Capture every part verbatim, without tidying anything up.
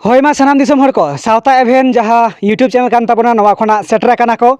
ᱦᱳᱭ ᱢᱟ ᱥᱟᱱᱟᱢ ᱫᱤᱥᱚᱢ ᱦᱚᱲ ᱠᱚ, ᱥᱟᱶᱛᱟ ᱮᱵᱷᱮᱱ ᱡᱟᱦᱟᱸ YouTube ᱪᱮᱱᱮᱞ ᱠᱟᱱ ᱛᱟᱵᱚᱱᱟ, ᱱᱚᱣᱟ ᱠᱷᱚᱱᱟᱜ ᱥᱮᱴᱮᱨ ᱟᱠᱟᱱᱟ ᱠᱚ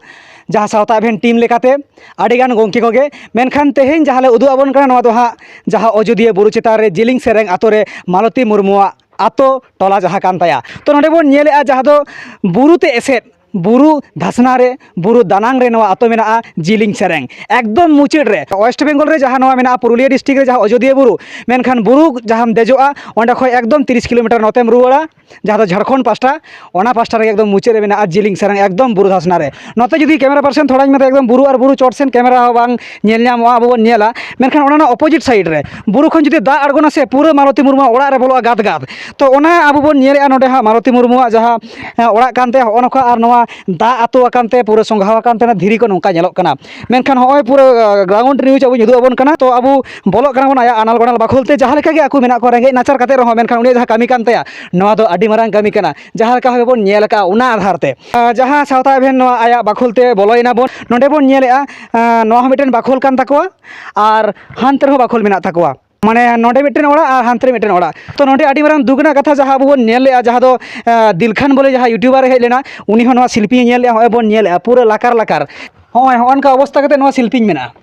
ᱡᱟᱦᱟᱸ ᱥᱟᱶᱛᱟ ᱮᱵᱷᱮᱱ ᱴᱤᱢ ᱞᱮᱠᱟᱛᱮ ᱟᱹᱰᱤᱜᱟᱱ ᱜᱚᱢᱠᱮ ᱠᱚᱜᱮ᱾ ᱢᱮᱱᱠᱷᱟᱱ ᱛᱮᱦᱮᱧ ᱡᱟᱦᱟᱸ ᱞᱮ ᱩᱫᱩᱜ ᱟᱵᱚᱱ ᱠᱟᱱᱟ, ᱱᱚᱣᱟ ᱫᱚ ᱦᱟᱸᱜ ᱡᱟᱦᱟᱸ ᱚᱡᱳᱫᱤᱭᱟᱹ ᱵᱩᱨᱩ ᱪᱮᱛᱟᱱ ᱨᱮ ᱡᱤᱞᱤᱧ ᱥᱮᱨᱮᱝ ᱟᱛᱳ ᱨᱮ ᱢᱟᱞᱚᱛᱤ ᱢᱩᱨᱢᱩᱣᱟᱜ ᱟᱛᱳ ᱴᱚᱞᱟ ᱡᱟᱦᱟᱸ ᱠᱟᱱ ᱛᱟᱭᱟ᱾ ᱛᱚ ᱱᱚᱰᱮ ᱵᱚᱱ ᱧᱮᱞᱮᱜᱼᱟ ᱡᱟᱦᱟᱸ ᱫᱚ ᱵᱩᱨᱩ ᱛᱮ ᱮᱥᱮᱫ, ᱵᱩᱨᱩ ᱫᱷᱟᱥᱱᱟ ᱨᱮ, ᱵᱩᱨᱩ ᱫᱟᱱᱟᱝ ᱨᱮ ᱱᱚᱣᱟ ᱟᱛᱳ ᱢᱮᱱᱟᱜᱼᱟ ᱡᱤᱞᱤᱧ ᱥᱮᱨᱮᱝ᱾ ᱮᱠᱫᱚᱢ ᱢᱩᱪᱟᱹᱫ ᱨᱮ, ᱳᱭᱮᱥᱴ ᱵᱮᱝᱜᱚᱞ ᱨᱮ ᱡᱟᱦᱟᱸ ᱱᱚᱣᱟ ᱢᱮᱱᱟᱜᱼᱟ ᱯᱩᱨᱩᱞᱤᱭᱟᱹ ᱰᱤᱥᱴᱨᱤᱠᱴ ᱨᱮ ᱡᱟᱦᱟᱸ ᱚᱡᱳᱫᱤᱭᱟᱹ ᱵᱩᱨᱩ, ᱢᱮᱱᱠᱷᱟᱱ ᱵᱩᱨᱩ ᱡᱟᱦᱟᱸᱢ ᱫᱮᱡᱚᱜᱼᱟ, ᱚᱸᱰᱮ ᱠᱷᱚᱱ ᱮᱠᱫᱚᱢ ᱛᱤᱨᱤᱥ ᱠᱤᱞᱳᱢᱤᱴᱟᱨ ᱱᱚᱛᱮᱢ ᱨᱩᱣᱟᱹᱲᱟ, ᱡᱟᱦᱟᱸ ᱫᱚ ᱡᱷᱟᱲᱠᱷᱚᱸᱰ ᱯᱟᱥᱴᱟ, ᱚᱱᱟ ᱯᱟᱥᱴᱟ ᱨᱮᱜᱮ ᱮᱠᱫᱚᱢ ᱢᱩᱪᱟᱹᱫ ᱨᱮ ᱢᱮᱱᱟᱜᱼᱟ ᱡᱤᱞᱤᱧ ᱥᱮᱨᱮᱝ, ᱮᱠᱫᱚᱢ ᱵᱩᱨᱩ ᱫᱷᱟᱥᱱᱟ ᱨᱮ᱾ ᱱᱚᱛᱮ ᱡᱩᱫᱤ ᱠᱮᱢᱮᱨᱟ ᱯᱟᱨᱥᱚᱱ ᱛᱷᱚᱲᱟᱧ ᱢᱮᱛᱟᱭᱟ, ᱮᱠᱫᱚᱢ ᱵᱩᱨᱩ ᱟᱨ ᱵᱩᱨᱩ ᱪᱚᱴ ᱥᱮᱱ ᱠᱮᱢᱮᱨᱟ ᱦᱚᱸ ᱵᱟᱝ ᱧᱮᱞ ᱧᱟᱢᱚᱜᱼᱟ, ᱟᱵᱚ ᱵᱚᱱ ᱧᱮᱞᱟ᱾ ᱢᱮᱱᱠᱷᱟᱱ ᱚᱱᱟ ᱨᱮᱱᱟᱜ ᱚᱯᱳᱡᱤᱴ ᱥᱟᱭᱤᱰ ᱨᱮ ᱵᱩᱨᱩ ᱠᱷᱚᱱ ᱡᱩᱫᱤ ᱫᱟᱜ ᱟᱬᱜᱚᱱᱟ ᱥᱮ, ᱯᱩᱨᱟᱹ ᱢᱟᱞᱚᱛᱤ ᱢᱩᱨᱢᱩᱣᱟᱜ ᱚᱲᱟᱜ ᱨᱮ ᱵᱚᱞᱚᱜᱼᱟ ᱜᱟᱫ ᱜᱟᱫ᱾ ᱛᱚ ᱚᱱᱟ ᱟᱵᱚ ᱵᱚᱱ ᱧᱮᱞᱮᱜᱼᱟ ᱱᱚᱰᱮ ᱦᱟᱸᱜ ᱢᱟᱞᱚᱛᱤ ᱢᱩᱨᱢᱩᱣᱟᱜ ᱡᱟᱦᱟᱸ, ᱦᱮᱸ, ᱚᱲᱟᱜ ᱠᱟᱱ ᱛᱟᱭᱟ, ᱦᱚᱸᱜᱼᱚ ᱱᱚᱝᱠᱟ, ᱟᱨ ᱱᱚᱣᱟ ᱫᱟᱜ ᱟᱹᱛᱩ ᱟᱠᱟᱱ ᱛᱮ ᱯᱩᱨᱟᱹ ᱥᱚᱸᱜᱷᱟᱣ ᱟᱠᱟᱱ ᱛᱟᱦᱮᱱᱟ, ᱫᱷᱤᱨᱤ ᱠᱚ ᱱᱚᱝᱠᱟ ᱧᱮᱞᱚᱜ ᱠᱟᱱᱟ᱾ ᱢᱮᱱᱠᱷᱟᱱ ᱦᱚᱸᱜᱼᱚᱭ ᱯᱩᱨᱟᱹ, ᱟᱸ, ᱜᱨᱟᱣᱩᱱᱰ ᱱᱤᱭᱩᱡᱽ ᱟᱵᱚᱧ ᱩᱫᱩᱜ ᱟᱵᱚᱱ ᱠᱟᱱᱟ᱾ ᱛᱚ ᱟᱵᱚ ᱵᱚᱞᱚᱜ ᱠᱟᱱᱟ ᱵᱚᱱ ᱟᱭᱟᱜ ᱟᱱᱟᱞ ᱜᱚᱱᱟᱞ ᱵᱟᱠᱷᱳᱞ ᱛᱮ, ᱡᱟᱦᱟᱸ ᱞᱮᱠᱟ ᱜᱮ ᱟᱠᱚ ᱢᱮᱱᱟᱜ ᱠᱚᱣᱟ, ᱨᱮᱸᱜᱮᱡ ᱱᱟᱪᱟᱨ ᱠᱟᱛᱮ ᱨᱮᱦᱚᱸ, ᱢᱮᱱᱠᱷᱟᱱ ᱩᱱᱤᱭᱟᱜ ᱡᱟᱦᱟᱸ ᱠᱟᱹᱢᱤ ᱠᱟᱱ ᱛᱟᱭᱟ, ᱱᱚᱣᱟ ᱫᱚ ᱟᱹᱰᱤ ᱢᱟᱨᱟᱝ ᱠᱟᱹᱢᱤ ᱠᱟᱱᱟ, ᱡᱟᱦᱟᱸ ᱞᱮᱠᱟ ᱵᱷᱟᱵᱮ ᱵᱚᱱ ᱧᱮᱞ ᱟᱠᱟᱫᱼᱟ ᱚᱱᱟ ᱟᱫᱷᱟᱨ ᱛᱮ᱾ ᱟᱸ, ᱡᱟᱦᱟᱸ ᱥᱟᱶᱛᱟ ᱮᱵᱷᱮᱱ ᱱᱚᱣᱟ ᱟᱭᱟᱜ ᱵᱟᱠᱷᱳᱞ ᱛᱮ ᱵᱚᱞᱚᱭᱮᱱᱟ ᱵᱚᱱ, ᱱᱚᱰᱮ ᱵᱚᱱ ᱧᱮᱞᱮᱜᱼᱟ, ᱟᱸ, ᱱᱚᱣᱟ ᱦᱚᱸ ᱢᱤᱫᱴᱮᱱ ᱵᱟᱠᱷᱳᱞ ᱠᱟᱱ ᱛᱟᱠᱚᱣᱟ ᱟᱨ ᱦᱟᱱᱛᱮ ᱨᱮᱦᱚᱸ ᱵᱟᱠᱷᱳᱞ ᱢᱮᱱᱟᱜ ᱛᱟᱠᱚᱣᱟ᱾ ᱢᱟᱱᱮ ᱱᱚᱰᱮ ᱢᱤᱫᱴᱮᱱ ᱚᱲᱟᱜ ᱟᱨ ᱦᱟᱱᱛᱮ ᱨᱮ ᱢᱤᱫᱴᱮᱱ ᱚᱲᱟᱜ᱾ ᱛᱚ ᱱᱚᱰᱮ ᱟᱹᱰᱤ ᱢᱟᱨᱟᱝ ᱫᱩᱠ ᱨᱮᱱᱟᱜ ᱠᱟᱛᱷᱟ ᱡᱟᱦᱟᱸ ᱟᱵᱚ ᱵᱚᱱ ᱧᱮᱞ ᱞᱮᱜᱼᱟ, ᱡᱟᱦᱟᱸ ᱫᱚ, ᱟᱸ, ᱫᱤᱞᱠᱷᱟᱱ ᱵᱚᱞᱮ ᱡᱟᱦᱟᱸ ᱭᱩᱴᱩᱵᱟᱨ ᱮ ᱦᱮᱡ ᱞᱮᱱᱟ, ᱩᱱᱤ ᱦᱚᱸ ᱱᱚᱣᱟ ᱥᱤᱞᱯᱤᱧ ᱮ ᱧᱮᱞ ᱞᱮᱜᱼᱟ, ᱦᱚᱸᱜᱼᱚᱭ ᱵᱚᱱ ᱧᱮᱞᱮᱜᱼᱟ ᱯᱩᱨᱟᱹ ᱞᱟᱠᱟᱨ ᱞᱟᱠᱟᱨ᱾ ᱦᱚᱸᱜᱼᱚᱭ ᱦᱚᱸᱜᱼᱚ ᱱᱚᱝᱠᱟ ᱚᱵᱚᱥᱛᱟ ᱠᱟᱛᱮ ᱱᱚᱣᱟ ᱥᱤᱞᱯᱤᱧ ᱢᱮᱱᱟᱜᱼᱟ᱾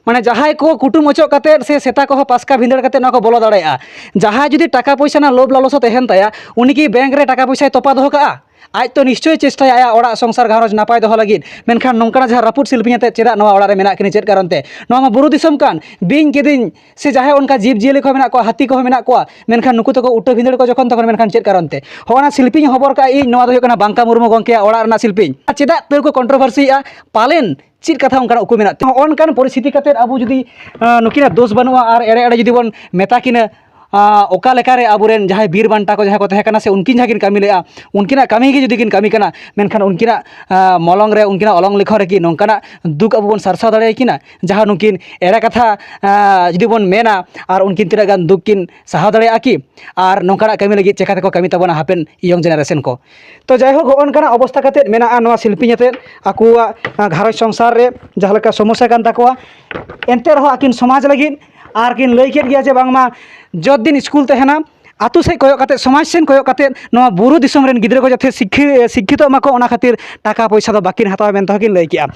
ᱢᱟᱱᱮ ᱡᱟᱦᱟᱸᱭ ᱠᱚ ᱠᱩᱴᱩᱢ ᱚᱪᱚᱜ ᱠᱟᱛᱮ ᱥᱮ ᱥᱮᱛᱟ ᱠᱚᱦᱚᱸ ᱯᱟᱥᱠᱟ ᱵᱷᱤᱸᱫᱟᱹᱲ ᱠᱟᱛᱮ ᱱᱚᱣᱟ ᱠᱚ ᱵᱚᱞᱚ ᱫᱟᱲᱮᱭᱟᱜᱼᱟ᱾ ᱡᱟᱦᱟᱸᱭ ᱡᱩᱫᱤ ᱴᱟᱠᱟ ᱯᱚᱭᱥᱟ ᱨᱮᱱᱟᱜ ᱞᱳᱵᱷ ᱞᱟᱞᱚᱥ ᱛᱟᱦᱮᱱ ᱛᱟᱭᱟ, ᱩᱱᱤ ᱠᱤ ᱵᱮᱝᱠ ᱨᱮ ᱴᱟᱠᱟ ᱯᱚᱭᱥᱟᱭ ᱛᱚᱯᱟ ᱫᱚᱦᱚ ᱠᱟᱜᱼᱟ? ᱟᱡ ᱛᱚ ᱱᱤᱥᱪᱚᱭ ᱪᱮᱥᱴᱟᱭᱟ ᱟᱭᱟᱜ ᱚᱲᱟᱜ ᱥᱚᱝᱥᱟᱨ ᱜᱷᱟᱨᱚᱸᱡᱽ ᱱᱟᱯᱟᱭ ᱫᱚᱦᱚ ᱞᱟᱹᱜᱤᱫ᱾ ᱢᱮᱱᱠᱷᱟᱱ ᱱᱚᱝᱠᱟᱱᱟᱜ ᱡᱟᱦᱟᱸ ᱨᱟᱹᱯᱩᱫ ᱥᱤᱞᱯᱤᱧ ᱟᱛᱮ ᱪᱮᱫᱟᱜ ᱱᱚᱣᱟ ᱚᱲᱟᱜ ᱨᱮ ᱢᱮᱱᱟᱜ ᱠᱤᱱᱟ? ᱪᱮᱫ ᱠᱟᱨᱚᱱ ᱛᱮ? ᱱᱚᱣᱟ ᱢᱟ ᱵᱩᱨᱩ ᱫᱤᱥᱚᱢ ᱠᱟᱱ, ᱵᱤᱧ ᱠᱤᱫᱤᱧ ᱥᱮ ᱡᱟᱦᱟᱸᱭ ᱚᱱᱠᱟ ᱡᱤᱵᱽ ᱡᱤᱭᱟᱹᱞᱤ ᱠᱚ ᱢᱮᱱᱟᱜ ᱠᱚᱣᱟ, ᱦᱟᱹᱛᱤ ᱠᱚᱦᱚᱸ ᱢᱮᱱᱟᱜ ᱠᱚᱣᱟ, ᱢᱮᱱᱠᱷᱟᱱ ᱱᱩᱠᱩ ᱛᱟᱠᱚ ᱩᱴᱟᱹ ᱵᱷᱤᱸᱫᱟᱹᱲ ᱠᱚ ᱡᱚᱠᱷᱚᱱ ᱛᱚᱠᱷᱚᱱ, ᱢᱮᱱᱠᱷᱟᱱ ᱪᱮᱫ ᱠᱟᱨᱚᱱ ᱛᱮ? ᱦᱚᱸᱜᱼᱚ ᱱᱟ ᱥᱤᱞᱯᱤᱧ ᱦᱚᱵᱚᱨ ᱠᱟᱜᱼᱟ ᱤᱧ, ᱱᱚᱣᱟ ᱫᱚ ᱦᱩᱭᱩᱜ ᱠᱟᱱᱟ ᱵᱟᱝᱠᱟ ᱢᱩᱨᱢᱩ ᱜᱚᱢᱠᱮᱭᱟᱜ ᱚᱲᱟᱜ ᱨᱮᱱᱟᱜ ᱥᱤᱞᱯᱤᱧ᱾ ᱟᱨ ᱪᱮᱫᱟᱜ ᱛᱟᱹᱣ ᱠᱚ ᱠᱚᱱᱴᱨᱳᱵᱷᱟᱨᱥᱤᱭᱮᱫᱼᱟ? ᱯᱟᱞᱮᱱ ᱪᱮᱫ ᱠᱟᱛᱷᱟ ᱚᱱᱠᱟᱱᱟᱜ ᱩᱠᱩ ᱢᱮᱱᱟᱜ ᱛᱮ? ᱦᱚᱸᱜᱼᱚ ᱱᱚᱝᱠᱟᱱ ᱯᱚᱨᱤᱥᱛᱷᱤᱛᱤ ᱠᱟᱛᱮᱫ ᱟᱵᱚ ᱡᱩᱫᱤ, ᱟᱸ, ᱱᱩᱠᱤᱱᱟᱜ ᱫᱳᱥ ᱵᱟᱹᱱᱩᱜᱼᱟ ᱟᱨ ᱮᱲᱮ ᱮᱲᱮ ᱡᱩᱫᱤ ᱵᱚᱱ ᱢᱮᱛᱟ ᱠᱤᱱᱟ, ᱟᱸ, ᱚᱠᱟ ᱞᱮᱠᱟᱨᱮ ᱟᱵᱚᱨᱮᱱ ᱡᱟᱦᱟᱸᱭ ᱵᱤᱨ ᱵᱟᱱᱴᱟ ᱠᱚ ᱡᱟᱦᱟᱸᱭ ᱠᱚ ᱛᱟᱦᱮᱸ ᱠᱟᱱᱟ ᱥᱮ ᱩᱱᱠᱤᱱ ᱡᱟᱦᱟᱸ ᱠᱤᱱ ᱠᱟᱹᱢᱤ ᱞᱮᱜᱼᱟ, ᱩᱱᱠᱤᱱᱟᱜ ᱠᱟᱹᱢᱤ ᱜᱮ ᱡᱩᱫᱤ ᱠᱤᱱ ᱠᱟᱹᱢᱤ ᱠᱟᱱᱟ, ᱢᱮᱱᱠᱷᱟᱱ ᱩᱱᱠᱤᱱᱟᱜ, ᱟᱸ, ᱢᱚᱞᱚᱝ ᱨᱮ, ᱩᱱᱠᱤᱱᱟᱜ ᱚᱞᱚᱝ ᱞᱮᱠᱷᱚᱱ ᱨᱮᱠᱤ ᱱᱚᱝᱠᱟᱱᱟᱜ ᱫᱩᱠ ᱟᱵᱚ ᱵᱚᱱ ᱥᱟᱨᱥᱟᱣ ᱫᱟᱲᱮᱭᱟᱠᱤᱱᱟ? ᱡᱟᱦᱟᱸ ᱱᱩᱠᱤᱱ ᱮᱲᱮ ᱠᱟᱛᱷᱟ, ᱟᱸ, ᱡᱩᱫᱤ ᱵᱚᱱ ᱢᱮᱱᱟ, ᱟᱨ ᱩᱱᱠᱤᱱ ᱛᱤᱱᱟᱹᱜ ᱜᱟᱱ ᱫᱩᱠ ᱠᱤᱱ ᱥᱟᱦᱟᱣ ᱫᱟᱲᱮᱭᱟᱜᱼᱟ ᱠᱤ? ᱟᱨ ᱱᱚᱝᱠᱟᱱᱟᱜ ᱠᱟᱹᱢᱤ ᱞᱟᱹᱜᱤᱫ ᱪᱮᱠᱟ ᱛᱮᱠᱚ ᱠᱟᱹᱢᱤ ᱛᱟᱵᱚᱱᱟ ᱦᱟᱯᱮᱱ ᱤᱭᱚᱝ ᱡᱮᱱᱟᱨᱮᱥᱚᱱ ᱠᱚ? ᱛᱚ ᱡᱟᱭᱦᱳᱠ, ᱦᱚᱸᱜᱼᱚ ᱱᱚᱝᱠᱟᱱᱟᱜ ᱚᱵᱚᱥᱛᱟ ᱠᱟᱛᱮᱫ ᱢᱮᱱᱟᱜᱼᱟ ᱱᱚᱣᱟ ᱥᱤᱞᱯᱤᱧ ᱟᱛᱮᱫ ᱟᱠᱚᱣᱟᱜ, ᱟᱸ, ᱜᱷᱟᱨᱚᱸᱡᱽ ᱥᱚᱝᱥᱟᱨ ᱨᱮ ᱡᱟᱦᱟᱸ ᱞᱮᱠᱟ ᱥᱚᱢᱚᱥᱥᱟ ᱠᱟᱱ ᱛᱟᱠᱚᱣᱟ᱾ ᱮᱱᱛᱮ ᱨᱮᱦᱚᱸ ᱟᱹᱠᱤᱱ ᱥᱚᱢᱟᱡᱽ ᱞᱟᱹᱜᱤᱫ ᱟᱨ ᱠᱤᱱ ᱞᱟᱹᱭ ᱠᱮᱫ ᱜᱮᱭᱟ ᱡᱮ ᱵᱟᱝᱢᱟ ᱡᱚᱛ ᱫᱤᱱ ᱥᱠᱩᱞ ᱛᱟᱦᱮᱱᱟ, ᱟᱹᱛᱩ ᱥᱮᱫ ᱠᱚᱭᱚᱜ ᱠᱟᱛᱮ, ᱥᱚᱢᱟᱡᱽ ᱥᱮᱫ ᱠᱚᱭᱚᱜ ᱠᱟᱛᱮ ᱱᱚᱣᱟ ᱵᱩᱨᱩ ᱫᱤᱥᱚᱢ ᱨᱮᱱ ᱜᱤᱫᱽᱨᱟᱹ ᱠᱚ ᱡᱟᱛᱮ ᱥᱤᱠᱠᱷᱤ-, ᱥᱤᱠᱠᱷᱤᱛᱚᱜ ᱢᱟᱠᱚ, ᱚᱱᱟ ᱠᱷᱟᱹᱛᱤᱨ ᱴᱟᱠᱟ ᱯᱚᱭᱥᱟ ᱫᱚ ᱵᱟᱹᱠᱤᱱ ᱦᱟᱛᱟᱣᱟ ᱢᱮᱱᱛᱮ ᱦᱚᱸᱠᱤᱱ ᱞᱟᱹᱭ ᱠᱮᱜᱼᱟ᱾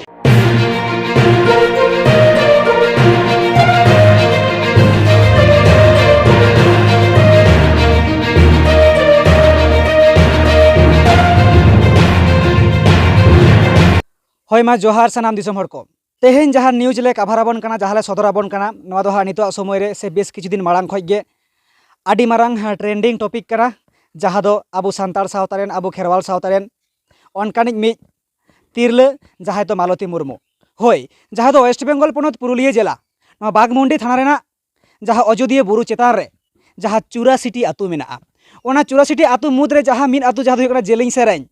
ᱦᱳᱭ ᱢᱟ ᱡᱚᱦᱟᱨ ᱥᱟᱱᱟᱢ ᱫᱤᱥᱚᱢ ᱦᱚᱲ ᱠᱚ᱾ ᱛᱮᱦᱮᱧ ᱡᱟᱦᱟᱸ news ᱞᱮ cover ᱟᱵᱚᱱ ᱠᱟᱱᱟ, ᱡᱟᱦᱟᱸ ᱞᱮ ᱥᱚᱫᱚᱨ ᱟᱵᱚᱱ ᱠᱟᱱᱟ, ᱱᱚᱣᱟ ᱫᱚ ᱦᱟᱸᱜ ᱱᱤᱛᱚᱜ ᱥᱚᱢᱚᱭ ᱨᱮ ᱥᱮ ᱵᱮᱥ ᱠᱤᱪᱷᱩ ᱫᱤᱱ ᱢᱟᱲᱟᱝ ᱠᱷᱚᱱ ᱜᱮ ᱟᱹᱰᱤ ᱢᱟᱨᱟᱝ, ᱦᱮᱸ, trending topic ᱠᱟᱱᱟ, ᱡᱟᱦᱟᱸ ᱫᱚ ᱟᱵᱚ ᱥᱟᱱᱛᱟᱲ ᱥᱟᱶᱛᱟ ᱨᱮᱱ, ᱟᱵᱚ ᱠᱷᱮᱨᱣᱟᱞ ᱥᱟᱶᱛᱟ ᱨᱮᱱ ᱚᱱᱠᱟᱱᱤᱡ ᱢᱤᱫ ᱛᱤᱨᱞᱟᱹ, ᱡᱟᱦᱟᱸᱭ ᱫᱚ ᱢᱟᱞᱚᱛᱤ ᱢᱩᱨᱢᱩ᱾ ᱦᱳᱭ, ᱡᱟᱦᱟᱸ ᱫᱚ West Bengal ᱯᱚᱱᱚᱛ ᱯᱩᱨᱩᱞᱤᱭᱟᱹ ᱡᱮᱞᱟ, ᱱᱚᱣᱟ ᱵᱟᱜᱽᱢᱩᱱᱰᱤ ᱛᱷᱟᱱᱟ ᱨᱮᱱᱟᱜ ᱡᱟᱦᱟᱸ ᱚᱡᱳᱫᱤᱭᱟᱹ ᱵᱩᱨᱩ ᱪᱮᱛᱟᱱ ᱨᱮ ᱡᱟᱦᱟᱸ ᱪᱩᱨᱟᱥᱤᱴᱤ ᱟᱹᱛᱩ ᱢᱮᱱᱟᱜᱼᱟ, ᱚᱱᱟ ᱪᱩᱨᱟᱥᱤᱴᱤ ᱟᱹᱛᱩ ᱢᱩᱫᱽᱨᱮ ᱡᱟᱦᱟᱸ ᱢᱤᱫ ᱟᱹᱛᱩ, ᱡᱟᱦᱟᱸ ᱫᱚ ᱦᱩᱭᱩᱜ ᱠᱟᱱᱟ ᱡᱤᱞᱤᱧ ᱥᱮᱨᱮᱧ,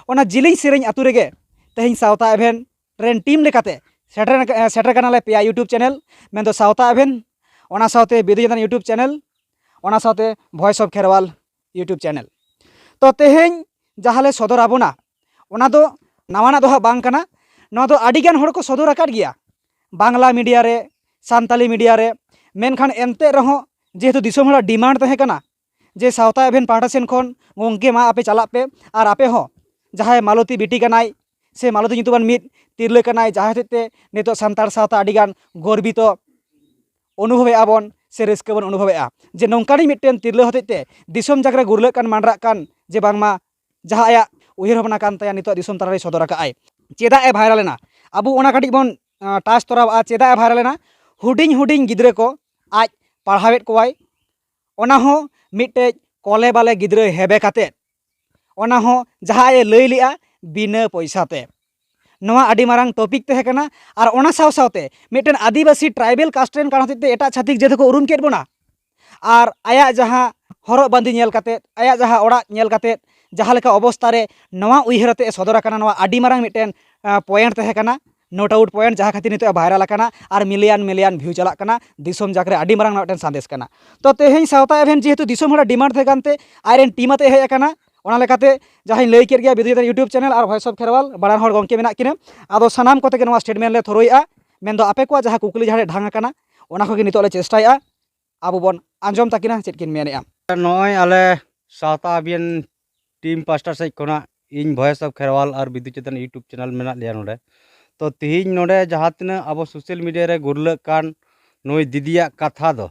ᱚᱱᱟ ᱡᱤᱞᱤᱧ ᱥᱮᱨᱮᱧ ᱟᱹᱛᱩ ᱨᱮᱜᱮ ᱛᱮᱦᱮᱧ ᱥᱟᱶᱛᱟ ᱮᱵᱷᱮᱱ ᱨᱮᱱ team ᱞᱮᱠᱟᱛᱮ ᱥᱮᱴᱮᱨ, ᱥᱮᱴᱮᱨ ᱠᱟᱱᱟᱞᱮ ᱯᱮᱭᱟ YouTube channel, ᱢᱮᱱᱫᱚ ᱥᱟᱶᱛᱟ ᱮᱵᱷᱮᱱ, ᱚᱱᱟ ᱥᱟᱶᱛᱮ ᱵᱤᱫᱩ ᱪᱟᱸᱫᱟᱱ YouTube channel, ᱚᱱᱟ ᱥᱟᱶᱛᱮ Voice of Kherwal YouTube channel᱾ ᱛᱚ, ᱛᱮᱦᱮᱧ ᱡᱟᱦᱟᱸ ᱞᱮ ᱥᱚᱫᱚᱨ ᱟᱵᱚᱱᱟ, ᱚᱱᱟ ᱫᱚ ᱱᱟᱣᱟᱱᱟᱜ ᱫᱚ ᱦᱟᱸᱜ ᱵᱟᱝ ᱠᱟᱱᱟ᱾ ᱱᱚᱣᱟ ᱫᱚ ᱟᱹᱰᱤ ᱜᱟᱱ ᱦᱚᱲ ᱠᱚ ᱥᱚᱫᱚᱨ ᱟᱠᱟᱫ ᱜᱮᱭᱟ, ᱵᱟᱝᱞᱟ media ᱨᱮ, ᱥᱟᱱᱛᱟᱞᱤ media ᱨᱮ᱾ ᱢᱮᱱᱠᱷᱟᱱ ᱮᱱᱛᱮ ᱨᱮᱦᱚᱸ, ᱡᱮᱦᱮᱛᱩ ᱫᱤᱥᱚᱢ ᱦᱚᱲᱟᱜ demand ᱛᱟᱦᱮᱸ ᱠᱟᱱᱟ ᱡᱮ ᱥᱟᱶᱛᱟ ᱮᱵᱷᱮᱱ ᱯᱟᱦᱴᱟ ᱥᱮᱱ ᱠᱷᱚᱱ, "ᱜᱚᱢᱠᱮ, ᱢᱟ ᱟᱯᱮ ᱪᱟᱞᱟᱜ ᱯᱮ, ᱟᱨ ᱟᱯᱮ ᱦᱚᱸ ᱡᱟᱦᱟᱸᱭ ᱢᱟᱞᱚᱛᱤ ᱵᱤᱴᱤ ᱠᱟᱱᱟᱭ ᱥᱮ ᱢᱟᱞᱚᱛᱤ ᱧᱩᱛᱩᱢᱟᱱ ᱢᱤᱫ ᱛᱤᱨᱞᱟᱹ ᱠᱟᱱᱟᱭ, ᱡᱟᱦᱟᱸᱭ ᱦᱚᱛᱮᱡ ᱛᱮ ᱱᱤᱛᱚᱜ ᱥᱟᱱᱛᱟᱲ ᱥᱟᱶᱛᱟ ᱟᱹᱰᱤ ᱜᱟᱱ ᱜᱚᱨᱵᱤᱛᱚ ᱚᱱᱩᱵᱷᱚᱵᱮᱜᱼᱟ ᱵᱚᱱ ᱥᱮ ᱨᱟᱹᱥᱠᱟᱹ ᱵᱚᱱ ᱚᱱᱩᱵᱷᱚᱵᱮᱜᱼᱟ, ᱡᱮ ᱱᱚᱝᱠᱟᱱᱤᱡ ᱢᱤᱫᱴᱮᱱ ᱛᱤᱨᱞᱟᱹ ᱦᱚᱛᱮᱡ ᱛᱮ ᱫᱤᱥᱚᱢ ᱡᱟᱠ ᱨᱮ ᱜᱩᱨᱞᱟᱹᱜ ᱠᱟᱱ, ᱢᱟᱸᱰᱨᱟᱜ ᱠᱟᱱ, ᱡᱮ ᱵᱟᱝᱢᱟ ᱡᱟᱦᱟᱸ ᱟᱭᱟᱜ ᱩᱭᱦᱟᱹᱨ ᱵᱷᱟᱵᱽᱱᱟ ᱠᱟᱱ ᱛᱟᱭᱟ, ᱱᱤᱛᱚᱜ ᱫᱤᱥᱚᱢ ᱛᱟᱞᱟᱨᱮᱭ ᱥᱚᱫᱚᱨ ᱟᱠᱟᱫ ᱟᱭ᱾ ᱪᱮᱫᱟᱜ ᱮ viral ᱮᱱᱟ? ᱟᱵᱚ ᱚᱱᱟ ᱠᱟᱹᱴᱤᱡ ᱵᱚᱱ, ᱟᱸ, touch ᱛᱚᱨᱟᱣᱟᱜᱼᱟ, ᱪᱮᱫᱟᱜ ᱮ viral ᱮᱱᱟ? ᱦᱩᱰᱤᱧ ᱦᱩᱰᱤᱧ ᱜᱤᱫᱽᱨᱟᱹ ᱠᱚ ᱟᱡ ᱯᱟᱲᱦᱟᱣᱮᱫ ᱠᱚᱣᱟᱭ, ᱚᱱᱟ ᱦᱚᱸ ᱢᱤᱫᱴᱮᱡ ᱠᱚᱞᱮ ᱵᱟᱞᱮ ᱜᱤᱫᱽᱨᱟᱹ ᱦᱮᱵᱮ ᱠᱟᱛᱮᱫ, ᱚᱱᱟ ᱦᱚᱸ ᱡᱟᱦᱟᱸ ᱟᱡ ᱮ ᱞᱟᱹᱭ ᱞᱮᱜᱼᱟ ᱵᱤᱱᱟᱹ ᱯᱚᱭᱥᱟ ᱛᱮ᱾ ᱱᱚᱣᱟ ᱟᱹᱰᱤ ᱢᱟᱨᱟᱝ topic ᱛᱟᱦᱮᱸ ᱠᱟᱱᱟ᱾ ᱟᱨ ᱚᱱᱟ ᱥᱟᱶ ᱥᱟᱶᱛᱮ ᱢᱤᱫᱴᱮᱱ ᱟᱹᱫᱤᱵᱟᱹᱥᱤ tribal caste ᱨᱮᱱ ᱠᱟᱱ ᱦᱚᱛᱮᱡ ᱛᱮ ᱮᱴᱟᱜ ᱪᱷᱟᱹᱛᱤᱠ ᱡᱟᱹᱛ ᱦᱚᱸᱠᱚ ᱩᱨᱩᱢ ᱠᱮᱫ ᱵᱚᱱᱟ᱾ ᱟᱨ ᱟᱭᱟᱜ ᱡᱟᱦᱟᱸ ᱦᱚᱨᱚᱜ ᱵᱟᱸᱫᱮ ᱧᱮᱞ ᱠᱟᱛᱮᱫ, ᱟᱭᱟᱜ ᱡᱟᱦᱟᱸ ᱚᱲᱟᱜ ᱧᱮᱞ ᱠᱟᱛᱮᱫ, ᱡᱟᱦᱟᱸ ᱞᱮᱠᱟ ᱚᱵᱚᱥᱛᱷᱟ ᱨᱮ ᱱᱚᱣᱟ ᱩᱭᱦᱟᱹᱨ ᱟᱛᱮ ᱮ ᱥᱚᱫᱚᱨ ᱟᱠᱟᱱᱟ, ᱱᱚᱣᱟ ᱟᱹᱰᱤ ᱢᱟᱨᱟᱝ ᱢᱤᱫᱴᱮᱱ, ᱟᱸ, point ᱛᱟᱦᱮᱸ ᱠᱟᱱᱟ, no doubt point, ᱡᱟᱦᱟᱸ ᱠᱷᱟᱹᱛᱤᱨ ᱱᱤᱛᱚᱜ ᱮ viral ᱟᱠᱟᱱᱟ ᱟᱨ million million view ᱪᱟᱞᱟᱜ ᱠᱟᱱᱟ᱾ ᱫᱤᱥᱚᱢ ᱡᱟᱠ ᱨᱮ ᱟᱹᱰᱤ ᱢᱟᱨᱟᱝ ᱱᱚᱣᱟ ᱢᱤᱫᱴᱮᱱ ᱥᱟᱸᱫᱮᱥ ᱠᱟᱱᱟ᱾ ᱛᱚ, ᱛᱮᱦᱮᱧ ᱥᱟᱶᱛᱟ ᱮᱵᱷᱮᱱ ᱡᱮᱦᱮᱛᱩ ᱫᱤᱥᱚᱢ ᱦᱚᱲᱟᱜ demand ᱛᱟᱦᱮᱸ ᱠᱟᱱᱛᱮ ᱟᱡᱨᱮᱱ team ᱟᱛᱮ ᱦᱮᱡ ᱟᱠᱟᱱᱟ, ᱚᱱᱟ ᱞᱮᱠᱟᱛᱮ ᱡᱟᱦᱟᱸᱧ ᱞᱟᱹᱭ ᱠᱮᱫ ᱜᱮᱭᱟ, Bidu Chandan YouTube channel R Voice of Kherwal, ᱵᱟᱱᱟᱨ ᱦᱚᱲ ᱜᱚᱢᱠᱮ ᱢᱮᱱᱟᱜ ᱠᱤᱱᱟ᱾ ᱟᱫᱚ ᱥᱟᱱᱟᱢ ᱠᱚᱛᱮ ᱜᱮ ᱱᱚᱣᱟ statement ᱞᱮ ᱛᱷᱚᱨᱚᱭᱮᱜᱼᱟ᱾ ᱢᱮᱱᱫᱚ ᱟᱯᱮ ᱠᱚᱣᱟᱜ ᱡᱟᱦᱟᱸ ᱠᱩᱠᱞᱤ ᱡᱟᱦᱟᱸ ᱨᱮ ᱰᱷᱟᱝ ᱟᱠᱟᱱᱟ, ᱚᱱᱟ ᱠᱚᱜᱮ ᱱᱤᱛᱚᱜ ᱞᱮ ᱪᱮᱥᱴᱟᱭᱮᱜᱼᱟ ᱟᱵᱚ ᱵᱚᱱ ᱟᱸᱡᱚᱢ ᱛᱟᱹᱠᱤᱱᱟ ᱪᱮᱫ ᱠᱤᱱ ᱢᱮᱱᱮᱜᱼᱟ᱾ ᱱᱚᱜᱼᱚᱭ ᱟᱞᱮ ᱥᱟᱶᱛᱟ ᱟᱵᱷᱤᱭᱟᱱ ᱴᱤᱢ ᱯᱟᱥᱴᱟ ᱥᱮᱫ ᱠᱷᱚᱱᱟᱜ ᱤᱧ Voice of Kherwal R Bidu Chandan YouTube channel ᱢᱮᱱᱟᱜ ᱞᱮᱭᱟ ᱱᱚᱰᱮ᱾ ᱛᱚ ᱛᱤᱦᱤᱧ ᱱᱚᱰᱮ ᱡᱟᱦᱟᱸ ᱛᱤᱱᱟᱹᱜ ᱟᱵᱚ social media ᱨᱮ ᱜᱩᱨᱞᱟᱹᱜ ᱠᱟᱱ ᱱᱩᱭ ᱫᱤᱫᱤᱭᱟᱜ ᱠᱟᱛᱷᱟ ᱫᱚ,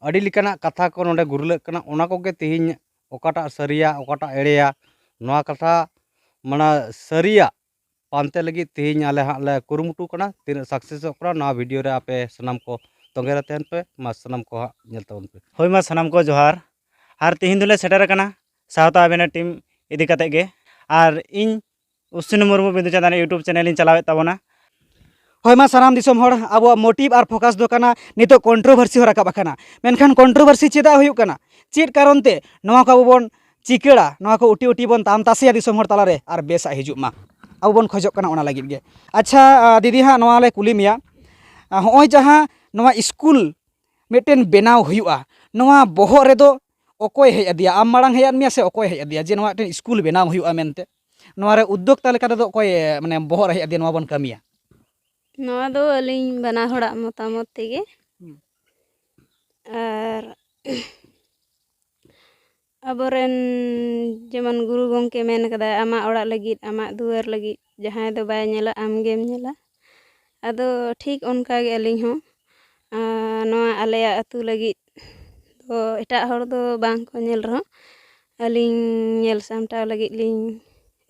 ᱟᱹᱰᱤ ᱞᱮᱠᱟᱱᱟᱜ ᱠᱟᱛᱷᱟ ᱠᱚ ᱱᱚᱰᱮ ᱜᱩᱨᱞᱟᱹᱜ ᱠᱟᱱᱟ, ᱚᱱᱟ ᱠᱚᱜᱮ ᱛᱤᱦᱤᱧ ᱚᱠᱟᱴᱟᱜ ᱥᱟᱹᱨᱤᱭᱟ, ᱚᱠᱟᱴᱟᱜ ᱮᱲᱮᱭᱟ, ᱱᱚᱣᱟ ᱠᱟᱛᱷᱟ ᱢᱟᱱᱮ ᱥᱟᱹᱨᱤᱭᱟᱜ ᱯᱟᱱᱛᱮ ᱞᱟᱹᱜᱤᱫ ᱛᱮᱦᱮᱧ ᱟᱞᱮ ᱦᱟᱸᱜ ᱞᱮ ᱠᱩᱨᱩᱢᱩᱴᱩ ᱠᱟᱱᱟ᱾ ᱛᱤᱱᱟᱹᱜ ᱥᱟᱠᱥᱮᱥᱚᱜ ᱠᱟᱱᱟ, ᱱᱚᱣᱟ ᱵᱷᱤᱰᱤᱭᱳ ᱨᱮ ᱟᱯᱮ ᱥᱟᱱᱟᱢ ᱠᱚ ᱛᱚᱸᱜᱮ ᱨᱮ ᱛᱟᱦᱮᱱ ᱯᱮ᱾ ᱢᱟ ᱥᱟᱱᱟᱢ ᱠᱚ ᱦᱟᱸᱜ ᱧᱮᱞ ᱛᱟᱵᱚᱱ ᱯᱮ᱾ ᱦᱳᱭ, ᱢᱟ ᱥᱟᱱᱟᱢ ᱠᱚ ᱡᱚᱦᱟᱨ᱾ ᱟᱨ ᱛᱮᱦᱮᱧ ᱫᱚᱞᱮ ᱥᱮᱴᱮᱨ ᱟᱠᱟᱱᱟ ᱥᱟᱶᱛᱟ ᱟᱵᱷᱤᱭᱟᱱ ᱴᱤᱢ ᱤᱫᱤ ᱠᱟᱛᱮᱫ ᱜᱮ᱾ ᱟᱨ ᱤᱧ ᱩᱥᱤᱱ ᱢᱩᱨᱢᱩ ᱵᱤᱸᱫᱩ ᱪᱟᱸᱫᱟᱱ YouTube ᱪᱮᱱᱮᱞ ᱤᱧ ᱪᱟᱞᱟᱣᱮᱫ ᱛᱟᱵᱚᱱᱟ᱾ ᱦᱳᱭ, ᱢᱟ ᱥᱟᱱᱟᱢ ᱫᱤᱥᱚᱢ ᱦᱚᱲ, ᱟᱵᱚᱣᱟᱜ ᱢᱳᱴᱤᱵᱷ ᱟᱨ ᱯᱷᱳᱠᱟᱥ ᱫᱚ ᱠᱟᱱᱟ ᱱᱤᱛᱚᱜ ᱠᱚᱱᱴᱨᱳᱵᱷᱟᱨᱥᱤ ᱦᱚᱸ ᱨᱟᱠᱟᱵ ᱟᱠᱟᱱᱟ᱾ ᱢᱮᱱᱠᱷᱟᱱ ᱠᱚᱱᱴᱨᱳᱵᱷᱟᱨᱥᱤ ᱪᱮᱫᱟᱜ ᱦᱩᱭᱩᱜ ᱠᱟᱱᱟ, ᱪᱮᱫ ᱠᱟᱨᱚᱱ ᱛᱮ ᱱᱚᱣᱟ ᱠᱚ ᱟᱵᱚ ᱵᱚᱱ ᱪᱤᱠᱟᱹᱲᱟ, ᱱᱚᱣᱟ ᱠᱚ ᱩᱴᱤ ᱩᱴᱤ ᱵᱚᱱ ᱛᱟᱢ ᱛᱟᱥᱮᱭᱟ ᱫᱤᱥᱚᱢ ᱦᱚᱲ ᱛᱟᱞᱟᱨᱮ, ᱟᱨ ᱵᱮᱥᱟᱜ ᱦᱤᱡᱩᱜ ᱢᱟ, ᱟᱵᱚ ᱵᱚᱱ ᱠᱷᱚᱡᱚᱜ ᱠᱟᱱᱟ ᱚᱱᱟ ᱞᱟᱹᱜᱤᱫ ᱜᱮ᱾ ᱟᱪᱪᱷᱟ, ᱟ, ᱫᱤᱫᱤ ᱦᱟᱸᱜ ᱱᱚᱣᱟ ᱞᱮ ᱠᱩᱞᱤ ᱢᱮᱭᱟ, ᱟ, ᱦᱚᱸᱜᱼᱚᱭ ᱡᱟᱦᱟᱸ ᱱᱚᱣᱟ ᱥᱠᱩᱞ ᱢᱤᱫᱴᱮᱱ ᱵᱮᱱᱟᱣ ᱦᱩᱭᱩᱜᱼᱟ, ᱱᱚᱣᱟ ᱵᱚᱦᱚᱜ ᱨᱮᱫᱚ ᱚᱠᱚᱭ ᱦᱮᱡ ᱟᱫᱮᱭᱟ? ᱟᱢ ᱢᱟᱲᱟᱝ ᱦᱮᱡ ᱟᱫ ᱢᱮᱭᱟ ᱥᱮ ᱚᱠᱚᱭ ᱦᱮᱡ ᱟᱫᱮᱭᱟ ᱡᱮ ᱱᱚᱣᱟ ᱢᱤᱫᱴᱮᱱ ᱥᱠᱩᱞ ᱵᱮᱱᱟᱣ ᱦᱩᱭᱩᱜᱼᱟ ᱢᱮᱱᱛᱮ? ᱱᱚᱣᱟ ᱨᱮ ᱩᱫᱽᱫᱳᱠᱛᱟ ᱞᱮᱠᱟ ᱛᱮᱫᱚ ᱚᱠᱚᱭ, ᱢᱟᱱᱮ, ᱵᱚᱦᱚᱜ ᱨᱮ ᱦᱮᱡ ᱟᱫᱮᱭᱟ ᱱᱚᱣᱟ ᱵᱚᱱ ᱠᱟᱹᱢᱤᱭᱟ? ᱱᱚᱣᱟ ᱫᱚ ᱟᱹᱞᱤᱧ ᱵᱟᱱᱟ ᱦᱚᱲᱟᱜ ᱢᱚᱛᱟᱢᱚᱛ ᱛᱮᱜᱮ᱾ ᱦᱩᱸ᱾ ᱟᱨ ᱟᱵᱚᱨᱮᱱ ᱡᱮᱢᱚᱱ ᱜᱩᱨᱩ ᱜᱚᱢᱠᱮ ᱢᱮᱱ ᱠᱟᱫᱟᱭ, "ᱟᱢᱟᱜ ᱚᱲᱟᱜ ᱞᱟᱹᱜᱤᱫ, ᱟᱢᱟᱜ ᱫᱩᱣᱟᱹᱨ ᱞᱟᱹᱜᱤᱫ, ᱡᱟᱦᱟᱸᱭ ᱫᱚ ᱵᱟᱭ ᱧᱮᱞᱟ, ᱟᱢ ᱜᱮᱢ ᱧᱮᱞᱟ᱾" ᱟᱫᱚ ᱴᱷᱤᱠ ᱚᱱᱠᱟ ᱜᱮ ᱟᱹᱞᱤᱧ ᱦᱚᱸ, ᱟᱸ, ᱱᱚᱣᱟ ᱟᱞᱮᱭᱟᱜ ᱟᱹᱛᱩ ᱞᱟᱹᱜᱤᱫ ᱫᱚ ᱮᱴᱟᱜ ᱦᱚᱲ ᱫᱚ ᱵᱟᱝ ᱠᱚ ᱧᱮᱞ ᱨᱮᱦᱚᱸ, ᱟᱹᱞᱤᱧ ᱧᱮᱞ ᱥᱟᱢᱴᱟᱣ ᱞᱟᱹᱜᱤᱫ ᱞᱤᱧ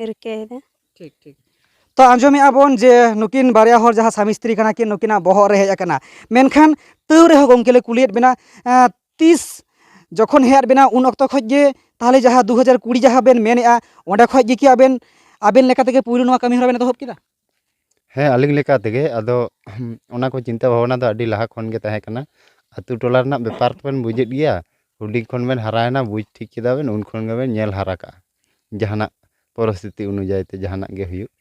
ᱨᱤᱠᱟᱹᱭᱮᱫᱟ᱾ ᱴᱷᱤᱠ, ᱴᱷᱤᱠ᱾ ᱛᱚ, ᱟᱸᱡᱚᱢᱮᱫᱼᱟ ᱵᱚᱱ ᱡᱮ ᱱᱩᱠᱤᱱ ᱵᱟᱨᱭᱟ ᱦᱚᱲ ᱡᱟᱦᱟᱸ ᱥᱟᱢᱤ ᱥᱛᱨᱤ ᱠᱟᱱᱟ ᱠᱤᱱ, ᱱᱩᱠᱤᱱᱟᱜ ᱵᱚᱦᱚᱜ ᱨᱮ ᱦᱮᱡ ᱟᱠᱟᱱᱟ᱾ ᱢᱮᱱᱠᱷᱟᱱ ᱛᱟᱹᱣ ᱨᱮᱦᱚᱸ ᱜᱚᱢᱠᱮ ᱞᱮ ᱠᱩᱞᱤᱭᱮᱫ ᱵᱮᱱᱟ, ᱮᱸ, ᱛᱤᱥ ᱡᱚᱠᱷᱚᱱ ᱦᱮᱡ ᱟᱫ ᱵᱮᱱᱟ, ᱩᱱ ᱚᱠᱛᱚ ᱠᱷᱚᱡ ᱜᱮ ᱛᱟᱦᱚᱞᱮ ᱡᱟᱦᱟᱸ ᱫᱩ ᱦᱟᱡᱟᱨ ᱠᱩᱲᱤ ᱡᱟᱦᱟᱸ ᱵᱮᱱ ᱢᱮᱱᱮᱫᱼᱟ, ᱚᱸᱰᱮ ᱠᱷᱚᱡ ᱜᱮ ᱠᱤ ᱟᱵᱮᱱ, ᱟᱵᱮᱱ ᱞᱮᱠᱟ ᱛᱮᱜᱮ ᱯᱩᱭᱞᱩ ᱱᱚᱣᱟ ᱠᱟᱹᱢᱤ ᱦᱚᱨᱟ ᱵᱮᱱ ᱮᱛᱚᱦᱚᱵ ᱠᱮᱫᱟ? ᱦᱮᱸ, ᱟᱹᱞᱤᱧ ᱞᱮᱠᱟ ᱛᱮᱜᱮ᱾ ᱟᱫᱚ ᱚᱱᱟ ᱠᱚ ᱪᱤᱱᱛᱟᱹ ᱵᱷᱟᱵᱽᱱᱟ ᱫᱚ ᱟᱹᱰᱤ ᱞᱟᱦᱟ ᱠᱷᱚᱱ ᱜᱮ ᱛᱟᱦᱮᱸ ᱠᱟᱱᱟ᱾ ᱟᱹᱛᱩ ᱴᱚᱞᱟ ᱨᱮᱱᱟᱜ ᱵᱮᱯᱟᱨ ᱛᱚᱵᱮᱱ ᱵᱩᱡᱮᱫ ᱜᱮᱭᱟ, ᱦᱩᱰᱤᱧ ᱠᱷᱚᱱ ᱵᱮᱱ ᱦᱟᱨᱟᱭᱮᱱᱟ, ᱵᱩᱡᱽ ᱴᱷᱤᱠ ᱠᱮᱫᱟ ᱵᱮᱱ, ᱩᱱ ᱠᱷᱚᱱ ᱜᱮᱵᱮᱱ ᱧᱮᱞ ᱦᱟᱨᱟ ᱠᱟᱜᱼᱟ ᱡᱟᱦᱟᱱᱟᱜ ᱯᱚᱨᱤᱥᱛᱷᱤᱛᱤ ᱚᱱᱩᱡᱟᱭᱤ ᱛᱮ ᱡᱟᱦᱟᱱᱟᱜ ᱜᱮ ᱦᱩᱭᱩᱜ᱾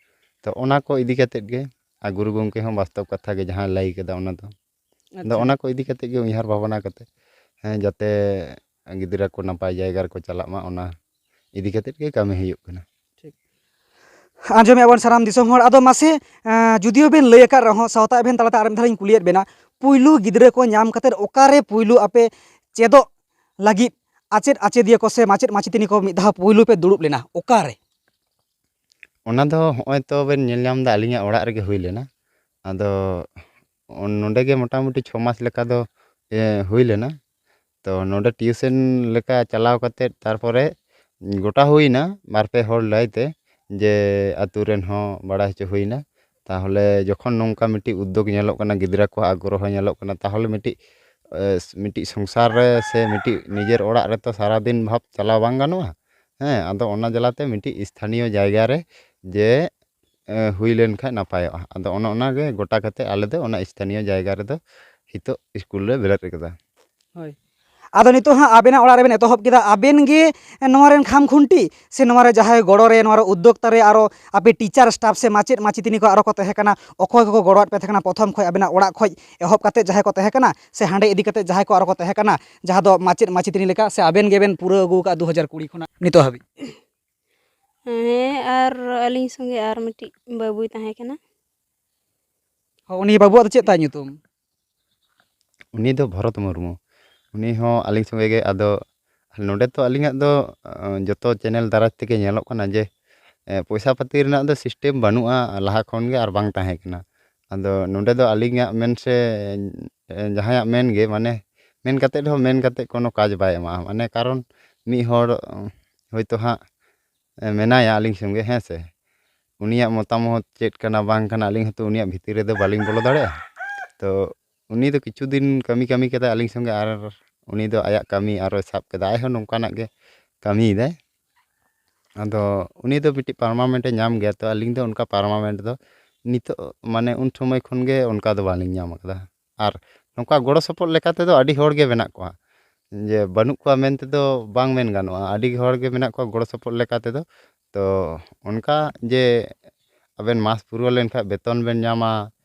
ᱛᱚ, ᱚᱱᱟ ᱠᱚ ᱤᱫᱤ ᱠᱟᱛᱮᱫ ᱜᱮ, ᱟᱨ ᱜᱩᱨᱩ ᱜᱚᱢᱠᱮ ᱦᱚᱸ ᱵᱟᱥᱛᱚᱵ ᱠᱟᱛᱷᱟ ᱜᱮ ᱡᱟᱦᱟᱸ ᱞᱟᱹᱭ ᱠᱮᱫᱟ, ᱚᱱᱟ ᱫᱚ ᱟᱫᱚ ᱟᱪᱪᱷᱟ᱾ ᱚᱱᱟ ᱠᱚ ᱤᱫᱤ ᱠᱟᱛᱮᱫ ᱜᱮ ᱩᱭᱦᱟᱹᱨ ᱵᱷᱟᱵᱽᱱᱟ ᱠᱟᱛᱮᱫ, ᱦᱮᱸ, ᱡᱟᱛᱮ ᱜᱤᱫᱽᱨᱟᱹ ᱠᱚ ᱱᱟᱯᱟᱭ ᱡᱟᱭᱜᱟ ᱨᱮᱠᱚ ᱪᱟᱞᱟᱜ ᱢᱟ, ᱚᱱᱟ ᱤᱫᱤ ᱠᱟᱛᱮᱫ ᱜᱮ ᱠᱟᱹᱢᱤ ᱦᱩᱭᱩᱜ ᱠᱟᱱᱟ᱾ ᱴᱷᱤᱠ᱾ ᱟᱸᱡᱚᱢᱮᱫᱼᱟ ᱵᱚᱱ ᱥᱟᱱᱟᱢ ᱫᱤᱥᱚᱢ ᱦᱚᱲ, ᱟᱫᱚ ᱢᱟᱥᱮ, ᱮᱸ, ᱡᱩᱫᱤᱭᱳ ᱵᱮᱱ ᱞᱟᱹᱭ ᱟᱠᱟᱫ ᱨᱮᱦᱚᱸ, ᱥᱟᱶᱛᱟ ᱟᱵᱷᱤᱭᱟᱱ ᱛᱟᱞᱟᱛᱮ ᱟᱨ ᱢᱤᱫ ᱫᱷᱟᱣ ᱞᱤᱧ ᱠᱩᱞᱤᱭᱮᱫ ᱵᱮᱱᱟ, ᱯᱩᱭᱞᱩ ᱜᱤᱫᱽᱨᱟᱹ ᱠᱚ ᱧᱟᱢ ᱠᱟᱛᱮᱫ ᱚᱠᱟᱨᱮ ᱯᱩᱭᱞᱩ ᱟᱯᱮ ᱪᱮᱫᱚᱜ ᱞᱟᱹᱜᱤᱫ ᱟᱪᱮᱫ ᱟᱪᱮᱫᱤᱭᱟᱹ ᱠᱚ ᱥᱮ ᱢᱟᱪᱮᱫ ᱢᱟᱪᱮᱛᱟᱹᱱᱤ ᱠᱚ ᱢᱤᱫ ᱫᱷᱟᱣ ᱯᱩᱭᱞᱩ ᱯᱮ ᱫᱩᱲᱩᱵ ᱞᱮᱱᱟ, ᱚᱠᱟᱨᱮ? ᱚᱱᱟ ᱫᱚ ᱦᱚᱸᱜᱼᱚᱭ ᱛᱚ ᱵᱮᱱ ᱧᱮᱞ ᱧᱟᱢ ᱮᱫᱟ, ᱟᱹᱞᱤᱧᱟᱜ ᱚᱲᱟᱜ ᱨᱮᱜᱮ ᱦᱩᱭ ᱞᱮᱱᱟ᱾ ᱟᱫᱚ ᱚᱱ-, ᱱᱚᱰᱮ ᱜᱮ ᱢᱚᱴᱟᱢᱩᱴᱤ ᱪᱷᱚ ᱢᱟᱥ ᱞᱮᱠᱟ ᱫᱚ, ᱮ, ᱦᱩᱭ ᱞᱮᱱᱟ᱾ ᱛᱚ ᱱᱚᱰᱮ ᱴᱤᱭᱩᱥᱮᱱ ᱞᱮᱠᱟ ᱪᱟᱞᱟᱣ ᱠᱟᱛᱮᱫ ᱛᱟᱨᱯᱚᱨᱮ ᱜᱚᱴᱟ ᱦᱩᱭᱱᱟ ᱵᱟᱨ ᱯᱮ ᱦᱚᱲ ᱞᱟᱹᱭᱛᱮ ᱡᱮ ᱟᱹᱛᱩ ᱨᱮᱱ ᱦᱚᱸ ᱵᱟᱲᱟᱭ ᱦᱚᱪᱚ ᱦᱩᱭᱱᱟ᱾ ᱛᱟᱦᱚᱞᱮ ᱡᱚᱠᱷᱚᱱ ᱱᱚᱝᱠᱟ ᱢᱤᱫᱴᱤᱡ ᱩᱫᱽᱫᱳᱜᱽ ᱧᱮᱞᱚᱜ ᱠᱟᱱᱟ, ᱜᱤᱫᱽᱨᱟᱹ ᱠᱚᱣᱟᱜ ᱟᱜᱽᱨᱚᱦᱚ ᱧᱮᱞᱚᱜ ᱠᱟᱱᱟ, ᱛᱟᱦᱚᱞᱮ ᱢᱤᱫᱴᱤᱡ, ᱮ, ᱢᱤᱫᱴᱤᱡ ᱥᱚᱝᱥᱟᱨ ᱨᱮ ᱥᱮ ᱢᱤᱫᱴᱤᱡ ᱱᱤᱡᱮᱨ ᱚᱲᱟᱜ ᱨᱮᱛᱚ ᱥᱟᱨᱟᱫᱤᱱ ᱵᱷᱟᱵᱽ ᱪᱟᱞᱟᱣ ᱵᱟᱝ ᱜᱟᱱᱚᱜᱼᱟ᱾ ᱦᱮᱸ, ᱟᱫᱚ ᱚᱱᱟ ᱡᱟᱞᱟᱛᱮ ᱢᱤᱫᱴᱤᱡ ᱥᱛᱷᱟᱱᱤᱭᱚ ᱡᱟᱭᱜᱟ ᱨᱮ ᱡᱮ, ᱮ, ᱦᱩᱭ ᱞᱮᱱ ᱠᱷᱟᱱ ᱱᱟᱯᱟᱭᱚᱜᱼᱟ᱾ ᱟᱫᱚ ᱚᱱᱮ ᱚᱱᱟᱜᱮ ᱜᱚᱴᱟ ᱠᱟᱛᱮ ᱟᱞᱮ ᱫᱚ ᱚᱱᱟ ᱥᱛᱷᱟᱱᱤᱭᱚ ᱡᱟᱭᱜᱟ ᱨᱮᱫᱚ ᱱᱤᱛᱚᱜ ᱥᱠᱩᱞ ᱞᱮ ᱵᱮᱨᱮᱫ ᱟᱠᱟᱫᱟ᱾ ᱦᱳᱭ᱾ ᱟᱫᱚ ᱱᱤᱛᱚᱜ ᱦᱟᱸᱜ ᱟᱵᱮᱱᱟᱜ ᱚᱲᱟᱜ ᱨᱮᱵᱮᱱ ᱮᱛᱚᱦᱚᱵ ᱠᱮᱫᱟ, ᱟᱵᱮᱱ ᱜᱮ ᱱᱚᱣᱟ ᱨᱮᱱ ᱠᱷᱟᱢ ᱠᱷᱩᱱᱴᱤ ᱥᱮ ᱱᱚᱣᱟ ᱨᱮ ᱡᱟᱦᱟᱸᱭ ᱜᱚᱲᱚ ᱨᱮ, ᱱᱚᱣᱟ ᱨᱮ ᱩᱫᱽᱫᱳᱠᱛᱟ ᱨᱮ ᱟᱨᱚ ᱟᱯᱮ ᱴᱤᱪᱟᱨ ᱥᱴᱟᱯ ᱥᱮ ᱢᱟᱪᱮᱫ ᱢᱟᱪᱮᱛᱟᱹᱱᱤ ᱠᱚ ᱟᱨᱚ ᱠᱚ ᱛᱟᱦᱮᱸ ᱠᱟᱱᱟ, ᱚᱠᱚᱭ ᱠᱚᱠᱚ ᱜᱚᱲᱚᱣᱟᱫ ᱯᱮ ᱛᱟᱦᱮᱸ ᱠᱟᱱᱟ ᱯᱨᱚᱛᱷᱚᱢ ᱠᱷᱚᱱ ᱟᱵᱮᱱᱟᱜ ᱚᱲᱟᱜ ᱠᱷᱚᱱ ᱮᱦᱚᱵ ᱠᱟᱛᱮ ᱡᱟᱦᱟᱸᱭ ᱠᱚ ᱛᱟᱦᱮᱸ ᱠᱟᱱᱟ ᱥᱮ ᱦᱟᱸᱰᱮ ᱤᱫᱤ ᱠᱟᱛᱮ ᱡᱟᱦᱟᱸᱭ ᱠᱚ ᱟᱨᱚ ᱠᱚ ᱛᱟᱦᱮᱸ ᱠᱟᱱᱟ, ᱡᱟᱦᱟᱸ ᱫᱚ ᱢᱟᱪᱮᱫ ᱢᱟᱪᱮᱛᱟᱹᱱᱤ ᱞᱮᱠᱟ, ᱥᱮ ᱟᱵᱮᱱ ᱜᱮᱵᱮᱱ ᱯᱩᱨᱟᱹᱣ ᱟᱹᱜᱩ ᱟᱠᱟᱫᱼᱟ ᱫᱩ ᱦᱟᱡᱟᱨ ᱠᱩᱲᱤ ᱠᱷᱚᱱᱟᱜ ᱱᱤᱛᱚᱜ ᱦᱟᱹᱵᱤᱡ? ᱦᱮᱸ, ᱟᱨ ᱟᱹᱞᱤᱧ ᱥᱚᱸᱜᱮ ᱟᱨ ᱢᱤᱫᱴᱤᱡ ᱵᱟᱹᱵᱩᱭ ᱛᱟᱦᱮᱸ ᱠᱟᱱᱟ᱾ ᱦᱚᱸ, ᱩᱱᱤ ᱵᱟᱹᱵᱩᱣᱟᱜ ᱫᱚ ᱪᱮᱫ ᱛᱟᱭ ᱧᱩᱛᱩᱢ? ᱩᱱᱤ ᱫᱚ ᱵᱷᱚᱨᱚᱛ ᱢᱩᱨᱢᱩ᱾ ᱩᱱᱤ ᱦᱚᱸ ᱟᱹᱞᱤᱧ ᱥᱚᱸᱜᱮ ᱜᱮ᱾ ᱟᱫᱚ ᱱᱚᱰᱮ ᱛᱚ ᱟᱹᱞᱤᱧᱟᱜ ᱫᱚ, ᱟᱸ, ᱡᱚᱛᱚ ᱪᱮᱱᱮᱞ ᱫᱟᱨᱟᱭ ᱛᱮᱜᱮ ᱧᱮᱞᱚᱜ ᱠᱟᱱᱟ ᱡᱮ, ᱮ, ᱯᱚᱭᱥᱟ ᱯᱟᱹᱛᱤ ᱨᱮᱱᱟᱜ ᱫᱚ ᱥᱤᱥᱴᱮᱢ ᱵᱟᱹᱱᱩᱜᱼᱟ, ᱞᱟᱦᱟ ᱠᱷᱚᱱ ᱜᱮ ᱟᱨ ᱵᱟᱝ ᱛᱟᱦᱮᱸ ᱠᱟᱱᱟ᱾ ᱟᱫᱚ ᱱᱚᱰᱮ ᱫᱚ ᱟᱹᱞᱤᱧᱟᱜ ᱢᱮᱱ ᱥᱮ, ᱮ, ᱡᱟᱦᱟᱸᱭᱟᱜ ᱢᱮᱱ ᱜᱮ, ᱢᱟᱱᱮ, ᱢᱮᱱ ᱠᱟᱛᱮᱫ ᱦᱚᱸ ᱢᱮᱱ ᱠᱟᱛᱮᱫ ᱠᱳᱱᱳ ᱠᱟᱡᱽ ᱵᱟᱭ ᱮᱢᱟ᱾ ᱢᱟᱱᱮ, ᱠᱟᱨᱚᱱ ᱢᱤᱫ ᱦᱚᱲ, ᱩᱸ, ᱦᱚᱭᱛᱳ ᱦᱟᱸᱜ, ᱮ, ᱢᱮᱱᱟᱭᱟ ᱟᱹᱞᱤᱧ ᱥᱚᱸᱜᱮ, ᱦᱮᱸ ᱥᱮ, ᱩᱱᱤᱭᱟᱜ ᱢᱚᱛᱟᱢᱚᱛ ᱪᱮᱫ ᱠᱟᱱᱟ ᱵᱟᱝ ᱠᱟᱱᱟ, ᱟᱹᱞᱤᱧ ᱦᱚᱸᱛᱚ ᱩᱱᱤᱭᱟᱜ ᱵᱷᱤᱛᱤᱨ ᱨᱮᱫᱚ ᱵᱟᱹᱞᱤᱧ ᱵᱚᱞᱚ ᱫᱟᱲᱮᱭᱟᱜᱼᱟ᱾ ᱛᱚ ᱩᱱᱤ ᱫᱚ ᱠᱤᱪᱷᱩ ᱫᱤᱱ ᱠᱟᱹᱢᱤ ᱠᱟᱹᱢᱤ ᱠᱮᱫᱟᱭ ᱟᱹᱞᱤᱧ ᱥᱚᱸᱜᱮ, ᱟᱨ ᱩᱱᱤ ᱫᱚ ᱟᱭᱟᱜ ᱠᱟᱹᱢᱤ ᱟᱨᱚᱭ ᱥᱟᱵ ᱠᱮᱫᱟ, ᱟᱡ ᱦᱚᱸ ᱱᱚᱝᱠᱟᱱᱟᱜ ᱜᱮ ᱠᱟᱹᱢᱤᱭᱮᱫᱟᱭ᱾ ᱟᱫᱚ ᱩᱱᱤ ᱫᱚ ᱢᱤᱫᱴᱤᱡ ᱯᱟᱨᱢᱟᱢᱮᱱᱴ ᱮ ᱧᱟᱢ ᱜᱮᱭᱟ, ᱛᱚ ᱟᱹᱞᱤᱧ ᱫᱚ ᱚᱱᱠᱟ ᱯᱟᱨᱢᱟᱢᱮᱱᱴ ᱫᱚ ᱱᱤᱛᱚᱜ, ᱢᱟᱱᱮ, ᱩᱱ ᱥᱚᱢᱚᱭ ᱠᱷᱚᱱ ᱜᱮ ᱚᱱᱠᱟ ᱫᱚ ᱵᱟᱹᱞᱤᱧ ᱧᱟᱢ ᱟᱠᱟᱫᱟ᱾ ᱟᱨ ᱱᱚᱝᱠᱟ ᱜᱚᱲᱚ ᱥᱚᱯᱚᱦᱚᱫ ᱞᱮᱠᱟ ᱛᱮᱫᱚ ᱟᱹᱰᱤ ᱦᱚᱲ ᱜᱮ ᱢᱮᱱᱟᱜ ᱠᱚᱣᱟ, ᱡᱮ ᱵᱟᱹᱱᱩᱜ ᱠᱚᱣᱟ ᱢᱮᱱ ᱛᱮᱫᱚ ᱵᱟᱝ ᱢᱮᱱ ᱜᱟᱱᱚᱜᱼᱟ, ᱟᱹᱰᱤ ᱦᱚᱲ ᱜᱮ ᱢᱮᱱᱟᱜ ᱠᱚᱣᱟ ᱜᱚᱲᱚ ᱥᱚᱯᱚᱦᱚᱫ ᱞᱮᱠᱟ ᱛᱮᱫᱚ᱾ ᱛᱚ ᱚᱱᱠᱟ ᱡᱮ ᱟᱵᱮᱱ ᱢᱟᱥ ᱯᱩᱨᱟᱹᱣ ᱞᱮᱱᱠᱷᱟᱱ ᱵᱮᱛᱚᱱ ᱵᱮᱱ ᱧᱟᱢᱟ,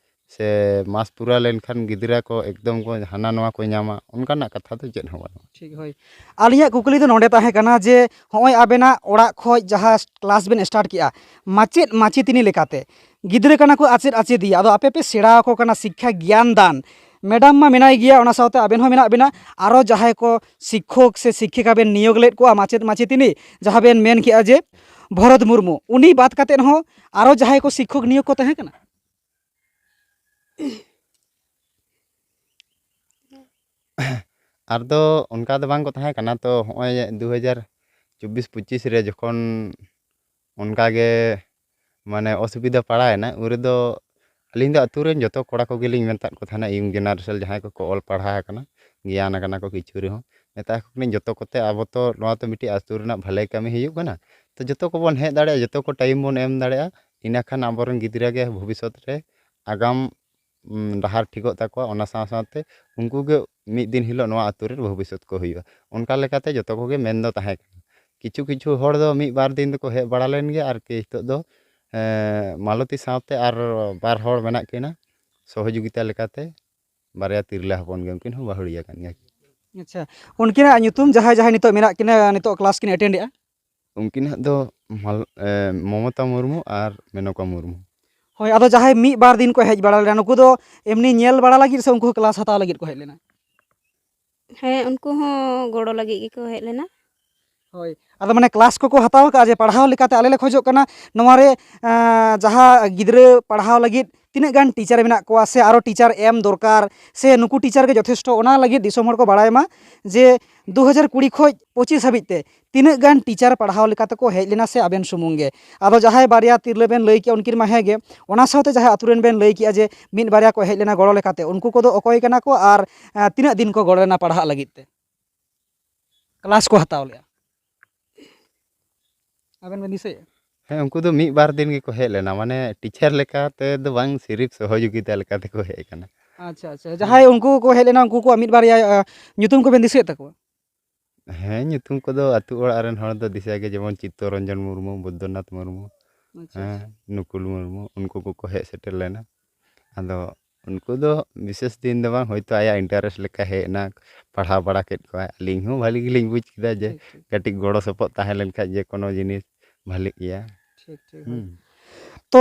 ᱥᱮ ᱢᱟᱥ ᱯᱩᱨᱟᱹᱣ ᱞᱮᱱᱠᱷᱟᱱ ᱜᱤᱫᱽᱨᱟᱹ ᱠᱚ ᱮᱠᱫᱚᱢ ᱠᱚ ᱦᱟᱱᱟ ᱱᱚᱣᱟ ᱠᱚ ᱧᱟᱢᱟ, ᱚᱱᱠᱟᱱᱟᱜ ᱠᱟᱛᱷᱟ ᱫᱚ ᱪᱮᱫ ᱦᱚᱸ ᱵᱟᱹᱱᱩᱜᱼᱟ᱾ ᱴᱷᱤᱠ, ᱦᱳᱭ᱾ ᱟᱹᱞᱤᱧᱟᱜ ᱠᱩᱠᱞᱤ ᱫᱚ ᱱᱚᱰᱮ ᱛᱟᱦᱮᱸ ᱠᱟᱱᱟ ᱡᱮ, ᱦᱚᱸᱜᱼᱚᱭ ᱟᱵᱮᱱᱟᱜ ᱚᱲᱟᱜ ᱠᱷᱚᱱ ᱡᱟᱦᱟᱸ ᱠᱞᱟᱥ ᱵᱮᱱ ᱥᱴᱟᱨᱴ ᱠᱮᱜᱼᱟ, ᱢᱟᱪᱮᱫ ᱢᱟᱪᱮᱛᱟᱹᱱᱤ ᱞᱮᱠᱟᱛᱮ, ᱜᱤᱫᱽᱨᱟᱹ ᱠᱟᱱᱟ ᱠᱚ ᱟᱪᱮᱫ ᱟᱪᱮᱫᱤᱭᱟᱹ, ᱟᱫᱚ ᱟᱯᱮ ᱯᱮ ᱥᱮᱬᱟ ᱟᱠᱚ ᱠᱟᱱᱟ ᱥᱤᱠᱠᱷᱟ ᱜᱮᱭᱟᱱ ᱫᱟᱱ, ᱢᱮᱰᱟᱢ ᱢᱟ ᱢᱮᱱᱟᱭ ᱜᱮᱭᱟ, ᱚᱱᱟ ᱥᱟᱶᱛᱮ ᱟᱵᱮᱱ ᱦᱚᱸ ᱢᱮᱱᱟᱜ ᱵᱮᱱᱟ᱾ ᱟᱨᱚ ᱡᱟᱦᱟᱸᱭ ᱠᱚ ᱥᱤᱠᱠᱷᱚᱠ ᱥᱮ ᱥᱤᱠᱠᱷᱤᱠᱟ ᱵᱮᱱ ᱱᱤᱭᱳᱜᱽ ᱞᱮᱫ ᱠᱚᱣᱟ, ᱢᱟᱪᱮᱫ ᱢᱟᱪᱮᱛᱟᱹᱱᱤ, ᱡᱟᱦᱟᱸ ᱵᱮᱱ ᱢᱮᱱ ᱠᱮᱜᱼᱟ ᱡᱮ ᱵᱷᱚᱨᱚᱛ ᱢᱩᱨᱢᱩ, ᱩᱱᱤ ᱵᱟᱫ ᱠᱟᱛᱮᱫ ᱦᱚᱸ ᱟᱨᱚ ᱡᱟᱦᱟᱸᱭ ᱠᱚ ᱥᱤᱠᱠᱷᱚᱠ ᱱᱤᱭᱳᱜᱽ ᱠᱚ ᱛᱟᱦᱮᱸ ᱠᱟᱱᱟ? ᱟᱨ ᱫᱚ ᱚᱱᱠᱟ ᱫᱚ ᱵᱟᱝ ᱠᱚ ᱛᱟᱦᱮᱸ ᱠᱟᱱᱟ᱾ ᱛᱚ, ᱦᱚᱸᱜᱼᱚᱭ ᱫᱩ ᱦᱟᱡᱟᱨ ᱪᱚᱵᱵᱤᱥ ᱯᱚᱸᱪᱤᱥ ᱨᱮ ᱡᱚᱠᱷᱚᱱ ᱚᱱᱠᱟ ᱜᱮ ᱢᱟᱱᱮ ᱚᱥᱩᱵᱤᱫᱷᱟ ᱯᱟᱲᱟᱣᱮᱱᱟ, ᱩᱱ ᱨᱮᱫᱚ ᱟᱹᱞᱤᱧ ᱫᱚ ᱟᱹᱛᱩ ᱨᱮᱱ ᱡᱚᱛᱚ ᱠᱚᱲᱟ ᱠᱚᱜᱮ ᱞᱤᱧ ᱢᱮᱛᱟᱫ ᱠᱚ ᱛᱟᱦᱮᱱᱟ, ᱤᱭᱚᱝ ᱡᱮᱱᱟᱨᱮᱥᱚᱱ ᱡᱟᱦᱟᱸᱭ ᱠᱚᱠᱚ ᱚᱞ ᱯᱟᱲᱦᱟᱣ ᱟᱠᱟᱱᱟ, ᱜᱮᱭᱟᱱ ᱟᱠᱟᱱᱟ ᱠᱚ ᱠᱤᱪᱷᱩ ᱨᱮᱦᱚᱸ, ᱢᱮᱛᱟ ᱠᱚ ᱠᱟᱹᱱᱟᱹᱧ ᱡᱚᱛᱚ ᱠᱚᱛᱮ ᱟᱵᱚ ᱛᱚ ᱱᱚᱣᱟ ᱛᱚ ᱢᱤᱫᱴᱤᱡ ᱟᱹᱛᱩ ᱨᱮᱱᱟᱜ ᱵᱷᱟᱹᱞᱟᱹᱭ ᱠᱟᱹᱢᱤ ᱦᱩᱭᱩᱜ ᱠᱟᱱᱟ᱾ ᱛᱚ, ᱡᱚᱛᱚ ᱠᱚᱵᱚᱱ ᱦᱮᱡ ᱫᱟᱲᱮᱭᱟᱜᱼᱟ, ᱡᱚᱛᱚ ᱠᱚ ᱴᱟᱭᱤᱢ ᱵᱚᱱ ᱮᱢ ᱫᱟᱲᱮᱭᱟᱜᱼᱟ, ᱤᱱᱟᱹᱠᱷᱟᱱ ᱟᱵᱚᱨᱮᱱ ᱜᱤᱫᱽᱨᱟᱹ ᱜᱮ ᱵᱷᱚᱵᱤᱥᱥᱚᱛ ᱨᱮ ᱟᱜᱟᱢ ᱩᱢ, ᱰᱟᱦᱟᱨ ᱴᱷᱤᱠᱚᱜ ᱛᱟᱠᱚᱣᱟ᱾ ᱚᱱᱟ ᱥᱟᱶ ᱥᱟᱶᱛᱮ ᱩᱱᱠᱩ ᱜᱮ ᱢᱤᱫ ᱫᱤᱱ ᱦᱤᱞᱳᱜ ᱱᱚᱣᱟ ᱟᱹᱛᱩ ᱨᱮᱱ ᱵᱷᱚᱵᱤᱥᱥᱚᱛ ᱠᱚ ᱦᱩᱭᱩᱜᱼᱟ᱾ ᱚᱱᱠᱟ ᱞᱮᱠᱟᱛᱮ ᱡᱚᱛᱚ ᱠᱚᱜᱮ ᱢᱮᱱ ᱫᱚ ᱛᱟᱦᱮᱸ ᱠᱟᱱᱟ᱾ ᱠᱤᱪᱷᱩ ᱠᱤᱪᱷᱩ ᱦᱚᱲ ᱫᱚ ᱢᱤᱫ ᱵᱟᱨ ᱫᱤᱱ ᱫᱚᱠᱚ ᱦᱮᱡ ᱵᱟᱲᱟ ᱞᱮᱱ ᱜᱮᱭᱟ, ᱟᱨᱠᱤ ᱱᱤᱛᱚᱜ ᱫᱚ ᱮᱸ, ᱢᱟᱞᱚᱛᱤ ᱥᱟᱶᱛᱮ ᱟᱨ ᱵᱟᱨ ᱦᱚᱲ ᱢᱮᱱᱟᱜ ᱠᱤᱱᱟ, ᱥᱚᱦᱚᱡᱳᱜᱤᱛᱟ ᱞᱮᱠᱟᱛᱮ ᱵᱟᱨᱭᱟ ᱛᱤᱨᱞᱟᱹ ᱦᱚᱯᱚᱱ ᱜᱮ, ᱩᱱᱠᱤᱱ ᱦᱚᱸ ᱵᱟᱹᱦᱩᱲᱤᱭᱟᱹ ᱠᱟᱱ ᱜᱮᱭᱟ ᱠᱤᱱ᱾ ᱟᱪᱪᱷᱟ, ᱩᱱᱠᱤᱱᱟᱜ ᱧᱩᱛᱩᱢ, ᱡᱟᱦᱟᱸᱭ ᱡᱟᱦᱟᱸᱭ ᱱᱤᱛᱚᱜ ᱢᱮᱱᱟᱜ ᱠᱤᱱᱟ, ᱱᱤᱛᱚᱜ ᱠᱞᱟᱥ ᱠᱤᱱ ᱮᱴᱮᱱᱰ ᱮᱜᱼᱟ? ᱩᱱᱠᱤᱱᱟᱜ ᱫᱚ ᱢᱟᱞ-, ᱮ, ᱢᱚᱢᱚᱛᱟ ᱢᱩᱨᱢᱩ ᱟᱨ ᱢᱮᱱᱚᱠᱟ ᱢᱩᱨᱢᱩ᱾ ᱦᱳᱭ, ᱟᱫᱚ ᱡᱟᱦᱟᱸᱭ ᱢᱤᱫ ᱵᱟᱨ ᱫᱤᱱ ᱠᱚ ᱦᱮᱡ ᱵᱟᱲᱟ ᱞᱮᱱᱟ, ᱱᱩᱠᱩ ᱫᱚ ᱮᱢᱱᱤ ᱧᱮᱞ ᱵᱟᱲᱟ ᱞᱟᱹᱜᱤᱫ ᱥᱮ ᱩᱱᱠᱩ ᱦᱚᱸ ᱠᱞᱟᱥ ᱦᱟᱛᱟᱣ ᱞᱟᱹᱜᱤᱫ ᱠᱚ ᱦᱮᱡ ᱞᱮᱱᱟ? ᱦᱮᱸ, ᱩᱱᱠᱩ ᱦᱚᱸ ᱜᱚᱲᱚ ᱞᱟᱹᱜᱤᱫ ᱜᱮᱠᱚ ᱦᱮᱡ ᱞᱮᱱᱟ᱾ ᱦᱳᱭ, ᱟᱫᱚ ᱢᱟᱱᱮ ᱠᱞᱟᱥ ᱠᱚᱠᱚ ᱦᱟᱛᱟᱣ ᱠᱟᱜᱼᱟ ᱡᱮ ᱯᱟᱲᱦᱟᱣ ᱞᱮᱠᱟᱛᱮ ᱟᱞᱮ ᱞᱮ ᱠᱷᱚᱡᱚᱜ ᱠᱟᱱᱟ ᱱᱚᱣᱟ ᱨᱮ, ᱟᱸ, ᱡᱟᱦᱟᱸ ᱜᱤᱫᱽᱨᱟᱹ ᱯᱟᱲᱦᱟᱣ ᱞᱟᱹᱜᱤᱫ ᱛᱤᱱᱟᱹᱜ ᱜᱟᱱ ᱴᱤᱪᱟᱨ ᱢᱮᱱᱟᱜ ᱠᱚᱣᱟ ᱥᱮ ᱟᱨᱚ ᱴᱤᱪᱟᱨ ᱮᱢ ᱫᱚᱨᱠᱟᱨ ᱥᱮ ᱱᱩᱠᱩ ᱴᱤᱪᱟᱨ ᱜᱮ ᱡᱚᱛᱷᱮᱥᱴᱚ, ᱚᱱᱟ ᱞᱟᱹᱜᱤᱫ ᱫᱤᱥᱚᱢ ᱦᱚᱲ ᱠᱚ ᱵᱟᱲᱟᱭ ᱢᱟ ᱡᱮ ᱫᱩ ᱦᱟᱡᱟᱨ ᱠᱩᱲᱤ ᱠᱷᱚᱡ ᱯᱚᱸᱪᱤᱥ ᱦᱟᱹᱵᱤᱡ ᱛᱮ ᱛᱤᱱᱟᱹᱜ ᱜᱟᱱ ᱴᱤᱪᱟᱨ ᱯᱟᱲᱦᱟᱣ ᱞᱮᱠᱟ ᱛᱮᱠᱚ ᱦᱮᱡ ᱞᱮᱱᱟ ᱥᱮ ᱟᱵᱮᱱ ᱥᱩᱢᱩᱝ ᱜᱮ᱾ ᱟᱫᱚ ᱡᱟᱦᱟᱸᱭ ᱵᱟᱨᱭᱟ ᱛᱤᱨᱞᱟᱹ ᱵᱮᱱ ᱞᱟᱹᱭ ᱠᱮᱜᱼᱟ, ᱩᱱᱠᱤᱱ ᱢᱟ ᱦᱮᱸ ᱜᱮ, ᱚᱱᱟ ᱥᱟᱶᱛᱮ ᱡᱟᱦᱟᱸᱭ ᱟᱛᱳ ᱨᱮᱱ ᱵᱮᱱ ᱞᱟᱹᱭ ᱠᱮᱜᱼᱟ ᱡᱮ ᱢᱤᱫ ᱵᱟᱨᱭᱟ ᱠᱚ ᱦᱮᱡ ᱞᱮᱱᱟ ᱜᱚᱲᱚ ᱞᱮᱠᱟᱛᱮ, ᱩᱱᱠᱩ ᱠᱚᱫᱚ ᱚᱠᱚᱭ ᱠᱟᱱᱟ ᱠᱚ ᱟᱨ, ᱟᱸ, ᱛᱤᱱᱟᱹᱜ ᱫᱤᱱ ᱠᱚ ᱜᱚᱲᱚ ᱞᱮᱱᱟ ᱯᱟᱲᱦᱟᱜ ᱞᱟᱹᱜᱤᱫ ᱛᱮ, ᱠᱞᱟᱥ ᱠᱚ ᱦᱟᱛᱟᱣ ᱞᱮᱜᱼᱟ? ᱟᱵᱮᱱ ᱵᱮᱱ ᱫᱤᱥᱟᱹᱭᱮᱫᱼᱟ? ᱦᱮᱸ, ᱩᱱᱠᱩ ᱫᱚ ᱢᱤᱫ ᱵᱟᱨ ᱫᱤᱱ ᱜᱮᱠᱚ ᱦᱮᱡ ᱞᱮᱱᱟ, ᱢᱟᱱᱮ ᱴᱤᱪᱟᱨ ᱞᱮᱠᱟᱛᱮ ᱫᱚ ᱵᱟᱝ, ᱥᱤᱨᱤᱯ ᱥᱚᱦᱚᱡᱳᱜᱤᱛᱟ ᱞᱮᱠᱟ ᱛᱮᱠᱚ ᱦᱮᱡ ᱟᱠᱟᱱᱟ᱾ ᱟᱪᱪᱷᱟ, ᱟᱪᱪᱷᱟ, ᱡᱟᱦᱟᱸᱭ ᱩᱱᱠᱩ ᱠᱚ ᱦᱮᱡ ᱞᱮᱱᱟ, ᱩᱱᱠᱩ ᱠᱚᱣᱟᱜ ᱢᱤᱫ ᱵᱟᱨᱭᱟ, ᱟ, ᱧᱩᱛᱩᱢ ᱠᱚᱵᱮᱱ ᱫᱤᱥᱟᱹᱭᱮᱫ ᱛᱟᱠᱚᱣᱟ? ᱦᱮᱸ, ᱧᱩᱛᱩᱢ ᱠᱚᱫᱚ ᱟᱹᱛᱩ ᱚᱲᱟᱜ ᱨᱮᱱ ᱦᱚᱲ ᱫᱚ ᱫᱤᱥᱟᱹ ᱜᱮ, ᱡᱮᱢᱚᱱ ᱪᱤᱛᱛᱚᱨᱚᱧᱡᱚᱱ ᱢᱩᱨᱢᱩ, ᱵᱩᱫᱽᱫᱷᱚᱱᱟᱛᱷ ᱢᱩᱨᱢᱩ, ᱟᱪᱪᱷᱟ, ᱦᱮᱸ, ᱱᱩᱠᱩᱞ ᱢᱩᱨᱢᱩ, ᱩᱱᱠᱩ ᱠᱚᱠᱚ ᱦᱮᱡ ᱥᱮᱴᱮᱨ ᱞᱮᱱᱟ᱾ ᱟᱫᱚ ᱩᱱᱠᱩ ᱫᱚ ᱵᱤᱥᱮᱥ ᱫᱤᱱ ᱫᱚ ᱵᱟᱝ, ᱦᱳᱭᱛᱳ ᱟᱭᱟᱜ ᱤᱱᱴᱟᱨᱮᱥᱴ ᱞᱮᱠᱟ ᱦᱮᱡ ᱮᱱᱟ, ᱯᱟᱲᱦᱟᱣ ᱵᱟᱲᱟ ᱠᱮᱫ ᱠᱚᱣᱟᱭ᱾ ᱟᱹᱞᱤᱧ ᱦᱚᱸ ᱵᱷᱟᱹᱞᱤ ᱜᱮᱞᱤᱧ ᱵᱩᱡᱽ ᱠᱮᱫᱟ ᱡᱮ ᱴᱷᱤᱠ, ᱴᱷᱤᱠ, ᱠᱟᱹᱴᱤᱡ ᱜᱚᱲᱚ ᱥᱚᱯᱚᱦᱚᱫ ᱛᱟᱦᱮᱸ ᱞᱮᱱᱠᱷᱟᱡ ᱡᱮ ᱠᱳᱱᱳ ᱡᱤᱱᱤᱥ ᱵᱷᱟᱹᱞᱤᱜ ᱜᱮᱭᱟ᱾ ᱴᱷᱤᱠ, ᱴᱷᱤᱠ, ᱦᱳᱭ᱾ ᱦᱩᱸ᱾ ᱛᱚ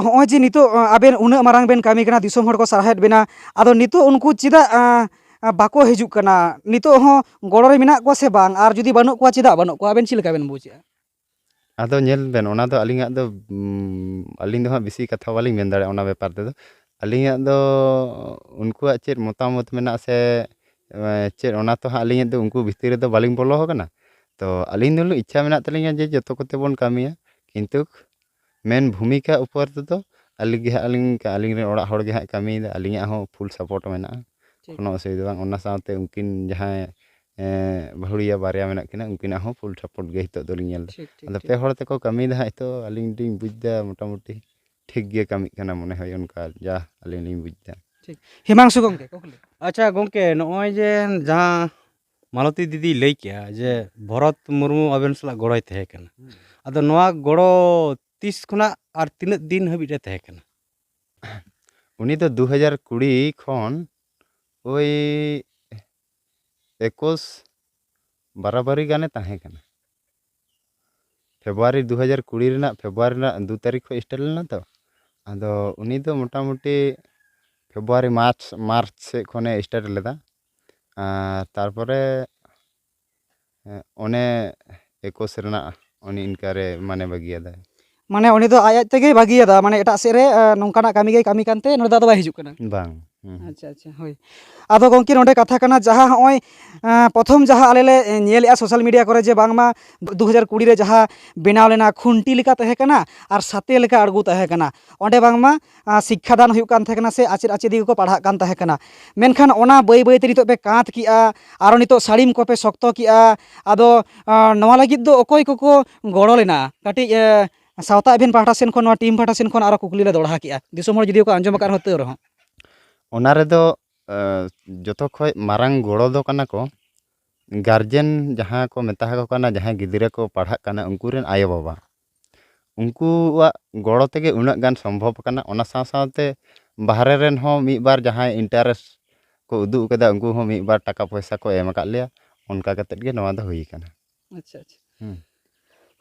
ᱦᱚᱸᱜᱼᱚᱭ ᱡᱮ ᱱᱤᱛᱚᱜ, ᱟᱸ, ᱟᱵᱮᱱ ᱩᱱᱟᱹᱜ ᱢᱟᱨᱟᱝ ᱵᱮᱱ ᱠᱟᱹᱢᱤ ᱠᱟᱱᱟ, ᱫᱤᱥᱚᱢ ᱦᱚᱲ ᱠᱚ ᱥᱟᱨᱦᱟᱣᱮᱫ ᱵᱮᱱᱟ, ᱟᱫᱚ ᱱᱤᱛᱚᱜ ᱩᱱᱠᱩ ᱪᱮᱫᱟᱜ, ᱟᱸ, ᱟᱸ, ᱵᱟᱠᱚ ᱦᱤᱡᱩᱜ ᱠᱟᱱᱟ? ᱱᱤᱛᱚᱜ ᱦᱚᱸ ᱜᱚᱲᱚ ᱨᱮ ᱢᱮᱱᱟᱜ ᱠᱚᱣᱟ ᱥᱮ ᱵᱟᱝ? ᱟᱨ ᱡᱩᱫᱤ ᱵᱟᱹᱱᱩᱜ ᱠᱚᱣᱟ, ᱪᱮᱫᱟᱜ ᱵᱟᱹᱱᱩᱜ ᱠᱚᱣᱟ? ᱟᱵᱮᱱ ᱪᱮᱫ ᱞᱮᱠᱟ ᱵᱮᱱ ᱵᱩᱡᱮᱜᱼᱟ? ᱟᱫᱚ ᱧᱮᱞ ᱵᱮᱱ, ᱚᱱᱟ ᱫᱚ ᱟᱹᱞᱤᱧᱟᱜ ᱫᱚ, ᱩᱢ, ᱟᱹᱞᱤᱧ ᱫᱚ ᱦᱟᱸᱜ ᱵᱮᱥᱤ ᱠᱟᱛᱷᱟ ᱵᱟᱹᱞᱤᱧ ᱢᱮᱱ ᱫᱟᱲᱮᱭᱟᱜᱼᱟ ᱚᱱᱟ ᱵᱮᱯᱟᱨ ᱛᱮᱫᱚ᱾ ᱟᱹᱞᱤᱧᱟᱜ ᱫᱚ ᱩᱱᱠᱩᱣᱟᱜ ᱪᱮᱫ ᱢᱚᱛᱟᱢᱚᱛ ᱢᱮᱱᱟᱜᱼᱟ ᱥᱮ, ᱮ, ᱪᱮᱫ, ᱚᱱᱟ ᱛᱚ ᱦᱟᱸᱜ ᱟᱹᱞᱤᱧᱟᱜ ᱫᱚ ᱩᱱᱠᱩ ᱵᱷᱤᱛᱤᱨ ᱨᱮᱫᱚ ᱵᱟᱹᱞᱤᱧ ᱵᱚᱞᱚ ᱟᱠᱟᱱᱟ᱾ ᱛᱚ ᱟᱹᱞᱤᱧ ᱫᱚ ᱤᱪᱪᱷᱟ ᱢᱮᱱᱟᱜ ᱛᱟᱹᱞᱤᱧᱟ ᱡᱮ ᱡᱚᱛᱚ ᱠᱚᱛᱮ ᱵᱚᱱ ᱠᱟᱹᱢᱤᱭᱟ, ᱠᱤᱱᱛᱩ ᱢᱮᱱ ᱵᱷᱩᱢᱤᱠᱟ ᱩᱯᱚᱨ ᱛᱮᱫᱚ ᱟᱹᱞᱤᱧ ᱜᱮ ᱦᱟᱸᱜ, ᱟᱹᱞᱤᱧ, ᱟᱹᱞᱤᱧ ᱨᱮᱱ ᱚᱲᱟᱜ ᱦᱚᱲ ᱜᱮ ᱦᱟᱸᱜ ᱠᱟᱹᱢᱤᱭᱮᱫᱟ, ᱟᱹᱞᱤᱧᱟᱜ ᱦᱚᱸ ᱯᱷᱩᱞ ᱥᱟᱯᱳᱨᱴ ᱢᱮᱱᱟᱜᱼᱟ, ᱴᱷᱤᱠ᱾ ᱠᱳᱱᱳ ᱚᱥᱩᱵᱤᱫᱷᱟ ᱵᱟᱝ᱾ ᱚᱱᱟ ᱥᱟᱶᱛᱮ ᱩᱱᱠᱤᱱ ᱡᱟᱦᱟᱸᱭ, ᱮ, ᱵᱟᱹᱦᱩᱲᱤᱭᱟᱹ ᱵᱟᱨᱭᱟ ᱢᱮᱱᱟᱜ ᱠᱤᱱᱟ, ᱩᱱᱠᱤᱱᱟᱜ ᱦᱚᱸ ᱯᱷᱩᱞ ᱥᱟᱯᱳᱨᱴ ᱜᱮ ᱱᱤᱛᱚᱜ ᱫᱚᱞᱤᱧ ᱧᱮᱞ ᱮᱫᱟ᱾ ᱴᱷᱤᱠ, ᱴᱷᱤᱠ, ᱟᱫᱚ ᱴᱷᱤᱠ᱾ ᱯᱮ ᱦᱚᱲ ᱛᱮᱠᱚ ᱠᱟᱹᱢᱤᱭᱮᱫᱟ ᱦᱟᱸᱜ, ᱱᱤᱛᱚᱜ ᱟᱹᱞᱤᱧ ᱞᱤᱧ ᱵᱩᱡᱽ ᱮᱫᱟ ᱢᱚᱴᱟᱢᱩᱴᱤ ᱴᱷᱤᱠ ᱜᱮ ᱠᱟᱹᱢᱤᱜ ᱠᱟᱱᱟ ᱢᱚᱱᱮ ᱦᱚᱭ, ᱚᱱᱠᱟ ᱡᱟ ᱟᱹᱞᱤᱧ ᱞᱤᱧ ᱵᱩᱡᱽ ᱮᱫᱟ᱾ ᱴᱷᱤᱠ᱾ ᱦᱤᱢᱟᱝᱥᱩ ᱜᱚᱢᱠᱮ, ᱠᱩᱠᱞᱤ᱾ ᱟᱪᱪᱷᱟ ᱜᱚᱢᱠᱮ, ᱱᱚᱜᱼᱚᱭ ᱡᱮ ᱡᱟᱦᱟᱸ ᱢᱟᱞᱚᱛᱤ ᱫᱤᱫᱤᱭ ᱞᱟᱹᱭ ᱠᱮᱜᱼᱟ ᱡᱮ ᱵᱷᱚᱨᱚᱛ ᱢᱩᱨᱢᱩ ᱟᱵᱮᱱ ᱥᱟᱞᱟᱜ ᱜᱚᱲᱚᱭ ᱛᱟᱦᱮᱸ ᱠᱟᱱᱟ, ᱦᱩᱸ᱾ ᱟᱫᱚ ᱱᱚᱣᱟ ᱜᱚᱲᱚ ᱛᱤᱥ ᱠᱷᱚᱱᱟᱜ ᱟᱨ ᱛᱤᱱᱟᱹᱜ ᱫᱤᱱ ᱦᱟᱹᱵᱤᱡ ᱮ ᱛᱟᱦᱮᱸ ᱠᱟᱱᱟ? ᱩᱱᱤ ᱫᱚ ᱫᱩ ᱦᱟᱡᱟᱨ ᱠᱩᱲᱤ ᱠᱷᱚᱱ ᱳᱭ ᱮᱠᱩᱥ ᱵᱟᱨᱟᱵᱟᱨᱤ ᱜᱟᱱᱮ ᱛᱟᱦᱮᱸ ᱠᱟᱱᱟ᱾ ᱯᱷᱮᱵᱽᱨᱩᱣᱟᱨᱤ ᱫᱩ ᱦᱟᱡᱟᱨ ᱠᱩᱲᱤ ᱨᱮᱱᱟᱜ ᱯᱷᱮᱵᱽᱨᱩᱣᱟᱨᱤ ᱨᱮᱱᱟᱜ ᱫᱩ ᱛᱟᱹᱨᱤᱠᱷ ᱠᱷᱚᱱ ᱥᱴᱟᱨᱴ ᱞᱮᱱᱟ ᱛᱚ᱾ ᱟᱫᱚ ᱩᱱᱤ ᱫᱚ ᱢᱚᱴᱟᱢᱩᱴᱤ ᱯᱷᱮᱵᱽᱨᱩᱣᱟᱨᱤ, ᱢᱟᱨᱪ, ᱢᱟᱨᱪ ᱥᱮᱫ ᱠᱷᱚᱱᱮ ᱥᱴᱟᱨᱴ ᱞᱮᱫᱟ᱾ ᱟᱨ ᱛᱟᱨᱯᱚᱨᱮ, ᱮᱸ, ᱚᱱᱮ ᱮᱠᱩᱥ ᱨᱮᱱᱟᱜ ᱩᱱᱤ ᱤᱱᱠᱟᱨᱮ ᱢᱟᱱᱮ ᱵᱟᱹᱜᱤᱭᱟᱫᱟᱭ᱾ ᱢᱟᱱᱮ ᱩᱱᱤ ᱫᱚ ᱟᱡ ᱟᱡ ᱛᱮᱜᱮᱭ ᱵᱟᱹᱜᱤᱭᱟᱫᱟ, ᱢᱟᱱᱮ ᱮᱴᱟᱜ ᱥᱮᱫ ᱨᱮ, ᱮᱸ, ᱱᱚᱝᱠᱟᱱᱟᱜ ᱠᱟᱹᱢᱤ ᱜᱮᱭ ᱠᱟᱹᱢᱤ ᱠᱟᱱᱛᱮ ᱱᱚᱰᱮ ᱫᱚ ᱟᱫᱚ ᱵᱟᱭ ᱦᱤᱡᱩᱜ ᱠᱟᱱᱟ᱾ ᱵᱟᱝ᱾ ᱦᱩᱸ᱾ ᱟᱪᱪᱷᱟ, ᱟᱪᱪᱷᱟ, ᱦᱳᱭ᱾ ᱟᱫᱚ ᱜᱚᱢᱠᱮ, ᱱᱚᱰᱮ ᱠᱟᱛᱷᱟ ᱠᱟᱱᱟ, ᱡᱟᱦᱟᱸ ᱦᱚᱸᱜᱼᱚᱭ, ᱮᱸ, ᱯᱨᱚᱛᱷᱚᱢ ᱡᱟᱦᱟᱸ ᱟᱞᱮ ᱞᱮ, ᱮᱸ, ᱧᱮᱞᱮᱜᱼᱟ ᱥᱳᱥᱟᱞ ᱢᱤᱰᱤᱭᱟ ᱠᱚᱨᱮ ᱡᱮ ᱵᱟᱝᱢᱟ ᱫᱩ ᱦᱟᱡᱟᱨ ᱠᱩᱲᱤ ᱨᱮ ᱡᱟᱦᱟᱸ ᱵᱮᱱᱟᱣ ᱞᱮᱱᱟ, ᱠᱷᱩᱱᱴᱤ ᱞᱮᱠᱟ ᱛᱟᱦᱮᱸ ᱠᱟᱱᱟ ᱟᱨ ᱥᱟᱛᱮ ᱞᱮᱠᱟ ᱟᱬᱜᱚ ᱛᱟᱦᱮᱸ ᱠᱟᱱᱟ, ᱚᱸᱰᱮ ᱵᱟᱝᱢᱟ, ᱟᱸ, ᱥᱤᱠᱠᱷᱟ ᱫᱟᱱ ᱦᱩᱭᱩᱜ ᱠᱟᱱ ᱛᱟᱦᱮᱸ ᱠᱟᱱᱟ ᱥᱮ ᱟᱪᱮᱫ ᱟᱪᱮᱫᱤᱭᱟᱹ ᱠᱚᱠᱚ ᱯᱟᱲᱦᱟᱜ ᱠᱟᱱ ᱛᱟᱦᱮᱸ ᱠᱟᱱᱟ᱾ ᱢᱮᱱᱠᱷᱟᱱ ᱚᱱᱟ ᱵᱟᱹᱭ ᱵᱟᱹᱭᱛᱮ ᱱᱤᱛᱚᱜ ᱯᱮ ᱠᱟᱸᱛ ᱠᱮᱜᱼᱟ, ᱟᱨᱚ ᱱᱤᱛᱚᱜ ᱥᱟᱹᱲᱤᱢ ᱠᱚᱯᱮ ᱥᱚᱠᱛᱚ ᱠᱮᱜᱼᱟ᱾ ᱟᱫᱚ, ᱟᱸ, ᱱᱚᱣᱟ ᱞᱟᱹᱜᱤᱫ ᱫᱚ ᱚᱠᱚᱭ ᱠᱚᱠᱚ ᱜᱚᱲᱚ ᱞᱮᱱᱟ? ᱠᱟᱹᱴᱤᱡ, ᱮᱸ, ᱥᱟᱶᱛᱟ ᱮᱵᱷᱮᱱ ᱯᱟᱦᱴᱟ ᱥᱮᱱ ᱠᱷᱚᱱ, ᱱᱚᱣᱟ ᱴᱤᱢ ᱯᱟᱦᱴᱟ ᱥᱮᱱ ᱠᱷᱚᱱ ᱟᱨᱚ ᱠᱩᱠᱞᱤ ᱞᱮ ᱫᱚᱦᱲᱟ ᱠᱮᱜᱼᱟ, ᱫᱤᱥᱚᱢ ᱦᱚᱲ ᱡᱩᱫᱤ ᱠᱚ ᱟᱸᱡᱚᱢ ᱟᱠᱟᱫ ᱨᱮᱦᱚᱸ ᱛᱟᱹᱣ ᱨᱮᱦᱚᱸ᱾ ᱚᱱᱟ ᱨᱮᱫᱚ, ᱮ, ᱡᱚᱛᱚ ᱠᱷᱚᱡ ᱢᱟᱨᱟᱝ ᱜᱚᱲᱚ ᱫᱚ ᱠᱟᱱᱟ ᱠᱚ ᱜᱟᱨᱡᱮᱱ, ᱡᱟᱦᱟᱸ ᱠᱚ ᱢᱮᱛᱟ ᱟᱠᱚ ᱠᱟᱱᱟ, ᱡᱟᱦᱟᱸᱭ ᱜᱤᱫᱽᱨᱟᱹ ᱠᱚ ᱯᱟᱲᱦᱟᱜ ᱠᱟᱱᱟ, ᱩᱱᱠᱩ ᱨᱮᱱ ᱟᱭᱳᱼᱵᱟᱵᱟ, ᱩᱱᱠᱩᱣᱟᱜ ᱜᱚᱲᱚ ᱛᱮᱜᱮ ᱩᱱᱟᱹᱜ ᱜᱟᱱ ᱥᱚᱢᱵᱷᱚᱵ ᱟᱠᱟᱱᱟ᱾ ᱚᱱᱟ ᱥᱟᱶ ᱥᱟᱶᱛᱮ ᱵᱟᱦᱨᱮ ᱨᱮᱱ ᱦᱚᱸ ᱢᱤᱫ ᱵᱟᱨ ᱡᱟᱦᱟᱸᱭ ᱤᱱᱴᱟᱨᱮᱥᱴ ᱠᱚ ᱩᱫᱩᱜ ᱟᱠᱟᱫᱟ, ᱩᱱᱠᱩ ᱦᱚᱸ ᱢᱤᱫ ᱵᱟᱨ ᱴᱟᱠᱟ ᱯᱚᱭᱥᱟ ᱠᱚ ᱮᱢ ᱟᱠᱟᱫ ᱞᱮᱭᱟ᱾ ᱚᱱᱠᱟ ᱠᱟᱛᱮᱫ ᱜᱮ ᱱᱚᱣᱟ ᱫᱚ ᱦᱩᱭ ᱟᱠᱟᱱᱟ᱾ ᱟᱪᱪᱷᱟ, ᱟᱪᱪᱷᱟ᱾ ᱦᱩᱸ᱾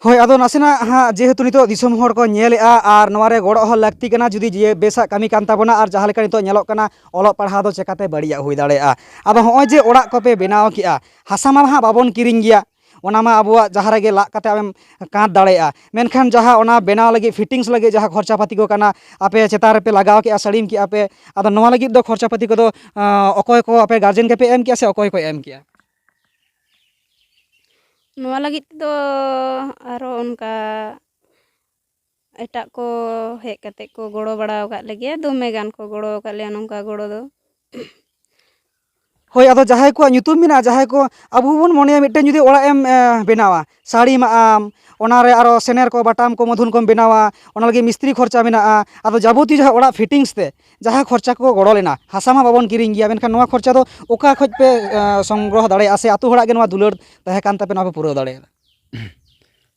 ᱦᱳᱭ, ᱟᱫᱚ ᱱᱟᱥᱮᱱᱟᱜ ᱦᱟᱸᱜ ᱡᱮᱦᱮᱛᱩ ᱱᱤᱛᱚᱜ ᱫᱤᱥᱚᱢ ᱦᱚᱲ ᱠᱚ ᱧᱮᱞᱮᱜᱼᱟ, ᱟᱨ ᱱᱚᱣᱟ ᱨᱮ ᱜᱚᱲᱚ ᱦᱚᱸ ᱞᱟᱹᱠᱛᱤ ᱠᱟᱱᱟ᱾ ᱡᱩᱫᱤ ᱡᱮ ᱵᱮᱥᱟᱜ ᱠᱟᱹᱢᱤ ᱠᱟᱱ ᱛᱟᱵᱚᱱᱟ, ᱟᱨ ᱡᱟᱦᱟᱸ ᱞᱮᱠᱟ ᱱᱤᱛᱚᱜ ᱧᱮᱞᱚᱜ ᱠᱟᱱᱟ, ᱚᱞᱚᱜ ᱯᱟᱲᱦᱟᱣ ᱫᱚ ᱪᱮᱠᱟᱛᱮ ᱵᱟᱹᱲᱤᱡᱟᱜ ᱦᱩᱭ ᱫᱟᱲᱮᱭᱟᱜᱼᱟ? ᱟᱫᱚ ᱦᱚᱸᱜᱼᱚᱭ ᱡᱮ ᱚᱲᱟᱜ ᱠᱚᱯᱮ ᱵᱮᱱᱟᱣ ᱠᱮᱜᱼᱟ, ᱦᱟᱥᱟ ᱢᱟ ᱦᱟᱸᱜ ᱵᱟᱵᱚᱱ ᱠᱤᱨᱤᱧ ᱜᱮᱭᱟ, ᱚᱱᱟ ᱢᱟ ᱟᱵᱚᱣᱟᱜ ᱡᱟᱦᱟᱸ ᱨᱮᱜᱮ ᱞᱟᱜ ᱠᱟᱛᱮ ᱟᱢᱮᱢ ᱠᱟᱸᱛ ᱫᱟᱲᱮᱭᱟᱜᱼᱟ, ᱢᱮᱱᱠᱷᱟᱱ ᱡᱟᱦᱟᱸ ᱚᱱᱟ ᱵᱮᱱᱟᱣ ᱞᱟᱹᱜᱤᱫ, ᱯᱷᱤᱴᱤᱝᱥ ᱞᱟᱹᱜᱤᱫ ᱡᱟᱦᱟᱸ ᱠᱷᱚᱨᱪᱟ ᱯᱟᱹᱛᱤ ᱠᱚ ᱠᱟᱱᱟ, ᱟᱯᱮ ᱪᱮᱛᱟᱱ ᱨᱮᱯᱮ ᱞᱟᱜᱟᱣ ᱠᱮᱜᱼᱟ, ᱥᱟᱹᱲᱤᱢ ᱠᱮᱜᱼᱟ ᱯᱮ, ᱟᱫᱚ ᱱᱚᱣᱟ ᱞᱟᱹᱜᱤᱫ ᱫᱚ ᱠᱷᱚᱨᱪᱟ ᱯᱟᱹᱛᱤ ᱠᱚᱫᱚ, ᱟᱸ, ᱚᱠᱚᱭ ᱠᱚ ᱟᱯᱮ ᱜᱟᱨᱡᱮᱱ ᱜᱮᱯᱮ ᱮᱢ ᱠᱮᱜᱼᱟ ᱥᱮ ᱚᱠᱚᱭ ᱠᱚ ᱮᱢ ᱠᱮᱜᱼᱟ? ᱱᱚᱣᱟ ᱞᱟᱹᱜᱤᱫ ᱛᱮᱫᱚ ᱟᱨᱚ ᱚᱱᱠᱟ ᱮᱴᱟᱜ ᱠᱚ ᱦᱮᱡ ᱠᱟᱛᱮ ᱠᱚ ᱜᱚᱲᱚ ᱵᱟᱲᱟ ᱟᱠᱟᱫ ᱞᱮᱜᱮᱭᱟ, ᱫᱚᱢᱮ ᱜᱟᱱ ᱠᱚ ᱜᱚᱲᱚ ᱟᱠᱟᱫ ᱞᱮᱭᱟ ᱱᱚᱝᱠᱟ ᱜᱚᱲᱚ ᱫᱚ᱾ ᱦᱳᱭ, ᱟᱫᱚ ᱡᱟᱦᱟᱸᱭ ᱠᱚᱣᱟᱜ ᱧᱩᱛᱩᱢ ᱢᱮᱱᱟᱜᱼᱟ, ᱡᱟᱦᱟᱸᱭ ᱠᱚ, ᱟᱵᱚ ᱵᱚᱱ ᱢᱚᱱᱮᱭᱟ ᱢᱤᱫᱴᱮᱱ ᱡᱩᱫᱤ ᱚᱲᱟᱜ ᱮᱢ, ᱮ, ᱵᱮᱱᱟᱣᱟ, ᱥᱟᱹᱲᱤᱢᱟᱜ ᱟᱢ, ᱚᱱᱟ ᱨᱮ ᱟᱨᱚ ᱥᱮᱱᱮᱨ ᱠᱚ, ᱵᱟᱴᱟᱢ ᱠᱚ, ᱢᱚᱫᱷᱩᱱ ᱠᱚᱢ ᱵᱮᱱᱟᱣᱟ, ᱚᱱᱟ ᱞᱟᱹᱜᱤᱫ ᱢᱤᱥᱛᱨᱤ ᱠᱷᱚᱨᱪᱟ ᱢᱮᱱᱟᱜᱼᱟ, ᱟᱫᱚ ᱡᱟᱵᱚᱛᱤᱭᱚ ᱡᱟᱦᱟᱸ ᱚᱲᱟᱜ ᱯᱷᱤᱴᱤᱝᱥ ᱛᱮ ᱡᱟᱦᱟᱸ ᱠᱷᱚᱨᱪᱟ ᱠᱚ ᱜᱚᱲᱚ ᱞᱮᱱᱟ, ᱦᱟᱥᱟ ᱢᱟ ᱵᱟᱵᱚᱱ ᱠᱤᱨᱤᱧ ᱜᱮᱭᱟ, ᱢᱮᱱᱠᱷᱟᱱ ᱱᱚᱣᱟ ᱠᱷᱚᱨᱪᱟ ᱫᱚ ᱚᱠᱟ ᱠᱷᱚᱡ ᱯᱮ, ᱮ, ᱥᱚᱝᱜᱨᱚᱦᱚ ᱫᱟᱲᱮᱭᱟᱜᱼᱟ ᱥᱮ ᱟᱛᱳ ᱦᱚᱲᱟᱜ ᱜᱮ ᱱᱚᱣᱟ ᱫᱩᱞᱟᱹᱲ ᱛᱟᱦᱮᱸ ᱠᱟᱱ ᱛᱟᱯᱮ, ᱱᱚᱣᱟ ᱯᱮ ᱯᱩᱨᱟᱹᱣ ᱫᱟᱲᱮᱭᱟᱜᱼᱟ?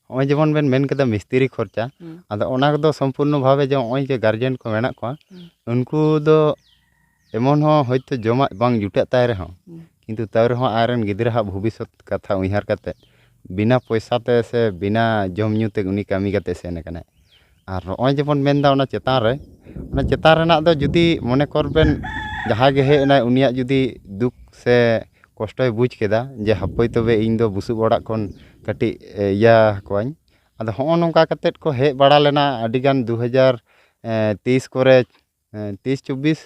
ᱱᱚᱜᱼᱚᱭ ᱡᱮᱢᱚᱱ ᱵᱮᱱ ᱢᱮᱱ ᱠᱮᱫᱟ ᱢᱤᱥᱛᱨᱤ ᱠᱷᱚᱨᱪᱟ, ᱦᱩᱸ᱾ ᱟᱫᱚ ᱚᱱᱟ ᱠᱚᱫᱚ ᱥᱚᱢᱯᱩᱨᱱᱚ ᱵᱷᱟᱵᱮ ᱡᱮ ᱱᱚᱜᱼᱚᱭ ᱡᱮ ᱜᱟᱨᱡᱮᱱ ᱠᱚ ᱢᱮᱱᱟᱜ ᱠᱚᱣᱟ, ᱦᱩᱸ᱾ ᱩᱱᱠᱩ ᱫᱚ ᱮᱢᱚᱱ ᱦᱚᱸ ᱦᱚᱭᱛᱳ ᱡᱚᱢᱟᱜ ᱵᱟᱝ ᱡᱩᱴᱟᱹᱜ ᱛᱟᱭ ᱨᱮᱦᱚᱸ, ᱦᱩᱸ᱾ ᱠᱤᱱᱛᱩ ᱛᱟᱹᱣ ᱨᱮᱦᱚᱸ ᱟᱡᱨᱮᱱ ᱜᱤᱫᱽᱨᱟᱹᱣᱟᱜ ᱵᱷᱚᱵᱤᱥᱥᱚᱛ ᱠᱟᱛᱷᱟ ᱩᱭᱦᱟᱹᱨ ᱠᱟᱛᱮ ᱵᱤᱱᱟ ᱯᱚᱭᱥᱟ ᱛᱮ ᱥᱮ ᱵᱤᱱᱟ ᱡᱚᱢ ᱧᱩ ᱛᱮ ᱩᱱᱤ ᱠᱟᱹᱢᱤ ᱠᱟᱛᱮ ᱥᱮᱱ ᱟᱠᱟᱱᱟᱭ᱾ ᱟᱨ ᱱᱚᱜᱼᱚᱭ ᱡᱮᱵᱚᱱ ᱢᱮᱱᱫᱟ ᱚᱱᱟ ᱪᱮᱛᱟᱱ ᱨᱮ, ᱚᱱᱟ ᱪᱮᱛᱟᱱ ᱨᱮᱱᱟᱜ ᱫᱚ ᱡᱩᱫᱤ ᱢᱚᱱᱮ ᱠᱚᱨ ᱵᱮᱱ ᱡᱟᱦᱟᱸᱭ ᱜᱮ ᱦᱮᱡ ᱮᱱᱟᱭ, ᱩᱱᱤᱭᱟᱜ ᱡᱩᱫᱤ ᱫᱩᱠ ᱥᱮ ᱠᱚᱥᱴᱚᱭ ᱵᱩᱡᱽ ᱠᱮᱫᱟ ᱡᱮ ᱦᱟᱯᱳᱭ ᱛᱚᱵᱮ ᱤᱧ ᱫᱚ ᱵᱩᱥᱩᱵ ᱚᱲᱟᱜ ᱠᱷᱚᱱ ᱠᱟᱹᱴᱤᱡ, ᱮ, ᱤᱭᱟᱹ ᱠᱚᱣᱟᱧ᱾ ᱟᱫᱚ ᱦᱚᱸᱜᱼᱚ ᱱᱚᱝᱠᱟ ᱠᱟᱛᱮᱫ ᱠᱚ ᱦᱮᱡ ᱵᱟᱲᱟ ᱞᱮᱱᱟ ᱟᱹᱰᱤᱜᱟᱱ ᱫᱩ ᱦᱟᱡᱟᱨ ᱛᱮᱭᱤᱥ ᱠᱚᱨᱮ, ᱮ, ᱛᱮᱭᱤᱥ ᱪᱚᱵᱵᱤᱥ,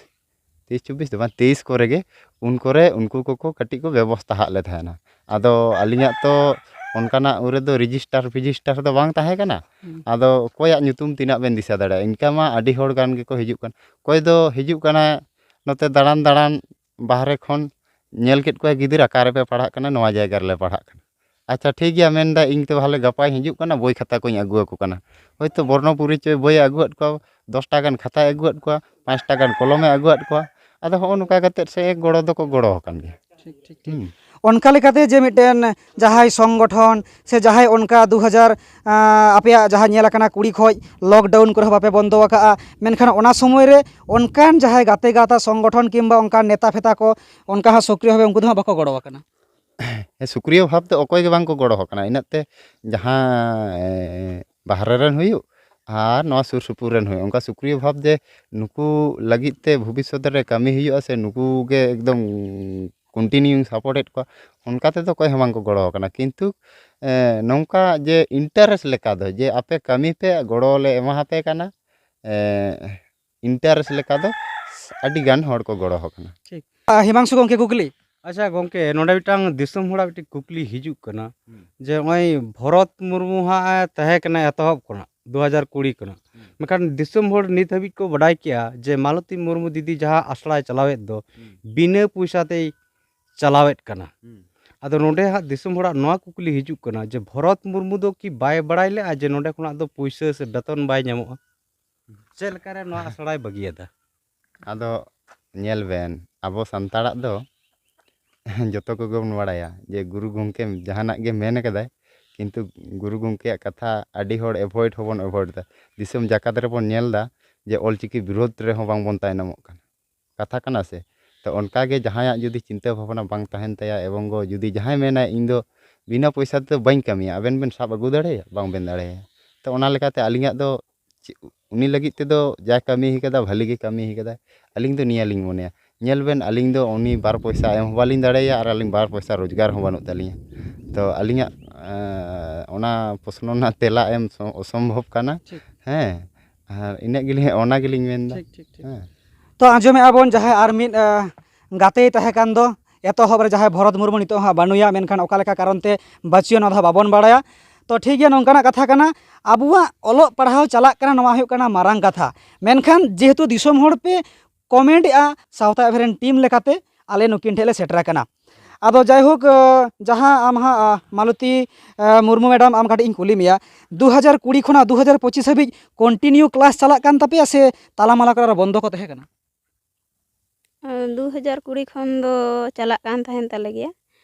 ᱛᱮᱭᱤᱥ ᱪᱚᱵᱵᱤᱥ ᱫᱚ ᱵᱟᱝ, ᱛᱮᱭᱤᱥ ᱠᱚᱨᱮ ᱜᱮ ᱩᱱ ᱠᱚᱨᱮ ᱩᱱᱠᱩ ᱠᱚᱠᱚ ᱠᱟᱹᱴᱤᱡ ᱠᱚ ᱵᱮᱵᱚᱥᱛᱟ ᱦᱟᱜ ᱞᱮ ᱛᱟᱦᱮᱱᱟ᱾ ᱟᱫᱚ ᱟᱹᱞᱤᱧᱟᱜ ᱛᱚ ᱚᱱᱠᱟᱱᱟᱜ ᱩᱱ ᱨᱮᱫᱚ ᱨᱮᱡᱤᱥᱴᱟᱨ ᱯᱷᱤᱡᱤᱥᱴᱟᱨ ᱫᱚ ᱵᱟᱝ ᱛᱟᱦᱮᱸ ᱠᱟᱱᱟ᱾ ᱦᱩᱸ᱾ ᱟᱫᱚ ᱚᱠᱚᱭᱟᱜ ᱧᱩᱛᱩᱢ ᱛᱤᱱᱟᱹᱜ ᱵᱮᱱ ᱫᱤᱥᱟᱹ ᱫᱟᱲᱮᱭᱟᱜᱼᱟ? ᱤᱱᱠᱟ ᱢᱟ ᱟᱹᱰᱤ ᱦᱚᱲ ᱜᱟᱱ ᱜᱮᱠᱚ ᱦᱤᱡᱩᱜ ᱠᱟᱱᱟ᱾ ᱚᱠᱚᱭ ᱫᱚ ᱦᱤᱡᱩᱜ ᱠᱟᱱᱟᱭ ᱱᱚᱛᱮ ᱫᱟᱬᱟᱱ ᱫᱟᱬᱟᱱ, ᱵᱟᱦᱨᱮ ᱠᱷᱚᱱ ᱧᱮᱞ ᱠᱮᱫ ᱠᱚᱣᱟᱭ ᱜᱤᱫᱟᱹᱨ ᱚᱠᱟ ᱨᱮᱯᱮ ᱯᱟᱲᱦᱟᱜ ᱠᱟᱱᱟ, ᱱᱚᱣᱟ ᱡᱟᱭᱜᱟ ᱨᱮᱞᱮ ᱯᱟᱲᱦᱟᱜ ᱠᱟᱱᱟ᱾ ᱟᱪᱪᱷᱟ, ᱴᱷᱤᱠ ᱜᱮᱭᱟ, ᱢᱮᱱᱫᱟ ᱤᱧ ᱛᱚ ᱛᱟᱦᱚᱞᱮ ᱜᱟᱯᱟᱧ ᱦᱤᱡᱩᱜ ᱠᱟᱱᱟ, ᱵᱳᱭ ᱠᱷᱟᱛᱟ ᱠᱚᱧ ᱟᱹᱜᱩ ᱟᱠᱚ ᱠᱟᱱᱟ᱾ ᱦᱳᱭᱛᱳ ᱵᱚᱨᱱᱚ ᱯᱚᱨᱤᱪᱚᱭ ᱵᱳᱭᱮ ᱟᱹᱜᱩᱣᱟᱫ ᱠᱚᱣᱟ, ᱫᱚᱥ ᱴᱟᱠᱟ ᱜᱟᱱ ᱠᱷᱟᱛᱟᱭ ᱟᱹᱜᱩᱣᱟᱫ ᱠᱚᱣᱟ, ᱯᱟᱸᱪ ᱴᱟᱠᱟ ᱜᱟᱱ ᱠᱚᱞᱚᱢᱮ ᱟᱹᱜᱩᱣᱟᱫ ᱠᱚᱣᱟ᱾ ᱟᱫᱚ ᱦᱚᱸᱜᱼᱚ ᱱᱚᱝᱠᱟ ᱠᱟᱛᱮᱫ ᱥᱮ ᱮᱠ ᱜᱚᱲᱚ ᱫᱚᱠᱚ ᱜᱚᱲᱚ ᱟᱠᱟᱱ ᱜᱮᱭᱟ᱾ ᱴᱷᱤᱠ, ᱴᱷᱤᱠ, ᱴᱷᱤᱠ᱾ ᱦᱩᱸ᱾ ᱚᱱᱠᱟ ᱞᱮᱠᱟᱛᱮ ᱡᱮ ᱢᱤᱫᱴᱮᱱ ᱡᱟᱦᱟᱸᱭ ᱥᱚᱝᱜᱚᱴᱷᱚᱱ ᱥᱮ ᱡᱟᱦᱟᱸᱭ ᱚᱱᱠᱟ ᱫᱩ ᱦᱟᱡᱟᱨ, ᱟᱸ, ᱟᱯᱮᱭᱟᱜ ᱡᱟᱦᱟᱸ ᱧᱮᱞ ᱟᱠᱟᱱᱟ ᱠᱩᱲᱤ ᱠᱷᱚᱡ ᱞᱚᱠᱰᱟᱣᱩᱱ ᱠᱚᱨᱮ ᱦᱚᱸ ᱵᱟᱯᱮ ᱵᱚᱱᱫᱚ ᱟᱠᱟᱜᱼᱟ, ᱢᱮᱱᱠᱷᱟᱱ ᱚᱱᱟ ᱥᱚᱢᱚᱭ ᱨᱮ ᱚᱱᱠᱟᱱ ᱡᱟᱦᱟᱸᱭ ᱜᱟᱛᱮ ᱜᱟᱶᱛᱟ ᱥᱚᱝᱜᱚᱴᱷᱚᱱ ᱠᱤᱝᱵᱟ ᱚᱱᱠᱟᱱ ᱱᱮᱛᱟ ᱯᱷᱮᱛᱟ ᱠᱚ ᱚᱱᱠᱟ ᱦᱚᱸ ᱥᱚᱠᱨᱤᱭᱚ ᱵᱷᱟᱵᱮ ᱩᱱᱠᱩ ᱫᱚ ᱦᱟᱸᱜ ᱵᱟᱠᱚ ᱜᱚᱲᱚ ᱟᱠᱟᱱᱟ᱾ ᱦᱮᱸ, ᱥᱩᱠᱨᱤᱭᱟᱹ ᱵᱷᱟᱵᱽ ᱫᱚ ᱚᱠᱚᱭ ᱜᱮ ᱵᱟᱝ ᱠᱚ ᱜᱚᱲᱚ ᱟᱠᱟᱱᱟ᱾ ᱤᱱᱟᱹᱜ ᱛᱮ ᱡᱟᱦᱟᱸ, ᱮ, ᱵᱟᱦᱨᱮ ᱨᱮᱱ ᱦᱩᱭᱩᱜ ᱟᱨ ᱱᱚᱣᱟ ᱥᱩᱨ ᱥᱩᱯᱩᱨ ᱨᱮᱱ ᱦᱩᱭᱩᱜ, ᱚᱱᱠᱟ ᱥᱩᱠᱨᱤᱭᱟᱹ ᱵᱷᱟᱵᱽ ᱡᱮ ᱱᱩᱠᱩ ᱞᱟᱹᱜᱤᱫ ᱛᱮ ᱵᱷᱚᱵᱤᱥᱥᱚᱛ ᱨᱮ ᱠᱟᱹᱢᱤ ᱦᱩᱭᱩᱜᱼᱟ ᱥᱮ ᱱᱩᱠᱩ ᱜᱮ ᱮᱠᱫᱚᱢ continue ᱤᱧ support ᱮᱫ ᱠᱚᱣᱟ, ᱚᱱᱠᱟ ᱛᱮᱫᱚ ᱚᱠᱚᱭ ᱦᱚᱸ ᱵᱟᱝ ᱠᱚ ᱜᱚᱲᱚ ᱟᱠᱟᱱᱟ᱾ ᱠᱤᱱᱛᱩ, ᱮ, ᱱᱚᱝᱠᱟ ᱡᱮ interest ᱞᱮᱠᱟ ᱫᱚ ᱡᱮ ᱟᱯᱮ ᱠᱟᱹᱢᱤ ᱯᱮ, ᱜᱚᱲᱚ ᱞᱮ ᱮᱢᱟ ᱦᱟᱯᱮ ᱠᱟᱱᱟ, ᱮ, interest ᱞᱮᱠᱟ ᱫᱚ ᱟᱹᱰᱤ ᱜᱟᱱ ᱦᱚᱲ ᱠᱚ ᱜᱚᱲᱚ ᱟᱠᱟᱱᱟ᱾ ᱴᱷᱤᱠ᱾ ᱟ, ᱦᱤᱢᱟᱝᱥᱩ ᱜᱚᱢᱠᱮ ᱠᱩᱠᱞᱤ᱾ ᱟᱪᱪᱷᱟ ᱜᱚᱢᱠᱮ, ᱱᱚᱰᱮ ᱢᱤᱫᱴᱟᱝ ᱫᱤᱥᱚᱢ ᱦᱚᱲᱟᱜ ᱢᱤᱫᱴᱤᱡ ᱠᱩᱠᱞᱤ ᱦᱤᱡᱩᱜ ᱠᱟᱱᱟ᱾ ᱦᱩᱸ᱾ ᱡᱮ ᱱᱚᱜᱼᱚᱭ ᱵᱷᱚᱨᱚᱛ ᱢᱩᱨᱢᱩ ᱦᱟᱸᱜ ᱮ ᱛᱟᱦᱮᱸ ᱠᱟᱱᱟ ᱮᱛᱚᱦᱚᱵ ᱠᱷᱚᱱᱟᱜ, ᱫᱩ ᱦᱟᱡᱟᱨ ᱠᱩᱲᱤ ᱠᱷᱚᱱᱟᱜ᱾ ᱦᱩᱸ᱾ ᱢᱮᱱᱠᱷᱟᱱ ᱫᱤᱥᱚᱢ ᱦᱚᱲ ᱱᱤᱛ ᱦᱟᱹᱵᱤᱡ ᱠᱚ ᱵᱟᱰᱟᱭ ᱠᱮᱜᱼᱟ ᱡᱮ ᱢᱟᱞᱚᱛᱤ ᱢᱩᱨᱢᱩ ᱫᱤᱫᱤ ᱡᱟᱦᱟᱸ ᱟᱥᱲᱟᱭ ᱪᱟᱞᱟᱣᱮᱫ ᱫᱚ, ᱦᱩᱸ᱾ ᱵᱤᱱᱟᱹ ᱯᱚᱭᱥᱟ ᱛᱮᱭ ᱪᱟᱞᱟᱣᱮᱫ ᱠᱟᱱᱟ᱾ ᱦᱩᱸ᱾ ᱟᱫᱚ ᱱᱚᱰᱮ ᱦᱟᱸᱜ ᱫᱤᱥᱚᱢ ᱦᱚᱲᱟᱜ ᱱᱚᱣᱟ ᱠᱩᱠᱞᱤ ᱦᱤᱡᱩᱜ ᱠᱟᱱᱟ ᱡᱮ ᱵᱷᱚᱨᱚᱛ ᱢᱩᱨᱢᱩ ᱫᱚ ᱠᱤ ᱵᱟᱭ ᱵᱟᱲᱟᱭ ᱞᱮᱜᱼᱟ ᱡᱮ ᱱᱚᱰᱮ ᱠᱷᱚᱱᱟᱜ ᱫᱚ ᱯᱩᱭᱥᱟᱹ ᱥᱮ ᱵᱮᱛᱚᱱ ᱵᱟᱭ ᱧᱟᱢᱚᱜᱼᱟ? ᱪᱮᱫ ᱞᱮᱠᱟᱨᱮ ᱱᱚᱣᱟ ᱟᱥᱲᱟᱭ ᱵᱟᱹᱜᱤᱭᱟᱫᱟ? ᱟᱫᱚ ᱧᱮᱞ ᱵᱮᱱ, ᱟᱵᱚ ᱥᱟᱱᱛᱟᱲᱟᱜ ᱫᱚ ᱡᱚᱛᱚ ᱠᱚᱜᱮ ᱵᱚᱱ ᱵᱟᱲᱟᱭᱟ ᱡᱮ ᱜᱩᱨᱩ ᱜᱚᱢᱠᱮ ᱡᱟᱦᱟᱱᱟᱜ ᱜᱮ ᱢᱮᱱ ᱠᱟᱫᱟᱭ, ᱠᱤᱱᱛᱩ ᱜᱩᱨᱩ ᱜᱚᱢᱠᱮᱭᱟᱜ ᱠᱟᱛᱷᱟ ᱟᱹᱰᱤ ᱦᱚᱲ avoid ᱦᱚᱸᱵᱚᱱ avoid ᱮᱫᱟ᱾ ᱫᱤᱥᱚᱢ ᱡᱟᱠᱟᱛ ᱨᱮᱵᱚᱱ ᱧᱮᱞ ᱮᱫᱟ ᱡᱮ ᱚᱞᱪᱤᱠᱤ ᱵᱤᱨᱳᱫᱷ ᱨᱮᱦᱚᱸ ᱵᱟᱝᱵᱚᱱ ᱛᱟᱭᱱᱚᱢᱚᱜ ᱠᱟᱱᱟ᱾ ᱠᱟᱛᱷᱟ ᱠᱟᱱᱟ ᱥᱮ? ᱛᱚ ᱚᱱᱠᱟ ᱜᱮ ᱡᱟᱦᱟᱸᱭᱟᱜ ᱡᱩᱫᱤ ᱪᱤᱱᱛᱟᱹ ᱵᱷᱟᱵᱽᱱᱟ ᱵᱟᱝ ᱛᱟᱦᱮᱱ ᱛᱟᱭᱟ, ᱮᱵᱚᱝ ᱜᱚ ᱡᱩᱫᱤ ᱡᱟᱦᱟᱸᱭ ᱢᱮᱱᱟᱭ, "ᱤᱧ ᱫᱚ ᱵᱤᱱᱟᱹ ᱯᱚᱭᱥᱟ ᱛᱮᱫᱚ ᱵᱟᱹᱧ ᱠᱟᱹᱢᱤᱭᱟ", ᱟᱵᱮᱱ ᱵᱮᱱ ᱥᱟᱵ ᱟᱹᱜᱩ ᱫᱟᱲᱮᱭᱟᱭᱟ? ᱵᱟᱝ ᱵᱮᱱ ᱫᱟᱲᱮᱭᱟᱭᱟ᱾ ᱛᱚ ᱚᱱᱟ ᱞᱮᱠᱟᱛᱮ ᱟᱹᱞᱤᱧᱟᱜ ᱫᱚ ᱪᱮᱫ, ᱩᱱᱤ ᱞᱟᱹᱜᱤᱫ ᱛᱮᱫᱚ ᱡᱟ ᱠᱟᱹᱢᱤ ᱠᱟᱫᱟ, ᱵᱷᱟᱹᱞᱤ ᱜᱮ ᱠᱟᱹᱢᱤ ᱠᱟᱫᱟᱭ᱾ ᱟᱹᱞᱤᱧ ᱫᱚ ᱱᱤᱭᱟᱹ ᱞᱤᱧ ᱢᱚᱱᱮᱭᱟ, ᱧᱮᱞ ᱵᱮᱱ, ᱟᱹᱞᱤᱧ ᱫᱚ ᱩᱱᱤ ᱵᱟᱨ ᱯᱚᱭᱥᱟ ᱮᱢ ᱦᱚᱸ ᱵᱟᱹᱞᱤᱧ ᱫᱟᱲᱮᱭᱟᱭᱟ ᱟᱨ ᱟᱹᱞᱤᱧ ᱵᱟᱨ ᱯᱚᱭᱥᱟ ᱨᱳᱡᱽᱜᱟᱨ ᱦᱚᱸ ᱵᱟᱹᱱᱩᱜ ᱛᱟᱹᱞᱤᱧᱟ᱾ ᱛᱚ ᱟᱹᱞᱤᱧᱟᱜ, ᱮᱸ, ᱚᱱᱟ ᱯᱨᱚᱥᱱᱚ ᱨᱮᱱᱟᱜ ᱛᱮᱞᱟ ᱮᱢ ᱥᱚ-, ᱚᱥᱚᱢᱵᱷᱚᱵ ᱠᱟᱱᱟ᱾ ᱴᱷᱤᱠ᱾ ᱦᱮᱸ, ᱟᱨ ᱤᱱᱟᱹᱜ ᱜᱮᱞᱤᱧ, ᱚᱱᱟ ᱜᱮᱞᱤᱧ ᱢᱮᱱᱫᱟ᱾ ᱴᱷᱤᱠ, ᱴᱷᱤᱠ, ᱴᱷᱤᱠ᱾ ᱦᱮᱸ᱾ ᱛᱚ ᱟᱸᱡᱚᱢᱮᱜᱼᱟ ᱵᱚᱱ ᱡᱟᱦᱟᱸᱭ ᱟᱨ ᱢᱤᱫ, ᱟᱸ, ᱜᱟᱛᱮᱭ ᱛᱟᱦᱮᱸ ᱠᱟᱱ ᱫᱚ ᱮᱛᱚᱦᱚᱵ ᱨᱮ, ᱡᱟᱦᱟᱸᱭ ᱵᱷᱚᱨᱚᱛ ᱢᱩᱨᱢᱩ ᱱᱤᱛᱚᱜ ᱦᱟᱸᱜ ᱵᱟᱹᱱᱩᱭᱟ, ᱢᱮᱱᱠᱷᱟᱱ ᱚᱠᱟ ᱞᱮᱠᱟ ᱠᱟᱨᱚᱱ ᱛᱮ ᱵᱟᱹᱪᱩᱭᱟ ᱱᱚᱣᱟ ᱫᱚ ᱦᱟᱸᱜ ᱵᱟᱵᱚᱱ ᱵᱟᱲᱟᱭᱟ᱾ ᱛᱚ ᱴᱷᱤᱠ ᱜᱮᱭᱟ, ᱱᱚᱝᱠᱟᱱᱟᱜ ᱠᱟᱛᱷᱟ ᱠᱟᱱᱟ᱾ ᱟᱵᱚᱣᱟᱜ ᱚᱞᱚᱜ ᱯᱟᱲᱦᱟᱣ ᱪᱟᱞᱟᱜ ᱠᱟᱱᱟ, ᱱᱚᱣᱟ ᱦᱩᱭᱩᱜ ᱠᱟᱱᱟ ᱢᱟᱨᱟᱝ ᱠᱟᱛᱷᱟ, ᱢᱮᱱᱠᱷᱟᱱ ᱡᱮᱦᱮᱛᱩ ᱫᱤᱥᱚᱢ ᱦᱚᱲ ᱯᱮ comment ᱮᱜᱼᱟ, ᱥᱟᱶᱛᱟ ᱮᱵᱷᱮᱱ ᱨᱮᱱ team ᱞᱮᱠᱟᱛᱮ ᱟᱞᱮ ᱱᱩᱠᱤᱱ ᱴᱷᱮᱱ ᱞᱮ ᱥᱮᱴᱮᱨ ᱟᱠᱟᱱᱟ᱾ ᱟᱫᱚ ᱡᱟᱭᱦᱳᱠ, ᱟᱸ, ᱡᱟᱦᱟᱸ ᱟᱢ ᱦᱟᱸᱜ, ᱟᱸ, ᱢᱟᱞᱚᱛᱤ, ᱟᱸ, ᱢᱩᱨᱢᱩ madam, ᱟᱢ ᱠᱟᱹᱴᱤᱡ ᱤᱧ ᱠᱩᱞᱤ ᱢᱮᱭᱟ, ᱫᱩ ᱦᱟᱡᱟᱨ ᱠᱩᱲᱤ ᱠᱷᱚᱱᱟᱜ ᱫᱩ ᱦᱟᱡᱟᱨ ᱯᱚᱸᱪᱤᱥ ᱦᱟᱹᱵᱤᱡ continue class ᱪᱟᱞᱟᱜ ᱠᱟᱱ ᱛᱟᱯᱮᱭᱟ ᱥᱮ ᱛᱟᱞᱟ ᱢᱟᱞᱟ ᱠᱚᱨᱮ ᱟᱨᱚ ᱵᱚᱱᱫᱚ ᱠᱚ ᱛᱟᱦᱮᱸ ᱠᱟᱱᱟ? ᱟᱸ, ᱫᱩ ᱦᱟᱡᱟᱨ ᱠᱩᱲᱤ ᱠᱷᱚᱱ ᱫᱚ ᱪᱟᱞᱟᱜ ᱠᱟᱱ ᱛᱟᱦᱮᱱ ᱛᱟᱞᱮ ᱜᱮᱭᱟ᱾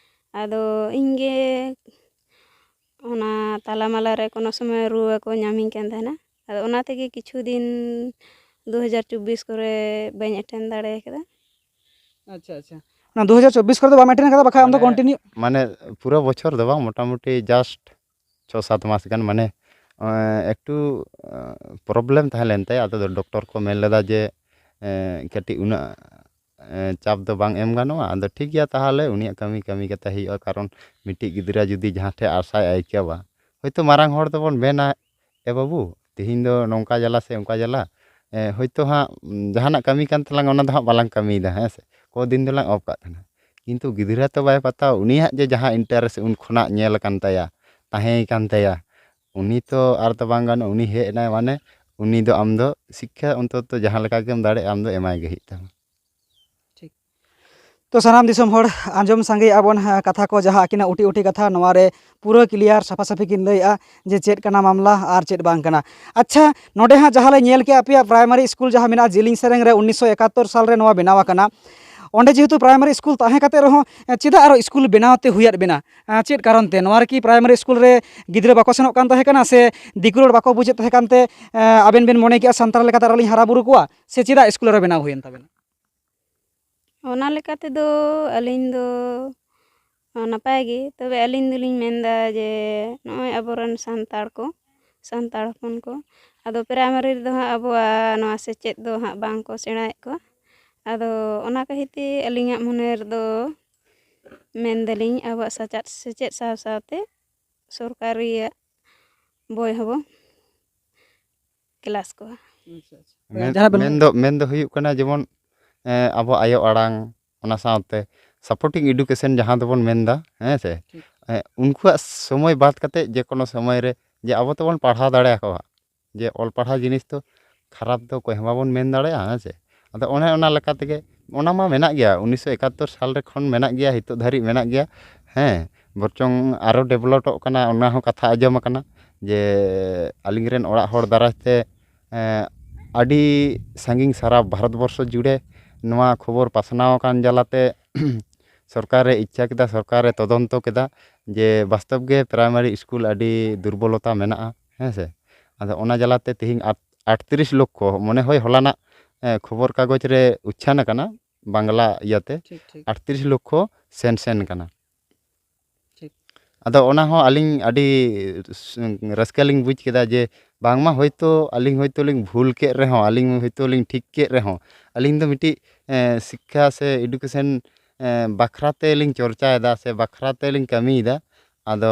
ᱟᱫᱚ ᱤᱧ ᱜᱮ ᱚᱱᱟ ᱛᱟᱞᱟ ᱢᱟᱞᱟ ᱨᱮ ᱠᱳᱱᱳ ᱥᱚᱢᱚᱭ ᱨᱩᱣᱟᱹ ᱠᱚ ᱧᱟᱢᱤᱧ ᱠᱟᱱ ᱛᱟᱦᱮᱱᱟ᱾ ᱟᱫᱚ ᱚᱱᱟ ᱛᱮᱜᱮ ᱠᱤᱪᱷᱩ ᱫᱤᱱ ᱫᱩ ᱦᱟᱡᱟᱨ ᱪᱚᱵᱵᱤᱥ ᱠᱚᱨᱮ ᱵᱟᱹᱧ attend ᱫᱟᱲᱮ ᱠᱟᱫᱟ᱾ ᱟᱪᱪᱷᱟ, ᱟᱪᱪᱷᱟ᱾ ᱚᱱᱟ ᱫᱩ ᱦᱟᱡᱟᱨ ᱪᱚᱵᱵᱤᱥ ᱠᱚᱨᱮ ᱫᱚ ᱵᱟᱢ ᱮᱴᱮᱱ ᱠᱟᱫᱟ, ᱵᱟᱠᱷᱟᱡ ᱟᱢ ᱫᱚ ᱢᱟᱱᱮ- ᱠᱚᱱᱴᱤᱱᱤᱭᱩ ᱢᱟᱱᱮ ᱯᱩᱨᱟᱹ ᱵᱚᱪᱷᱚᱨ ᱫᱚ ᱵᱟᱝ, ᱢᱚᱴᱟᱢᱩᱴᱤ ᱡᱟᱥᱴ ᱪᱷᱚ ᱥᱟᱛ ᱢᱟᱥ ᱜᱟᱱ, ᱢᱟᱱᱮ ᱮᱠᱴᱩ ᱯᱨᱚᱵᱞᱮᱢ ᱛᱟᱦᱮᱸ ᱞᱮᱱ ᱛᱟᱭᱟ᱾ ᱟᱫᱚ ᱰᱚᱠᱴᱚᱨ ᱠᱚ ᱢᱮᱱ ᱞᱮᱫᱟ ᱡᱮ ᱠᱟᱹᱴᱤᱡ ᱩᱱᱟᱹᱜ ᱪᱟᱯ ᱫᱚ ᱵᱟᱝ ᱮᱢ ᱜᱟᱱᱚᱜᱼᱟ᱾ ᱟᱫᱚ ᱴᱷᱤᱠ ᱜᱮᱭᱟ, ᱛᱟᱦᱚᱞᱮ ᱩᱱᱤᱭᱟᱜ ᱠᱟᱹᱢᱤ ᱠᱟᱹᱢᱤ ᱠᱟᱛᱮ ᱦᱩᱭᱩᱜᱼᱟ᱾ ᱠᱟᱨᱚᱱ ᱢᱤᱫᱴᱤᱡ ᱜᱤᱫᱽᱨᱟᱹ ᱡᱩᱫᱤ ᱡᱟᱦᱟᱸ ᱴᱷᱮᱡ ᱟᱥᱟᱭ ᱟᱹᱭᱠᱟᱹᱣᱟ, ᱦᱚᱭᱛᱳ ᱢᱟᱨᱟᱝ ᱦᱚᱲ ᱫᱚᱵᱚᱱ ᱢᱮᱱᱟ, "ᱮ ᱵᱟᱹᱵᱩ, ᱛᱤᱦᱤᱧ ᱫᱚ ᱱᱚᱝᱠᱟ ᱡᱟᱞᱟ ᱥᱮ ᱚᱱᱠᱟ ᱡᱟᱞᱟ", ᱦᱚᱭᱛᱳ ᱦᱟᱸᱜ ᱡᱟᱦᱟᱱᱟᱜ ᱠᱟᱹᱢᱤ ᱠᱟᱱ ᱛᱟᱞᱟᱝ, ᱚᱱᱟ ᱫᱚ ᱦᱟᱸᱜ ᱵᱟᱞᱟᱝ ᱠᱟᱹᱢᱤᱭᱮᱫᱟ, ᱦᱮᱸ ᱥᱮ, ᱠᱚ ᱫᱤᱱ ᱫᱚᱞᱟᱝ ᱚᱯᱷ ᱠᱟᱜ ᱠᱟᱱᱟ᱾ ᱠᱤᱱᱛᱩ ᱜᱤᱫᱽᱨᱟᱹ ᱛᱚ ᱵᱟᱭ ᱯᱟᱛᱟᱣᱟ, ᱩᱱᱤᱭᱟᱜ ᱡᱮ ᱡᱟᱦᱟᱸ ᱤᱱᱴᱟᱨᱮᱥᱴ ᱩᱱ ᱠᱷᱚᱱᱟᱜ ᱧᱮᱞ ᱟᱠᱟᱱ ᱛᱟᱭᱟ, ᱛᱟᱦᱮᱸ ᱠᱟᱱ ᱛᱟᱭᱟ, ᱩᱱᱤ ᱛᱚ ᱟᱨ ᱫᱚ ᱵᱟᱝ ᱜᱟᱱᱚᱜᱼᱟ᱾ ᱩᱱᱤ ᱦᱮᱡ ᱮᱱᱟᱭ ᱢᱟᱱᱮ ᱩᱱᱤ ᱫᱚ ᱟᱢ ᱫᱚ ᱥᱤᱠᱠᱷᱟ ᱚᱱᱛᱚᱛᱚ ᱡᱟᱦᱟᱸ ᱞᱮᱠᱟ ᱜᱮᱢ ᱫᱟᱲᱮᱭᱟᱜᱼᱟ, ᱟᱢ ᱫᱚ ᱮᱢᱟᱭ ᱜᱮ ᱦᱩᱭᱩᱜ ᱛᱟᱢᱟ᱾ ᱛᱚ ᱥᱟᱱᱟᱢ ᱫᱤᱥᱚᱢ ᱦᱚᱲ, ᱟᱸᱡᱚᱢ ᱥᱟᱸᱜᱮᱭᱮᱫᱼᱟ ᱵᱚᱱ ᱠᱟᱛᱷᱟ ᱠᱚ, ᱡᱟᱦᱟᱸ ᱟᱹᱠᱤᱱᱟᱜ ᱩᱴᱤ ᱩᱴᱤ ᱠᱟᱛᱷᱟ, ᱱᱚᱣᱟ ᱨᱮ ᱯᱩᱨᱟᱹ ᱠᱞᱤᱭᱟᱨ ᱥᱟᱯᱷᱟ ᱥᱟᱹᱯᱷᱤ ᱠᱤᱱ ᱞᱟᱹᱭᱮᱫᱼᱟ ᱡᱮ ᱪᱮᱫ ᱠᱟᱱᱟ ᱢᱟᱢᱞᱟ ᱟᱨ ᱪᱮᱫ ᱵᱟᱝ ᱠᱟᱱᱟ᱾ ᱟᱪᱪᱷᱟ, ᱱᱚᱰᱮ ᱦᱟᱸᱜ ᱡᱟᱦᱟᱸ ᱞᱮ ᱧᱮᱞ ᱠᱮᱜᱼᱟ ᱟᱯᱮᱭᱟᱜ ᱯᱨᱟᱭᱢᱟᱨᱤ ᱥᱠᱩᱞ ᱡᱟᱦᱟᱸ ᱢᱮᱱᱟᱜᱼᱟ ᱡᱤᱞᱤᱧ ᱥᱮᱨᱮᱝ ᱨᱮ, ᱩᱱᱤᱥᱥᱚ ᱮᱠᱟᱛᱛᱳᱨ ᱥᱟᱞ ᱨᱮ ᱱᱚᱣᱟ ᱵᱮᱱᱟᱣ ᱟᱠᱟᱱᱟ᱾ ᱚᱸᱰᱮ ᱡᱮᱦᱮᱛᱩ ᱯᱨᱟᱭᱢᱟᱨᱤ ᱥᱠᱩᱞ ᱛᱟᱦᱮᱸ ᱠᱟᱛᱮ ᱨᱮᱦᱚᱸ, ᱪᱮᱫᱟᱜ ᱟᱨᱚ ᱥᱠᱩᱞ ᱵᱮᱱᱟᱣ ᱛᱮ ᱦᱩᱭᱟᱫ ᱵᱮᱱᱟ? ᱪᱮᱫ ᱠᱟᱨᱚᱱ ᱛᱮ? ᱱᱚᱣᱟ ᱨᱮᱠᱤ ᱯᱨᱟᱭᱢᱟᱨᱤ ᱥᱠᱩᱞ ᱨᱮ ᱜᱤᱫᱽᱨᱟᱹ ᱵᱟᱠᱚ ᱥᱮᱱᱚᱜ ᱠᱟᱱ ᱛᱟᱦᱮᱸ ᱠᱟᱱᱟ, ᱥᱮ ᱫᱤᱠᱩ ᱨᱚᱲ ᱵᱟᱠᱚ ᱵᱩᱡᱮᱫ ᱛᱟᱦᱮᱸ ᱠᱟᱱᱛᱮ ᱟᱵᱮᱱ ᱵᱮᱱ ᱢᱚᱱᱮ ᱠᱮᱜᱼᱟ ᱥᱟᱱᱛᱟᱲ ᱞᱮᱠᱟᱛᱮ ᱟᱨᱚ ᱞᱤᱧ ᱦᱟᱨᱟ ᱵᱩᱨᱩ ᱠᱚᱣᱟ, ᱥᱮ ᱪᱮᱫᱟᱜ ᱥᱠᱩᱞ ᱟᱨᱚ ᱵᱮᱱᱟᱣ ᱦᱩᱭᱮᱱ ᱛᱟᱵᱮᱱᱟ? ᱚᱱᱟ ᱞᱮᱠᱟ ᱛᱮᱫᱚ ᱟᱹᱞᱤᱧ ᱫᱚ ᱱᱟᱯᱟᱭ ᱜᱮ, ᱛᱚᱵᱮ ᱟᱹᱞᱤᱧ ᱫᱚᱞᱤᱧ ᱢᱮᱱᱫᱟ ᱡᱮ ᱱᱚᱜᱼᱚᱭ ᱟᱵᱚᱨᱮᱱ ᱥᱟᱱᱛᱟᱲ ᱠᱚ, ᱥᱟᱱᱛᱟᱲ ᱦᱚᱯᱚᱱ ᱠᱚ, ᱟᱫᱚ ᱯᱨᱟᱭᱢᱟᱨᱤ ᱨᱮᱫᱚ ᱦᱟᱸᱜ ᱟᱵᱚᱣᱟᱜ ᱱᱚᱣᱟ ᱥᱮᱪᱮᱫ ᱫᱚ ᱦᱟᱸᱜ ᱵᱟᱝ ᱠᱚ ᱥᱮᱬᱟᱭᱮᱫ ᱠᱚᱣᱟ᱾ ᱟᱫᱚ ᱚᱱᱟ ᱠᱷᱟᱹᱛᱤᱨ ᱛᱮ ᱟᱹᱞᱤᱧᱟᱜ ᱢᱚᱱᱮ ᱨᱮᱫᱚ ᱢᱮᱱᱫᱟᱞᱤᱧ ᱟᱵᱚᱣᱟᱜ ᱥᱮᱪᱮᱫ, ᱥᱮᱪᱮᱫ ᱥᱟᱶ ᱥᱟᱶᱛᱮ ᱥᱚᱨᱠᱟᱨᱤᱭᱟᱜ ᱵᱳᱭ ᱦᱚᱸᱵᱚ ᱠᱞᱟᱥ ᱠᱚᱣᱟ᱾ ᱡᱟᱦᱟᱸ ᱵᱮᱱ ᱢᱮᱱ ᱫᱚ ᱢᱮᱱ ᱫᱚ ᱦᱩᱭᱩᱜ ᱠᱟᱱᱟ, ᱡᱮᱢᱚᱱ ᱮᱸ, ᱟᱵᱚ ᱟᱭᱳ ᱟᱲᱟᱝ, ᱚᱱᱟ ᱥᱟᱶᱛᱮ supporting education ᱡᱟᱦᱟᱸ ᱫᱚᱵᱚᱱ ᱢᱮᱱᱫᱟ, ᱦᱮᱸ ᱥᱮ, ᱴᱷᱤᱠ᱾ ᱮᱸ, ᱩᱱᱠᱩᱣᱟᱜ ᱥᱚᱢᱚᱭ ᱵᱟᱫ ᱠᱟᱛᱮ ᱡᱮᱠᱳᱱᱳ ᱥᱚᱢᱚᱭ ᱨᱮ ᱡᱮ ᱟᱵᱚ ᱛᱮᱵᱚᱱ ᱯᱟᱲᱦᱟᱣ ᱫᱟᱲᱮᱭᱟᱠᱚᱣᱟ, ᱡᱮ ᱚᱞ ᱯᱟᱲᱦᱟᱣ ᱡᱤᱱᱤᱥ ᱫᱚ ᱠᱷᱟᱨᱟᱯ ᱫᱚ ᱚᱠᱚᱭ ᱦᱚᱸ ᱵᱟᱵᱚᱱ ᱢᱮᱱ ᱫᱟᱲᱮᱭᱟᱜᱼᱟ, ᱦᱮᱸ ᱥᱮ᱾ ᱟᱫᱚ ᱚᱱᱮ ᱚᱱᱟ ᱞᱮᱠᱟ ᱛᱮᱜᱮ ᱚᱱᱟ ᱢᱟ ᱢᱮᱱᱟᱜ ᱜᱮᱭᱟ, ᱩᱱᱤᱥᱥᱚ ᱮᱠᱟᱛᱛᱳᱨ ᱥᱟᱞ ᱨᱮ ᱠᱷᱚᱱ ᱢᱮᱱᱟᱜ ᱜᱮᱭᱟ, ᱱᱤᱛᱚᱜ ᱫᱷᱟᱹᱨᱤᱡ ᱢᱮᱱᱟᱜ ᱜᱮᱭᱟ, ᱦᱮᱸ, ᱵᱚᱨᱪᱚᱝ ᱟᱨᱚ ᱰᱮᱵᱷᱞᱚᱯᱚᱜ ᱠᱟᱱᱟ, ᱚᱱᱟ ᱦᱚᱸ ᱠᱟᱛᱷᱟ ᱟᱸᱡᱚᱢ ᱟᱠᱟᱱᱟ ᱡᱮ ᱟᱹᱞᱤᱧ ᱨᱮᱱ ᱚᱲᱟᱜ ᱦᱚᱲ ᱫᱟᱨᱟᱭ ᱛᱮ ᱮᱸ, ᱟᱹᱰᱤ ᱥᱟᱺᱜᱤᱧ ᱥᱟᱨᱟ ᱵᱷᱟᱨᱚᱛ ᱵᱚᱨᱥᱚ ᱡᱩᱲᱮ ᱱᱚᱣᱟ ᱠᱷᱚᱵᱚᱨ ᱯᱟᱥᱱᱟᱣ ᱟᱠᱟᱱ ᱡᱟᱞᱟᱛᱮ ᱥᱚᱨᱠᱟᱨᱮ ᱤᱪᱪᱷᱟ ᱠᱮᱫᱟ, ᱥᱚᱨᱠᱟᱨᱮ ᱛᱚᱫᱚᱱᱛᱚ ᱠᱮᱫᱟ ᱡᱮ ᱵᱟᱥᱛᱚᱵ ᱜᱮ ᱯᱨᱟᱭᱢᱟᱨᱤ ᱥᱠᱩᱞ ᱟᱹᱰᱤ ᱫᱩᱨᱵᱚᱞᱚᱛᱟ ᱢᱮᱱᱟᱜᱼᱟ, ᱦᱮᱸ ᱥᱮ᱾ ᱟᱫᱚ ᱚᱱᱟ ᱡᱟᱞᱟᱛᱮ ᱛᱮᱦᱮᱧ ᱟᱴ-, ᱟᱴᱛᱨᱤᱥ ᱞᱚᱠᱠᱷᱚ, ᱢᱚᱱᱮ ᱦᱚᱭ ᱦᱚᱞᱟᱱᱟᱜ, ᱮᱸ, ᱠᱷᱚᱵᱚᱨ ᱠᱟᱜᱚᱡᱽ ᱨᱮ ᱩᱪᱷᱟᱹᱱ ᱟᱠᱟᱱᱟ, ᱵᱟᱝᱞᱟ ᱤᱭᱟᱹᱛᱮ᱾ ᱴᱷᱤᱠ ᱴᱷᱤᱠ ᱟᱴᱛᱨᱤᱥ ᱞᱚᱠᱠᱷᱚ ᱥᱮᱱ ᱥᱮᱱ ᱠᱟᱱᱟ᱾ ᱴᱷᱤᱠ᱾ ᱟᱫᱚ ᱚᱱᱟ ᱦᱚᱸ ᱟᱹᱞᱤᱧ ᱟᱹᱰᱤ ᱨᱟᱹᱥ- ᱨᱟᱹᱥᱠᱟᱹ ᱞᱤᱧ ᱵᱩᱡᱽ ᱠᱮᱫᱟ ᱡᱮ ᱵᱟᱝᱢᱟ ᱦᱳᱭᱛᱳ ᱟᱹᱞᱤᱧ ᱦᱳᱭᱛᱳ ᱞᱤᱧ ᱵᱷᱩᱞ ᱠᱮᱫ ᱨᱮᱦᱚᱸ, ᱟᱹᱞᱤᱧ ᱦᱳᱭᱛᱳ ᱞᱤᱧ ᱴᱷᱤᱠ ᱠᱮᱫ ᱨᱮᱦᱚᱸ, ᱟᱹᱞᱤᱧ ᱫᱚ ᱢᱤᱫᱴᱤᱡ ᱮᱸ, ᱥᱤᱠᱠᱷᱟ ᱥᱮ ᱮᱰᱩᱠᱮᱥᱚᱱ ᱮᱸ, ᱵᱟᱠᱷᱨᱟ ᱛᱮᱞᱤᱧ ᱪᱚᱨᱪᱟᱭᱮᱫᱟ ᱥᱮ ᱵᱟᱠᱷᱨᱟ ᱛᱮᱞᱤᱧ ᱠᱟᱹᱢᱤᱭᱮᱫᱟ᱾ ᱟᱫᱚ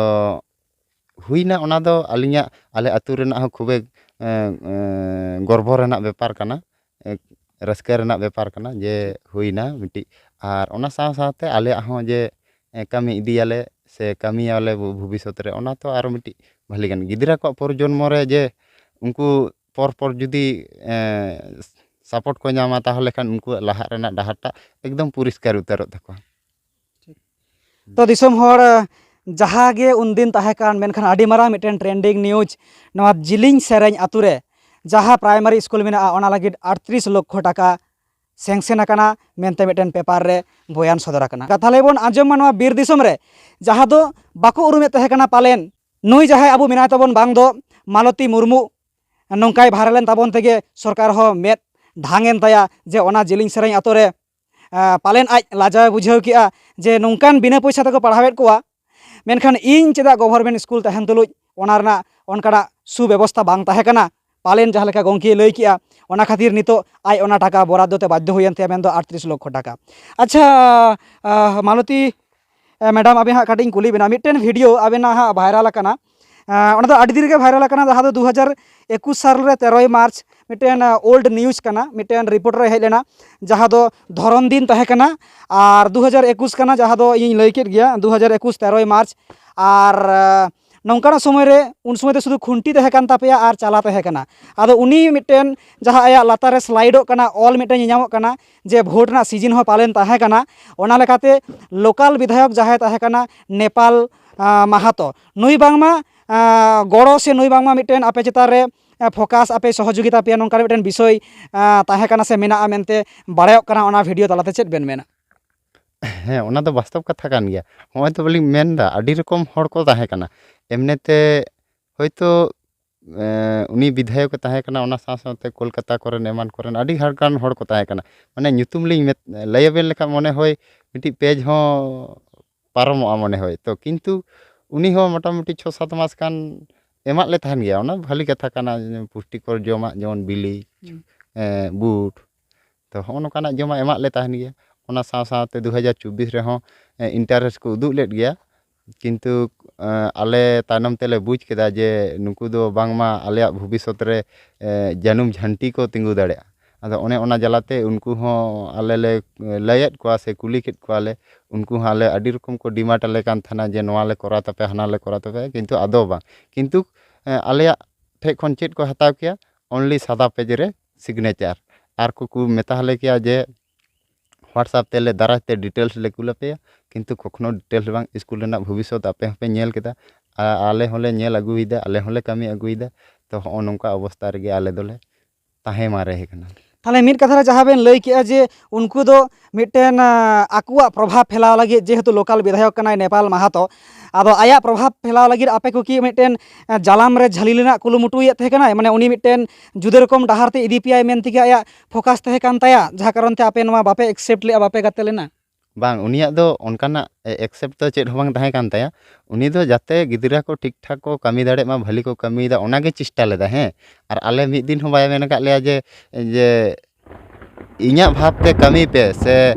ᱦᱩᱭᱱᱟ, ᱚᱱᱟ ᱫᱚ ᱟᱹᱞᱤᱧᱟᱜ, ᱟᱞᱮ ᱟᱹᱛᱩ ᱨᱮᱱᱟᱜ ᱦᱚᱸ ᱠᱷᱩᱵᱮ ᱮᱸ, ᱮᱸ, ᱜᱚᱨᱵᱚ ᱨᱮᱱᱟᱜ ᱵᱮᱯᱟᱨ ᱠᱟᱱᱟ, ᱮᱸ, ᱨᱟᱹᱥᱠᱟᱹ ᱨᱮᱱᱟᱜ ᱵᱮᱯᱟᱨ ᱠᱟᱱᱟ ᱡᱮ ᱦᱩᱭᱱᱟ ᱢᱤᱫᱴᱤᱡ᱾ ᱟᱨ ᱚᱱᱟ ᱥᱟᱶ ᱥᱟᱶᱛᱮ ᱟᱞᱮᱭᱟᱜ ᱦᱚᱸ ᱡᱮ ᱮᱸ, ᱠᱟᱹᱢᱤ ᱤᱫᱤᱭᱟᱞᱮ ᱥᱮ ᱠᱟᱹᱢᱤᱭᱟᱞᱮ ᱵᱷᱚ- ᱵᱷᱚᱵᱤᱥᱥᱚᱛ ᱨᱮ, ᱚᱱᱟ ᱛᱚ ᱟᱨᱚ ᱢᱤᱫᱴᱤᱡ ᱵᱷᱟᱹᱞᱤ ᱜᱟᱱ᱾ ᱜᱤᱫᱽᱨᱟᱹ ᱠᱚᱣᱟᱜ ᱯᱚᱨᱡᱚᱱᱢᱚ ᱨᱮ ᱡᱮ ᱩᱱᱠᱩ ᱯᱚᱨ ᱯᱚᱨ ᱡᱩᱫᱤ ᱮᱸ, ᱥᱟᱯᱳᱨᱴ ᱠᱚ ᱧᱟᱢᱟ, ᱛᱟᱦᱚᱞᱮ ᱠᱷᱟᱱ ᱩᱱᱠᱩᱣᱟᱜ ᱞᱟᱦᱟᱜ ᱨᱮᱱᱟᱜ ᱰᱟᱦᱟᱨ ᱴᱟᱜ ᱮᱠᱫᱚᱢ ᱯᱚᱨᱤᱥᱠᱟᱨ ᱩᱛᱟᱹᱨᱚᱜ ᱛᱟᱠᱚᱣᱟ᱾ ᱛᱚ ᱫᱤᱥᱚᱢ ᱦᱚᱲ, ᱡᱟᱦᱟᱸ ᱜᱮ ᱩᱱᱫᱤᱱ ᱛᱟᱦᱮᱸ ᱠᱟᱱ, ᱢᱮᱱᱠᱷᱟᱱ ᱟᱹᱰᱤ ᱢᱟᱨᱟᱝ ᱢᱤᱫᱴᱮᱱ ᱴᱨᱮᱱᱰᱤᱝ ᱱᱤᱭᱩᱡᱽ, ᱱᱚᱣᱟ ᱡᱤᱞᱤᱧ ᱥᱮᱨᱮᱧ ᱟᱛᱳ ᱨᱮ ᱡᱟᱦᱟᱸ ᱯᱨᱟᱭᱢᱟᱨᱤ ᱥᱠᱩᱞ ᱢᱮᱱᱟᱜᱼᱟ, ᱚᱱᱟ ᱞᱟᱹᱜᱤᱫ ᱟᱴᱛᱨᱤᱥ ᱞᱚᱠᱠᱷᱚ ᱴᱟᱠᱟ ᱥᱮᱝᱥᱮᱱ ᱟᱠᱟᱱᱟ ᱢᱮᱱᱛᱮ ᱢᱤᱫᱴᱮᱱ ᱯᱮᱯᱟᱨ ᱨᱮ ᱵᱚᱭᱟᱱ ᱥᱚᱫᱚᱨ ᱟᱠᱟᱱᱟ᱾ ᱠᱟᱛᱷᱟ ᱞᱟᱹᱭ ᱵᱚᱱ ᱟᱸᱡᱚᱢ ᱢᱟ, ᱱᱚᱣᱟ ᱵᱤᱨ ᱫᱤᱥᱚᱢ ᱨᱮ ᱡᱟᱦᱟᱸ ᱫᱚ ᱵᱟᱠᱚ ᱩᱨᱩᱢᱮᱫ ᱛᱟᱦᱮᱸ ᱠᱟᱱᱟ ᱯᱟᱞᱮᱱ, ᱱᱩᱭ ᱡᱟᱦᱟᱸᱭ ᱟᱵᱚ ᱢᱮᱱᱟᱭ ᱛᱟᱵᱚᱱ ᱵᱟᱝ ᱫᱚ ᱢᱟᱞᱚᱛᱤ ᱢᱩᱨᱢᱩ, ᱱᱚᱝᱠᱟᱭ ᱵᱷᱟᱭᱨᱟᱞ ᱮᱱ ᱛᱟᱵᱚᱱ ᱛᱮᱜᱮ ᱥᱚᱨᱠᱟᱨ ᱦᱚᱸ ᱢᱮᱫ ᱰᱷᱟᱝ ᱮᱱ ᱛᱟᱭᱟ ᱡᱮ ᱚᱱᱟ ᱡᱤᱞᱤᱧ ᱥᱮᱨᱮᱧ ᱟᱛᱳ ᱨᱮ, ᱟᱸ, ᱯᱟᱞᱮᱱ ᱟᱡ ᱞᱟᱡᱟᱣ ᱮ ᱵᱩᱡᱷᱟᱹᱣ ᱠᱮᱜᱼᱟ ᱡᱮ ᱱᱚᱝᱠᱟᱱ ᱵᱤᱱᱟᱹ ᱯᱚᱭᱥᱟ ᱛᱮᱠᱚ ᱯᱟᱲᱦᱟᱣᱮᱫ ᱠᱚᱣᱟ᱾ ᱢᱮᱱᱠᱷᱟᱱ ᱤᱧ ᱪᱮᱫᱟᱜ ᱜᱚᱵᱷᱚᱨᱱᱢᱮᱱᱴ ᱥᱠᱩᱞ ᱛᱟᱦᱮᱱ ᱛᱩᱞᱩᱡ ᱚᱱᱟ ᱨᱮᱱᱟᱜ ᱚᱱᱠᱟᱱᱟᱜ ᱥᱩᱵᱮᱵᱚᱥᱛᱷᱟ ᱵᱟᱝ ᱛᱟᱦᱮᱸ ᱠᱟᱱᱟ? ᱯᱟᱞᱮᱱ ᱡᱟᱦᱟᱸ ᱞᱮᱠᱟ ᱜᱚᱢᱠᱮᱭ ᱞᱟᱹᱭ ᱠᱮᱜᱼᱟ, ᱚᱱᱟ ᱠᱷᱟᱹᱛᱤᱨ ᱱᱤᱛᱚᱜ ᱟᱡ ᱚᱱᱟ ᱴᱟᱠᱟ ᱵᱚᱨᱟᱫᱫᱚ ᱛᱮ ᱵᱟᱫᱽᱫᱷᱚ ᱦᱩᱭᱮᱱ ᱛᱟᱭᱟ, ᱢᱮᱱᱫᱚ ᱟᱴᱛᱨᱤᱥ ᱞᱚᱠᱠᱷᱚ ᱴᱟᱠᱟ᱾ ᱟᱪᱪᱷᱟ, ᱟᱸ, ᱢᱟᱞᱚᱛᱤ, ᱮ, ᱢᱮᱰᱟᱢ, ᱟᱵᱮᱱ ᱦᱟᱸᱜ ᱠᱟᱹᱴᱤᱡ ᱤᱧ ᱠᱩᱞᱤ ᱵᱮᱱᱟ, ᱢᱤᱫᱴᱮᱱ ᱵᱷᱤᱰᱤᱭᱳ ᱟᱵᱮᱱᱟᱜ ᱦᱟᱸᱜ ᱵᱷᱟᱭᱨᱟᱞ ᱟᱠᱟᱱᱟ, ᱮ, ᱚᱱᱟ ᱫᱚ ᱟᱹᱰᱤ ᱫᱤᱱ ᱨᱮᱜᱮ ᱵᱷᱟᱭᱨᱟᱞ ᱟᱠᱟᱱᱟ, ᱡᱟᱦᱟᱸ ᱫᱚ ᱫᱩ ᱦᱟᱡᱟᱨ ᱮᱠᱩᱥ ᱥᱟᱞ ᱨᱮ ᱛᱮᱨᱚᱭ ᱢᱟᱨᱪ ᱢᱤᱫᱴᱮᱱ, ᱮ, ᱳᱞᱰ ᱱᱤᱭᱩᱡᱽ ᱠᱟᱱᱟ, ᱢᱤᱫᱴᱮᱱ ᱨᱤᱯᱳᱨᱴᱟᱨ ᱮ ᱦᱮᱡ ᱞᱮᱱᱟ, ᱡᱟᱦᱟᱸ ᱫᱚ ᱫᱷᱚᱨᱚᱢ ᱫᱤᱱ ᱛᱟᱦᱮᱸ ᱠᱟᱱᱟ, ᱟᱨ ᱫᱩ ᱦᱟᱡᱟᱨ ᱮᱠᱩᱥ ᱠᱟᱱᱟ, ᱡᱟᱦᱟᱸ ᱫᱚ ᱤᱧᱤᱧ ᱞᱟᱹᱭ ᱠᱮᱫ ᱜᱮᱭᱟ, ᱫᱩ ᱦᱟᱡᱟᱨ ᱮᱠᱩᱥ ᱛᱮᱨᱚᱭ ᱢᱟᱨᱪ, ᱟᱨ, ᱮ, ᱱᱚᱝᱠᱟᱱᱟᱜ ᱥᱚᱢᱚᱭ ᱨᱮ, ᱩᱱ ᱥᱚᱢᱚᱭ ᱫᱚ ᱥᱩᱫᱷᱩ ᱠᱷᱩᱱᱴᱤ ᱛᱟᱦᱮᱸ ᱠᱟᱱ ᱛᱟᱯᱮᱭᱟ ᱟᱨ ᱪᱟᱞᱟ ᱛᱟᱦᱮᱸ ᱠᱟᱱᱟ᱾ ᱟᱫᱚ ᱩᱱᱤ ᱢᱤᱫᱴᱮᱱ ᱡᱟᱦᱟᱸ ᱟᱭᱟᱜ ᱞᱟᱛᱟᱨ ᱨᱮ ᱥᱞᱟᱭᱤᱰᱚᱜ ᱠᱟᱱᱟ, ᱚᱞ ᱢᱤᱫᱴᱮᱱ ᱧᱮᱧᱟᱢᱚᱜ ᱠᱟᱱᱟ ᱡᱮ ᱵᱷᱳᱴ ᱨᱮᱱᱟᱜ ᱥᱤᱡᱤᱱ ᱦᱚᱸ ᱯᱟᱞᱮᱱ ᱛᱟᱦᱮᱸ ᱠᱟᱱᱟ᱾ ᱚᱱᱟ ᱞᱮᱠᱟᱛᱮ ᱞᱳᱠᱟᱞ ᱵᱤᱫᱷᱟᱭᱚᱠ ᱡᱟᱦᱟᱸᱭ ᱛᱟᱦᱮᱸ ᱠᱟᱱᱟ ᱱᱮᱯᱟᱞ, ᱟᱸ, ᱢᱟᱦᱟᱛᱚ, ᱱᱩᱭ ᱵᱟᱝᱢᱟ, ᱟᱸ, ᱜᱚᱲᱚ ᱥᱮ ᱱᱩᱭ ᱵᱟᱝᱢᱟ ᱢᱤᱫᱴᱮᱱ ᱟᱯᱮ ᱪᱮᱛᱟᱱ ᱨᱮ, ᱟᱸ, ᱯᱷᱳᱠᱟᱥ ᱟᱯᱮ, ᱥᱚᱦᱚᱡᱳᱜᱤᱛᱟ ᱯᱮᱭᱟ, ᱱᱚᱝᱠᱟᱱ ᱢᱤᱫᱴᱮᱱ ᱵᱤᱥᱚᱭ, ᱟᱸ, ᱛᱟᱦᱮᱸ ᱠᱟᱱᱟ ᱥᱮ ᱢᱮᱱᱟᱜᱼᱟ ᱢᱮᱱᱛᱮ ᱵᱟᱲᱟᱭᱚᱜ ᱠᱟᱱᱟ᱾ ᱚᱱᱟ ᱵᱷᱤᱰᱤᱭᱳ ᱛᱟᱞᱟᱛᱮ ᱪᱮᱫ ᱵᱮᱱ ᱢᱮᱱᱟ? ᱦᱮᱸ, ᱚᱱᱟ ᱫᱚ ᱵᱟᱥᱛᱚᱵ ᱠᱟᱛᱷᱟ ᱠᱟᱱ ᱜᱮᱭᱟ᱾ ᱱᱚᱜᱼᱚᱭ ᱛᱚ ᱵᱚᱞᱤᱧ ᱢᱮᱱᱫᱟ, ᱟᱹᱰᱤ ᱨᱚᱠᱚᱢ ᱦᱚᱲ ᱠᱚ ᱛᱟᱦᱮᱸ ᱠᱟᱱᱟ᱾ ᱮᱢᱱᱤᱛᱮ ᱦᱳᱭᱛᱳ ᱮᱸ, ᱩᱱᱤ ᱵᱤᱫᱷᱟᱭᱚᱠ ᱮ ᱛᱟᱦᱮᱸ ᱠᱟᱱᱟ, ᱚᱱᱟ ᱥᱟᱶ ᱥᱟᱶᱛᱮ ᱠᱳᱞᱠᱟᱛᱟ ᱠᱚᱨᱮᱱ ᱮᱢᱟᱱ ᱠᱚᱨᱮᱱ ᱟᱹᱰᱤ ᱞᱮᱠᱟᱱ ᱦᱚᱲ ᱠᱚ ᱛᱟᱦᱮᱸ ᱠᱟᱱᱟ᱾ ᱢᱟᱱᱮ ᱧᱩᱛᱩᱢ ᱞᱤᱧ ᱢᱮᱛ-, ᱞᱟᱹᱭ ᱟᱵᱮᱱ ᱞᱮᱠᱷᱟᱱ ᱢᱚᱱᱮ ᱦᱳᱭ ᱢᱤᱫᱴᱤᱡ ᱯᱮᱡᱽ ᱦᱚᱸ ᱯᱟᱨᱚᱢᱚᱜᱼᱟ ᱢᱚᱱᱮ ᱦᱳᱭ᱾ ᱛᱚ ᱠᱤᱱᱛᱩ ᱩᱱᱤ ᱦᱚᱸ ᱢᱚᱴᱟᱢᱩᱴᱤ ᱪᱷᱚ ᱥᱟᱛ ᱢᱟᱥ ᱜᱟᱱ ᱮᱢᱟᱜ ᱞᱮ ᱛᱟᱦᱮᱱ ᱜᱮᱭᱟ, ᱚᱱᱟ ᱵᱷᱟᱹᱞᱤ ᱠᱟᱛᱷᱟ ᱠᱟᱱᱟ, ᱯᱩᱥᱴᱤᱠᱚᱨ ᱡᱚᱢᱟᱜ ᱡᱮᱢᱚᱱ ᱵᱤᱞᱤ, ᱦᱩᱸ᱾ ᱮᱸ, ᱵᱩᱴ, ᱛᱚ ᱦᱚᱸᱜᱼᱚ ᱱᱚᱝᱠᱟᱱᱟᱜ ᱡᱚᱢᱟᱜ ᱮᱢᱟᱜ ᱞᱮ ᱛᱟᱦᱮᱱ ᱜᱮᱭᱟ᱾ ᱚᱱᱟ ᱥᱟᱶ ᱥᱟᱶᱛᱮ ᱫᱩ ᱦᱟᱡᱟᱨ ᱪᱚᱵᱵᱤᱥ ᱨᱮᱦᱚᱸ, ᱮᱸ, interest ᱠᱚ ᱩᱫᱩᱜ ᱞᱮᱫ ᱜᱮᱭᱟ, ᱠᱤᱱᱛᱩ, ᱮᱸ, ᱟᱞᱮ ᱛᱟᱭᱱᱚᱢ ᱛᱮᱞᱮ ᱵᱩᱡᱽ ᱠᱮᱫᱟ ᱡᱮ ᱱᱩᱠᱩ ᱫᱚ ᱵᱟᱝᱢᱟ ᱟᱞᱮᱭᱟᱜ ᱵᱷᱚᱵᱤᱥᱥᱚᱛ ᱨᱮ, ᱮᱸ, ᱡᱟᱹᱱᱩᱢ ᱡᱷᱟᱹᱱᱴᱤ ᱠᱚ ᱛᱤᱸᱜᱩ ᱫᱟᱲᱮᱭᱟᱜᱼᱟ᱾ ᱟᱫᱚ ᱚᱱᱮ ᱚᱱᱟ ᱡᱟᱞᱟᱛᱮ ᱩᱱᱠᱩ ᱦᱚᱸ ᱟᱞᱮ ᱞᱮ, ᱮᱸ, ᱞᱟᱹᱭᱟᱫ ᱠᱚᱣᱟ ᱥᱮ ᱠᱩᱞᱤ ᱠᱮᱫ ᱠᱚᱣᱟᱞᱮ, ᱩᱱᱠᱩ ᱦᱚᱸ ᱟᱞᱮ ᱟᱹᱰᱤ ᱨᱚᱠᱚᱢ ᱠᱚ demand ᱟᱞᱮ ᱠᱟᱱ ᱛᱟᱦᱮᱱᱟ ᱡᱮ ᱱᱚᱣᱟ ᱞᱮ ᱠᱚᱨᱟᱣ ᱛᱟᱯᱮᱭᱟ, ᱦᱟᱱᱟ ᱞᱮ ᱠᱚᱨᱟᱣ ᱛᱟᱯᱮᱭᱟ, ᱠᱤᱱᱛᱩ ᱟᱫᱚ ᱵᱟᱝ᱾ ᱠᱤᱱᱛᱩ, ᱮᱸ, ᱟᱞᱮᱭᱟᱜ ᱴᱷᱮᱡ ᱠᱷᱚᱱ ᱪᱮᱫ ᱠᱚ ᱦᱟᱛᱟᱣ ᱠᱮᱭᱟ? Only ᱥᱟᱫᱟ ᱯᱮᱡᱽ ᱨᱮ signature᱾ ᱟᱨ ᱠᱚ, ᱠᱚ ᱢᱮᱛᱟ ᱞᱮ ᱠᱮᱭᱟ ᱡᱮ WhatsApp ᱛᱮ ᱞᱮ ᱫᱟᱨᱟᱭ ᱛᱮ details ᱞᱮ ᱠᱩᱞ ᱟᱯᱮᱭᱟ, ᱠᱤᱱᱛᱩ ᱠᱚᱠᱷᱚᱱᱳ details ᱵᱟᱝ᱾ ᱥᱠᱩᱞ ᱨᱮᱱᱟᱜ ᱵᱷᱚᱵᱤᱥᱥᱚᱛ ᱟᱯᱮ ᱦᱚᱸᱯᱮ ᱧᱮᱞ ᱠᱮᱫᱟ, ᱟᱨ ᱟᱞᱮ ᱦᱚᱸᱞᱮ ᱧᱮᱞ ᱟᱹᱜᱩᱭᱮᱫᱟ, ᱟᱞᱮ ᱦᱚᱸᱞᱮ ᱠᱟᱹᱢᱤ ᱟᱹᱜᱩᱭᱮᱫᱟ᱾ ᱛᱚ ᱦᱚᱸᱜᱼᱚ ᱱᱚᱝᱠᱟ ᱚᱵᱚᱥᱛᱟ ᱨᱮᱜᱮ ᱟᱞᱮ ᱫᱚᱞᱮ ᱛᱟᱦᱮᱸ ᱢᱟᱨᱮ ᱟᱠᱟᱱᱟ᱾ ᱛᱟᱦᱚᱞᱮ ᱢᱤᱫ ᱠᱟᱛᱷᱟ ᱨᱮ ᱡᱟᱦᱟᱸ ᱵᱮᱱ ᱞᱟᱹᱭ ᱠᱮᱜᱼᱟ ᱡᱮ ᱩᱱᱠᱩ ᱫᱚ ᱢᱤᱫᱴᱮᱱ, ᱟ, ᱟᱠᱚᱣᱟᱜ ᱯᱨᱚᱵᱷᱟᱵᱽ ᱯᱷᱮᱞᱟᱣ ᱞᱟᱹᱜᱤᱫ, ᱡᱮᱦᱮᱛᱩ local ᱵᱤᱫᱷᱟᱭᱚᱠ ᱠᱟᱱᱟᱭ ᱱᱮᱯᱟᱞ ᱢᱟᱦᱟᱛᱚ, ᱟᱫᱚ ᱟᱭᱟᱜ ᱯᱨᱚᱵᱷᱟᱵᱽ ᱯᱷᱮᱞᱟᱣ ᱞᱟᱹᱜᱤᱫ ᱟᱯᱮ ᱠᱚ ᱠᱤ ᱢᱤᱫᱴᱮᱱ, ᱟ, ᱡᱟᱞᱟᱢ ᱨᱮ ᱡᱷᱟᱹᱞᱤ ᱨᱮᱱᱟᱜ ᱠᱩᱨᱩᱢᱩᱴᱩᱭᱮᱫ ᱛᱟᱦᱮᱸ ᱠᱟᱱᱟᱭ? ᱢᱟᱱᱮ ᱩᱱᱤ ᱢᱤᱫᱴᱮᱱ ᱡᱩᱫᱟᱹ ᱨᱚᱠᱚᱢ ᱰᱟᱦᱟᱨ ᱛᱮ ᱤᱫᱤ ᱯᱮᱭᱟᱭ ᱢᱮᱱ ᱛᱮᱜᱮ ᱟᱭᱟᱜ focus ᱛᱟᱦᱮᱸ ᱠᱟᱱ ᱛᱟᱭᱟ, ᱡᱟᱦᱟᱸ ᱠᱟᱨᱚᱱ ᱛᱮ ᱟᱯᱮ ᱱᱚᱣᱟ ᱵᱟᱯᱮ accept ᱞᱮᱜᱼᱟ, ᱵᱟᱯᱮ ᱜᱟᱛᱮ ᱞᱮᱱᱟ? ᱵᱟᱝ, ᱩᱱᱤᱭᱟᱜ ᱫᱚ ᱚᱱᱠᱟᱱᱟᱜ ᱮ-, accept ᱫᱚ ᱪᱮᱫ ᱦᱚᱸ ᱵᱟᱝ ᱛᱟᱦᱮᱸ ᱠᱟᱱ ᱛᱟᱭᱟ᱾ ᱩᱱᱤ ᱫᱚ ᱡᱟᱛᱮ ᱜᱤᱫᱽᱨᱟᱹ ᱠᱚ ᱴᱷᱤᱠ ᱴᱷᱟᱠ ᱠᱚ ᱠᱟᱹᱢᱤ ᱫᱟᱲᱮᱭᱟᱜ ᱢᱟ, ᱵᱷᱟᱹᱞᱤ ᱠᱚ ᱠᱟᱹᱢᱤᱭᱮᱫᱟ, ᱚᱱᱟᱜᱮ ᱪᱮᱥᱴᱟ ᱞᱮᱫᱟ, ᱦᱮᱸ᱾ ᱟᱨ ᱟᱞᱮ ᱢᱤᱫ ᱫᱤᱱ ᱦᱚᱸ ᱵᱟᱭ ᱢᱮᱱ ᱟᱠᱟᱫ ᱞᱮᱭᱟ ᱡᱮ, ᱡᱮ ᱤᱧᱟᱹᱜ ᱵᱷᱟᱵᱽ ᱛᱮ ᱠᱟᱹᱢᱤ ᱯᱮ ᱥᱮ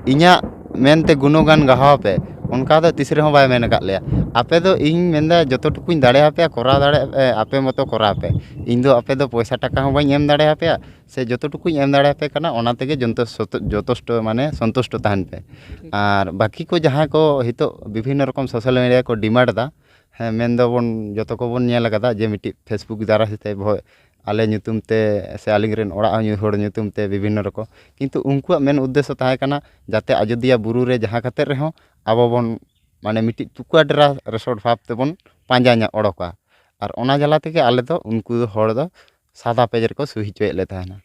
ᱤᱧᱟᱹᱜ ᱢᱮᱱᱛᱮ ᱜᱩᱱᱚᱜᱟᱱ ᱜᱟᱦᱟᱣ ᱯᱮ, ᱚᱱᱠᱟ ᱫᱚ ᱛᱤᱥ ᱨᱮᱦᱚᱸ ᱵᱟᱭ ᱢᱮᱱ ᱟᱠᱟᱫ ᱞᱮᱭᱟ᱾ ᱟᱯᱮ ᱫᱚ, ᱤᱧ ᱢᱮᱱᱫᱟ, ᱡᱚᱛᱚ ᱴᱩᱠᱩᱧ ᱫᱟᱲᱮᱭᱟᱯᱮᱭᱟ, ᱠᱚᱨᱟᱣ ᱫᱟᱲᱮᱭᱟᱜ ᱯᱮ, ᱟᱯᱮ ᱢᱚᱛᱚ ᱠᱚᱨᱟᱣ ᱯᱮ᱾ ᱤᱧ ᱫᱚ ᱟᱯᱮ ᱫᱚ ᱯᱚᱭᱥᱟ ᱴᱟᱠᱟ ᱦᱚᱸ ᱵᱟᱹᱧ ᱮᱢ ᱫᱟᱲᱮᱭᱟᱯᱮᱭᱟ, ᱥᱮ ᱡᱚᱛᱚ ᱴᱩᱠᱩᱧ ᱮᱢ ᱫᱟᱲᱮᱭᱟᱯᱮ ᱠᱟᱱᱟ, ᱚᱱᱟ ᱛᱮᱜᱮ ᱡᱚᱱᱛᱚ-, ᱥᱚᱛᱚ-, ᱡᱚᱛᱷᱮᱥᱴᱚ, ᱢᱟᱱᱮ, ᱥᱚᱱᱛᱩᱥᱴᱚ ᱛᱟᱦᱮᱱ ᱯᱮ᱾ ᱴᱷᱤᱠ᱾ ᱟᱨ ᱵᱟᱹᱠᱤ ᱠᱚ ᱡᱟᱦᱟᱸᱭ ᱠᱚ ᱦᱤᱛᱚᱜ ᱵᱤᱵᱷᱤᱱᱱᱚ ᱨᱚᱠᱚᱢ social media ᱠᱚ demand ᱮᱫᱟ, ᱦᱮᱸ, ᱢᱮᱱ ᱫᱚᱵᱚᱱ, ᱡᱚᱛᱚ ᱠᱚᱵᱚᱱ ᱧᱮᱞ ᱟᱠᱟᱫᱟ ᱡᱮ ᱢᱤᱫᱴᱤᱡ Facebook ᱫᱟᱨᱟᱭ ᱛᱮ ᱵᱷᱚ-, ᱟᱞᱮ ᱧᱩᱛᱩᱢ ᱛᱮ ᱥᱮ ᱟᱹᱞᱤᱧ ᱨᱮᱱ ᱚᱲᱟᱜ ᱦᱚᱲ ᱧᱩᱛᱩᱢ ᱛᱮ ᱵᱤᱵᱷᱤᱱᱱᱚ ᱨᱚᱠᱚᱢ, ᱠᱤᱱᱛᱩ ᱩᱱᱠᱩᱣᱟᱜ ᱢᱮᱱ ᱩᱫᱽᱫᱮᱥᱥᱚ ᱛᱟᱦᱮᱸ ᱠᱟᱱᱟ ᱡᱟᱛᱮ ᱟᱡᱳᱫᱤᱭᱟ ᱵᱩᱨᱩ ᱨᱮ ᱡᱟᱦᱟᱸ ᱠᱟᱛᱮ ᱨᱮᱦᱚᱸ ᱟᱵᱚ ᱵᱚᱱ, ᱢᱟᱱᱮ, ᱢᱤᱫᱴᱤᱡ ᱛᱩᱠᱟᱹ ᱰᱮᱨᱟ resort ᱵᱷᱟᱵᱽ ᱛᱮᱵᱚᱱ ᱯᱟᱸᱡᱟ ᱧᱟ-, ᱚᱰᱚᱠᱟ᱾ ᱟᱨ ᱚᱱᱟ ᱡᱟᱞᱟ ᱛᱮᱜᱮ ᱟᱞᱮ ᱫᱚ ᱩᱱᱠᱩ ᱦᱚᱲ ᱫᱚ ᱥᱟᱫᱟ ᱯᱮᱡᱽ ᱨᱮᱠᱚ ᱥᱩᱦᱤ ᱦᱚᱪᱚᱭᱮᱫ ᱞᱮ ᱛᱟᱦᱮᱱᱟ᱾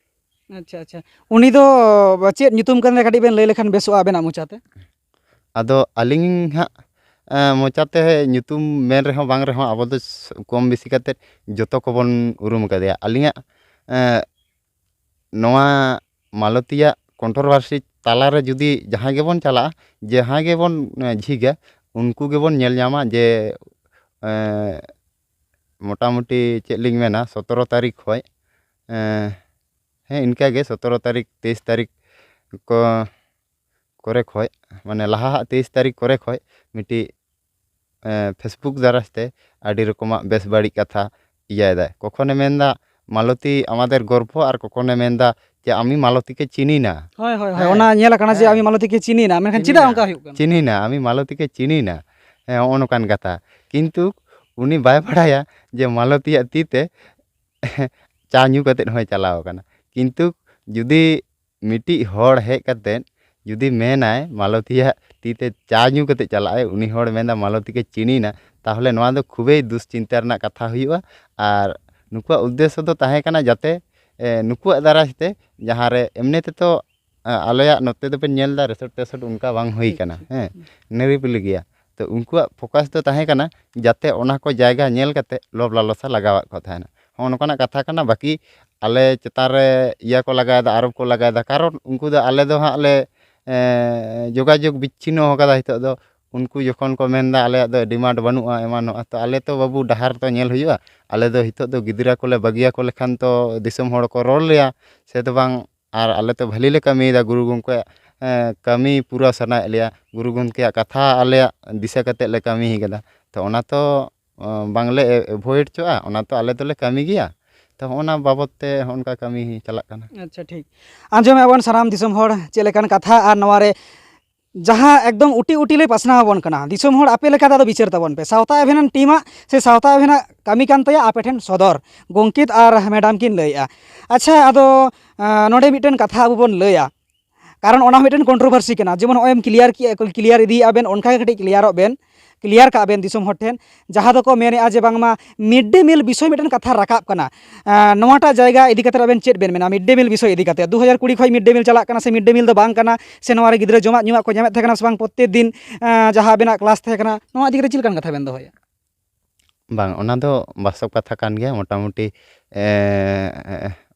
ᱟᱪᱪᱷᱟ, ᱟᱪᱪᱷᱟ᱾ ᱩᱱᱤ ᱫᱚ ᱪᱮᱫ ᱧᱩᱛᱩᱢ ᱠᱟᱱ ᱛᱟᱭᱟ, ᱠᱟᱹᱴᱤᱡ ᱵᱮᱱ ᱞᱟᱹᱭ ᱞᱮᱠᱷᱟᱱ ᱵᱮᱥᱚᱜᱼᱟ ᱟᱵᱮᱱᱟᱜ ᱢᱚᱪᱟᱛᱮ? ᱟᱫᱚ ᱟᱹᱞᱤᱧ ᱦᱟᱸᱜ ᱮᱸ, ᱢᱚᱪᱟᱛᱮ ᱧᱩᱛᱩᱢ ᱢᱮᱱ ᱨᱮᱦᱚᱸ ᱵᱟᱝ ᱨᱮᱦᱚᱸ, ᱟᱵᱚ ᱫᱚ ᱥ-, ᱠᱚᱢ ᱵᱮᱥᱤ ᱠᱟᱛᱮᱫ ᱡᱚᱛᱚ ᱠᱚᱵᱚᱱ ᱩᱨᱩᱢ ᱠᱟᱫᱮᱭᱟ᱾ ᱟᱹᱞᱤᱧᱟᱜ, ᱮᱸ, ᱱᱚᱣᱟ ᱢᱟᱞᱚᱛᱤᱭᱟᱜ controversy ᱛᱟᱞᱟᱨᱮ ᱡᱩᱫᱤ ᱡᱟᱦᱟᱸᱭ ᱜᱮᱵᱚᱱ ᱪᱟᱞᱟᱜᱼᱟ, ᱡᱟᱦᱟᱸᱭ ᱜᱮᱵᱚᱱ, ᱮᱸ, ᱡᱷᱤᱜᱟ, ᱩᱱᱠᱩ ᱜᱮᱵᱚᱱ ᱧᱮᱞ ᱧᱟᱢᱟ ᱡᱮ, ᱮᱸ, ᱢᱚᱴᱟᱢᱩᱴᱤ ᱪᱮᱫ ᱞᱤᱧ ᱢᱮᱱᱟ, ᱥᱚᱛᱨᱚ ᱛᱟᱹᱨᱤᱠᱷ ᱠᱷᱚᱡ, ᱮᱸ, ᱦᱮᱸ, ᱤᱱᱠᱟᱹ ᱜᱮ ᱥᱚᱛᱨᱚ ᱛᱟᱹᱨᱤᱠᱷ, ᱛᱮᱭᱤᱥ ᱛᱟᱹᱨᱤᱠᱷ ᱠᱚ, ᱠᱚᱨᱮ ᱠᱷᱚᱡ, ᱢᱟᱱᱮ ᱞᱟᱦᱟ ᱦᱟᱜ ᱛᱮᱭᱤᱥ ᱛᱟᱹᱨᱤᱠᱷ ᱠᱚᱨᱮ ᱠᱷᱚᱡ ᱢᱤᱫᱴᱤᱡ, ᱮᱸ, Facebook ᱫᱟᱨᱟᱭ ᱛᱮ ᱟᱹᱰᱤ ᱨᱚᱠᱚᱢᱟᱜ ᱵᱮᱥ ᱵᱟᱹᱲᱤᱡ ᱠᱟᱛᱷᱟ ᱤᱭᱟᱹᱭᱮᱫᱟᱭ᱾ ᱠᱚᱠᱷᱚᱱᱮ ᱢᱮᱱᱫᱟ, "ᱢᱟᱞᱚᱛᱤ ᱟᱢᱟᱫᱮᱨ ᱜᱚᱨᱵᱷᱚ", ᱟᱨ ᱠᱚᱠᱷᱚᱱᱮ ᱢᱮᱱᱫᱟ ᱡᱮ, "ᱟᱢᱤ ᱢᱟᱞᱚᱛᱤ ᱠᱮ ᱪᱤᱱᱤ ᱱᱟ", ᱦᱳᱭ, ᱦᱳᱭ, ᱦᱳᱭ, ᱦᱮᱸ, ᱚᱱᱟ ᱧᱮᱞ ᱟᱠᱟᱱᱟ ᱡᱮ, ᱦᱮᱸ, "ᱟᱢᱤ ᱢᱟᱞᱚᱛᱤ ᱠᱮ ᱪᱤᱱᱤ ᱱᱟ", ᱢᱮᱱᱠᱷᱟᱱ ᱪᱤᱱᱤ ᱪᱮᱫᱟᱜ ᱱᱟ, ᱚᱱᱠᱟ ᱦᱩᱭᱩᱜ ᱠᱟᱱᱟ? ᱪᱤᱱᱤ ᱱᱟ, "ᱟᱢᱤ ᱢᱟᱞᱚᱛᱤ ᱠᱮ ᱪᱤᱱᱤ ᱱᱟ", ᱦᱮᱸ, ᱦᱚᱸᱜᱼᱚ ᱱᱚᱝᱠᱟᱱ ᱠᱟᱛᱷᱟ᱾ ᱠᱤᱱᱛᱩ ᱩᱱᱤ ᱵᱟᱭ ᱵᱟᱲᱟᱭᱟ ᱡᱮ ᱢᱟᱞᱚᱛᱤᱭᱟᱜ ᱛᱤ ᱛᱮ ᱪᱟ ᱧᱩ ᱠᱟᱛᱮᱫ ᱦᱚᱸᱭ ᱪᱟᱞᱟᱣ ᱟᱠᱟᱱᱟ᱾ ᱠᱤᱱᱛᱩ ᱡᱩᱫᱤ ᱢᱤᱫᱴᱤᱡ ᱦᱚᱲ ᱦᱮᱡ ᱠᱟᱛᱮᱫ ᱡᱩᱫᱤ ᱢᱮᱱᱟᱭ, ᱢᱟᱞᱚᱛᱤᱭᱟᱜ ᱛᱤ ᱛᱮ ᱪᱟ ᱧᱩ ᱠᱟᱛᱮᱫ ᱪᱟᱞᱟᱜ ᱟᱭ, ᱩᱱᱤ ᱦᱚᱲ ᱢᱮᱱᱫᱟ, "ᱢᱟᱞᱚᱛᱤ ᱜᱮ ᱪᱤᱱᱤᱱᱟ", ᱛᱟᱦᱚᱞᱮ ᱱᱚᱣᱟ ᱫᱚ ᱠᱷᱩᱵᱮᱭ ᱫᱩᱥᱪᱤᱱᱛᱟ ᱨᱮᱱᱟᱜ ᱠᱟᱛᱷᱟ ᱦᱩᱭᱩᱜᱼᱟ᱾ ᱟᱨ ᱱᱩᱠᱩᱣᱟᱜ ᱩᱫᱽᱫᱮᱥᱥᱚ ᱫᱚ ᱛᱟᱦᱮᱸ ᱠᱟᱱᱟ ᱡᱟᱛᱮ, ᱮ, ᱱᱩᱠᱩᱣᱟᱜ ᱫᱟᱨᱟᱭ ᱛᱮ, ᱡᱟᱦᱟᱸ ᱨᱮ ᱮᱢᱱᱤ ᱛᱮᱫᱚ, ᱮ, ᱟᱞᱮᱭᱟᱜ ᱱᱚᱛᱮ ᱫᱚᱯᱮ ᱧᱮᱞ ᱮᱫᱟ, ᱨᱮᱥᱚᱨᱴ ᱴᱮᱥᱚᱨᱴ ᱚᱱᱠᱟ ᱵᱟᱝ ᱦᱩᱭ ᱴᱷᱤᱠ, ᱠᱟᱱᱟ, ᱴᱷᱤᱠ, ᱦᱮᱸ, ᱦᱩᱸ᱾ ᱱᱤᱨᱤᱵᱤᱞᱤ ᱜᱮᱭᱟ᱾ ᱛᱚ ᱩᱱᱠᱩᱣᱟᱜ focus ᱫᱚ ᱛᱟᱦᱮᱸ ᱠᱟᱱᱟ ᱡᱟᱛᱮ ᱚᱱᱟ ᱠᱚ ᱡᱟᱭᱜᱟ ᱧᱮᱞ ᱠᱟᱛᱮ ᱞᱚᱵᱽ ᱞᱟᱞᱚᱥᱟ ᱞᱟᱜᱟᱣᱟᱫ ᱠᱚ ᱛᱟᱦᱮᱱᱟ᱾ ᱦᱚᱸᱜᱼᱚ ᱱᱚᱝᱠᱟᱱᱟᱜ ᱠᱟᱛᱷᱟ ᱠᱟᱱᱟ᱾ ᱵᱟᱹᱠᱤ ᱟᱞᱮ ᱪᱮᱛᱟᱱ ᱨᱮ ᱤᱭᱟᱹ ᱠᱚ ᱞᱟᱜᱟᱣᱮᱫᱟ, ᱟᱨᱳᱯ ᱠᱚ ᱞᱟᱜᱟᱣᱮᱫᱟ, ᱠᱟᱨᱚᱱ ᱩᱱᱠᱩ ᱫᱚ ᱟᱞᱮ ᱫᱚ ᱦᱟᱸᱜ ᱞᱮ, ᱮᱸ, ᱡᱳᱜᱟᱡᱳᱜᱽ ᱵᱤᱪᱪᱷᱤᱱᱱᱚ ᱟᱠᱟᱫᱟ ᱱᱤᱛᱚᱜ ᱫᱚ᱾ ᱩᱱᱠᱩ ᱡᱚᱠᱷᱚᱱ ᱠᱚ ᱢᱮᱱᱫᱟ, "ᱟᱞᱮᱭᱟᱜ ᱫᱚ demand ᱵᱟᱹᱱᱩᱜᱼᱟ, ᱮᱢᱟᱱᱚᱜᱼᱟ", ᱛᱚ ᱟᱞᱮ ᱛᱚ ᱵᱟᱹᱵᱩ ᱰᱟᱦᱟᱨ ᱛᱚ ᱧᱮᱞ ᱦᱩᱭᱩᱜᱼᱟ᱾ ᱟᱞᱮ ᱫᱚ ᱱᱤᱛᱚᱜ ᱫᱚ ᱜᱤᱫᱽᱨᱟᱹ ᱠᱚᱞᱮ ᱵᱟᱹᱜᱤᱭᱟᱠᱚ ᱞᱮᱠᱷᱟᱱ ᱛᱚ ᱫᱤᱥᱚᱢ ᱦᱚᱲ ᱠᱚ ᱨᱚᱲ ᱞᱮᱭᱟ ᱥᱮ ᱫᱚ ᱵᱟᱝ, ᱟᱨ ᱟᱞᱮ ᱛᱚ ᱵᱷᱟᱹᱞᱤ ᱞᱮ ᱠᱟᱹᱢᱤᱭᱮᱫᱟ, ᱜᱩᱨᱩ ᱜᱚᱢᱠᱮᱭᱟᱜ, ᱮᱸ, ᱠᱟᱹᱢᱤ ᱯᱩᱨᱟᱹ ᱥᱟᱱᱟᱭᱮᱫ ᱞᱮᱭᱟ, ᱜᱩᱨᱩ ᱜᱚᱢᱠᱮᱭᱟᱜ ᱠᱟᱛᱷᱟ ᱟᱞᱮᱭᱟᱜ ᱫᱤᱥᱟᱹ ᱠᱟᱛᱮᱫ ᱞᱮ ᱠᱟᱹᱢᱤ ᱠᱟᱫᱟ᱾ ᱛᱚ ᱚᱱᱟ ᱛᱚ, ᱚ, ᱵᱟᱝᱞᱮ ᱮ-, avoid ᱦᱚᱪᱚᱜᱼᱟ, ᱚᱱᱟ ᱛᱚ ᱟᱞᱮ ᱫᱚᱞᱮ ᱠᱟᱹᱢᱤ ᱜᱮᱭᱟ᱾ ᱛᱚ ᱦᱚᱸᱜᱼᱚ ᱱᱟ ᱵᱟᱵᱚᱫ ᱛᱮ ᱦᱚᱸᱜᱼᱚ ᱱᱚᱝᱠᱟ ᱠᱟᱹᱢᱤ ᱪᱟᱞᱟᱜ ᱠᱟᱱᱟ᱾ ᱟᱪᱪᱷᱟ, ᱴᱷᱤᱠ᱾ ᱟᱸᱡᱚᱢᱮᱫ ᱟᱵᱚᱱ ᱥᱟᱱᱟᱢ ᱫᱤᱥᱚᱢ ᱦᱚᱲ ᱪᱮᱫ ᱞᱮᱠᱟᱱ ᱠᱟᱛᱷᱟ, ᱟᱨ ᱱᱚᱣᱟ ᱨᱮ ᱡᱟᱦᱟᱸ ᱮᱠᱫᱚᱢ ᱩᱴᱤ ᱩᱴᱤ ᱞᱮ ᱯᱟᱥᱱᱟᱣ ᱟᱵᱚᱱ ᱠᱟᱱᱟ᱾ ᱫᱤᱥᱚᱢ ᱦᱚᱲ, ᱟᱯᱮ ᱞᱮᱠᱟᱛᱮ ᱟᱫᱚ ᱵᱤᱪᱟᱹᱨ ᱛᱟᱵᱚᱱ ᱯᱮ᱾ ᱥᱟᱶᱛᱟ ᱮᱵᱷᱮᱱ ᱴᱤᱢᱟᱜ ᱥᱮ ᱥᱟᱶᱛᱟ ᱮᱵᱷᱮᱱᱟᱜ ᱠᱟᱹᱢᱤ ᱠᱟᱱ ᱛᱟᱭᱟ ᱟᱯᱮ ᱴᱷᱮᱱ ᱥᱚᱫᱚᱨ, ᱜᱚᱝᱠᱤᱛ ᱟᱨ ᱢᱮᱰᱟᱢ ᱠᱤᱱ ᱞᱟᱹᱭᱮᱜᱼᱟ᱾ ᱟᱪᱪᱷᱟ, ᱟᱫᱚ, ᱟᱸ, ᱱᱚᱰᱮ ᱢᱤᱫᱴᱮᱱ ᱠᱟᱛᱷᱟ ᱟᱵᱚ ᱵᱚᱱ ᱞᱟᱹᱭᱟ, ᱠᱟᱨᱚᱱ ᱚᱱᱟ ᱦᱚᱸ ᱢᱤᱫᱴᱮᱱ controversy ᱠᱟᱱᱟ᱾ ᱡᱮᱢᱚᱱ ᱱᱚᱜᱼᱚᱭ ᱮᱢ clear ᱠᱮᱜᱼᱟ, clear ᱤᱫᱤᱭᱮᱜᱼᱟ ᱵᱮᱱ, ᱚᱱᱠᱟ ᱜᱮ ᱠᱟᱹᱴᱤᱡ ᱠᱞᱤᱭᱟᱨᱚᱜ ᱵᱮᱱ᱾ ᱠᱞᱤᱭᱟᱨ ᱠᱟᱜ ᱵᱮᱱ ᱫᱤᱥᱚᱢ ᱦᱚᱲ ᱴᱷᱮᱱ, ᱡᱟᱦᱟᱸ ᱫᱚᱠᱚ ᱢᱮᱱᱮᱫᱼᱟ ᱡᱮ ᱵᱟᱝᱢᱟ ᱢᱤᱰ ᱰᱮ ᱢᱤᱞ ᱵᱤᱥᱚᱭ ᱢᱤᱫᱴᱮᱱ ᱠᱟᱛᱷᱟ ᱨᱟᱠᱟᱵ ᱠᱟᱱᱟ᱾ ᱟᱸ, ᱱᱚᱣᱟᱴᱟᱜ ᱡᱟᱭᱜᱟ ᱤᱫᱤ ᱠᱟᱛᱮ ᱟᱵᱮᱱ ᱪᱮᱫ ᱵᱮᱱ ᱢᱮᱱᱟ? ᱢᱤᱰ ᱰᱮ ᱢᱤᱞ ᱵᱤᱥᱚᱭ ᱤᱫᱤ ᱠᱟᱛᱮ, ᱫᱩ ᱦᱟᱡᱟᱨ ᱠᱩᱲᱤ ᱠᱷᱚᱱ ᱢᱤᱰ ᱰᱮ ᱢᱤᱞ ᱪᱟᱞᱟᱜ ᱠᱟᱱᱟ ᱥᱮ ᱢᱤᱰ ᱰᱮ ᱢᱤᱞ ᱫᱚ ᱵᱟᱝ ᱠᱟᱱᱟ, ᱥᱮ ᱱᱚᱣᱟ ᱨᱮ ᱜᱤᱫᱽᱨᱟᱹ ᱡᱚᱢᱟᱜ ᱧᱩᱣᱟᱜ ᱠᱚ ᱧᱟᱢᱮᱫ ᱛᱟᱦᱮᱸ ᱠᱟᱱᱟ ᱥᱮ ᱵᱟᱝ ᱯᱨᱚᱛᱛᱮᱠ ᱫᱤᱱ, ᱟᱸ, ᱡᱟᱦᱟᱸ ᱟᱵᱮᱱᱟᱜ ᱠᱞᱟᱥ ᱛᱟᱦᱮᱸ ᱠᱟᱱᱟ, ᱱᱚᱣᱟ ᱤᱫᱤ ᱠᱟᱛᱮ ᱪᱮᱫ ᱞᱮᱠᱟᱱ ᱠᱟᱛᱷᱟ ᱵᱮᱱ ᱫᱚᱦᱚᱭᱟ? ᱵᱟᱝ, ᱚᱱᱟ ᱫᱚ ᱵᱟᱥᱛᱚᱵ ᱠᱟᱛᱷᱟ ᱠᱟᱱ ᱜᱮᱭᱟ᱾ ᱢᱚᱴᱟᱢᱩᱴᱤ, ᱮ, ᱮ,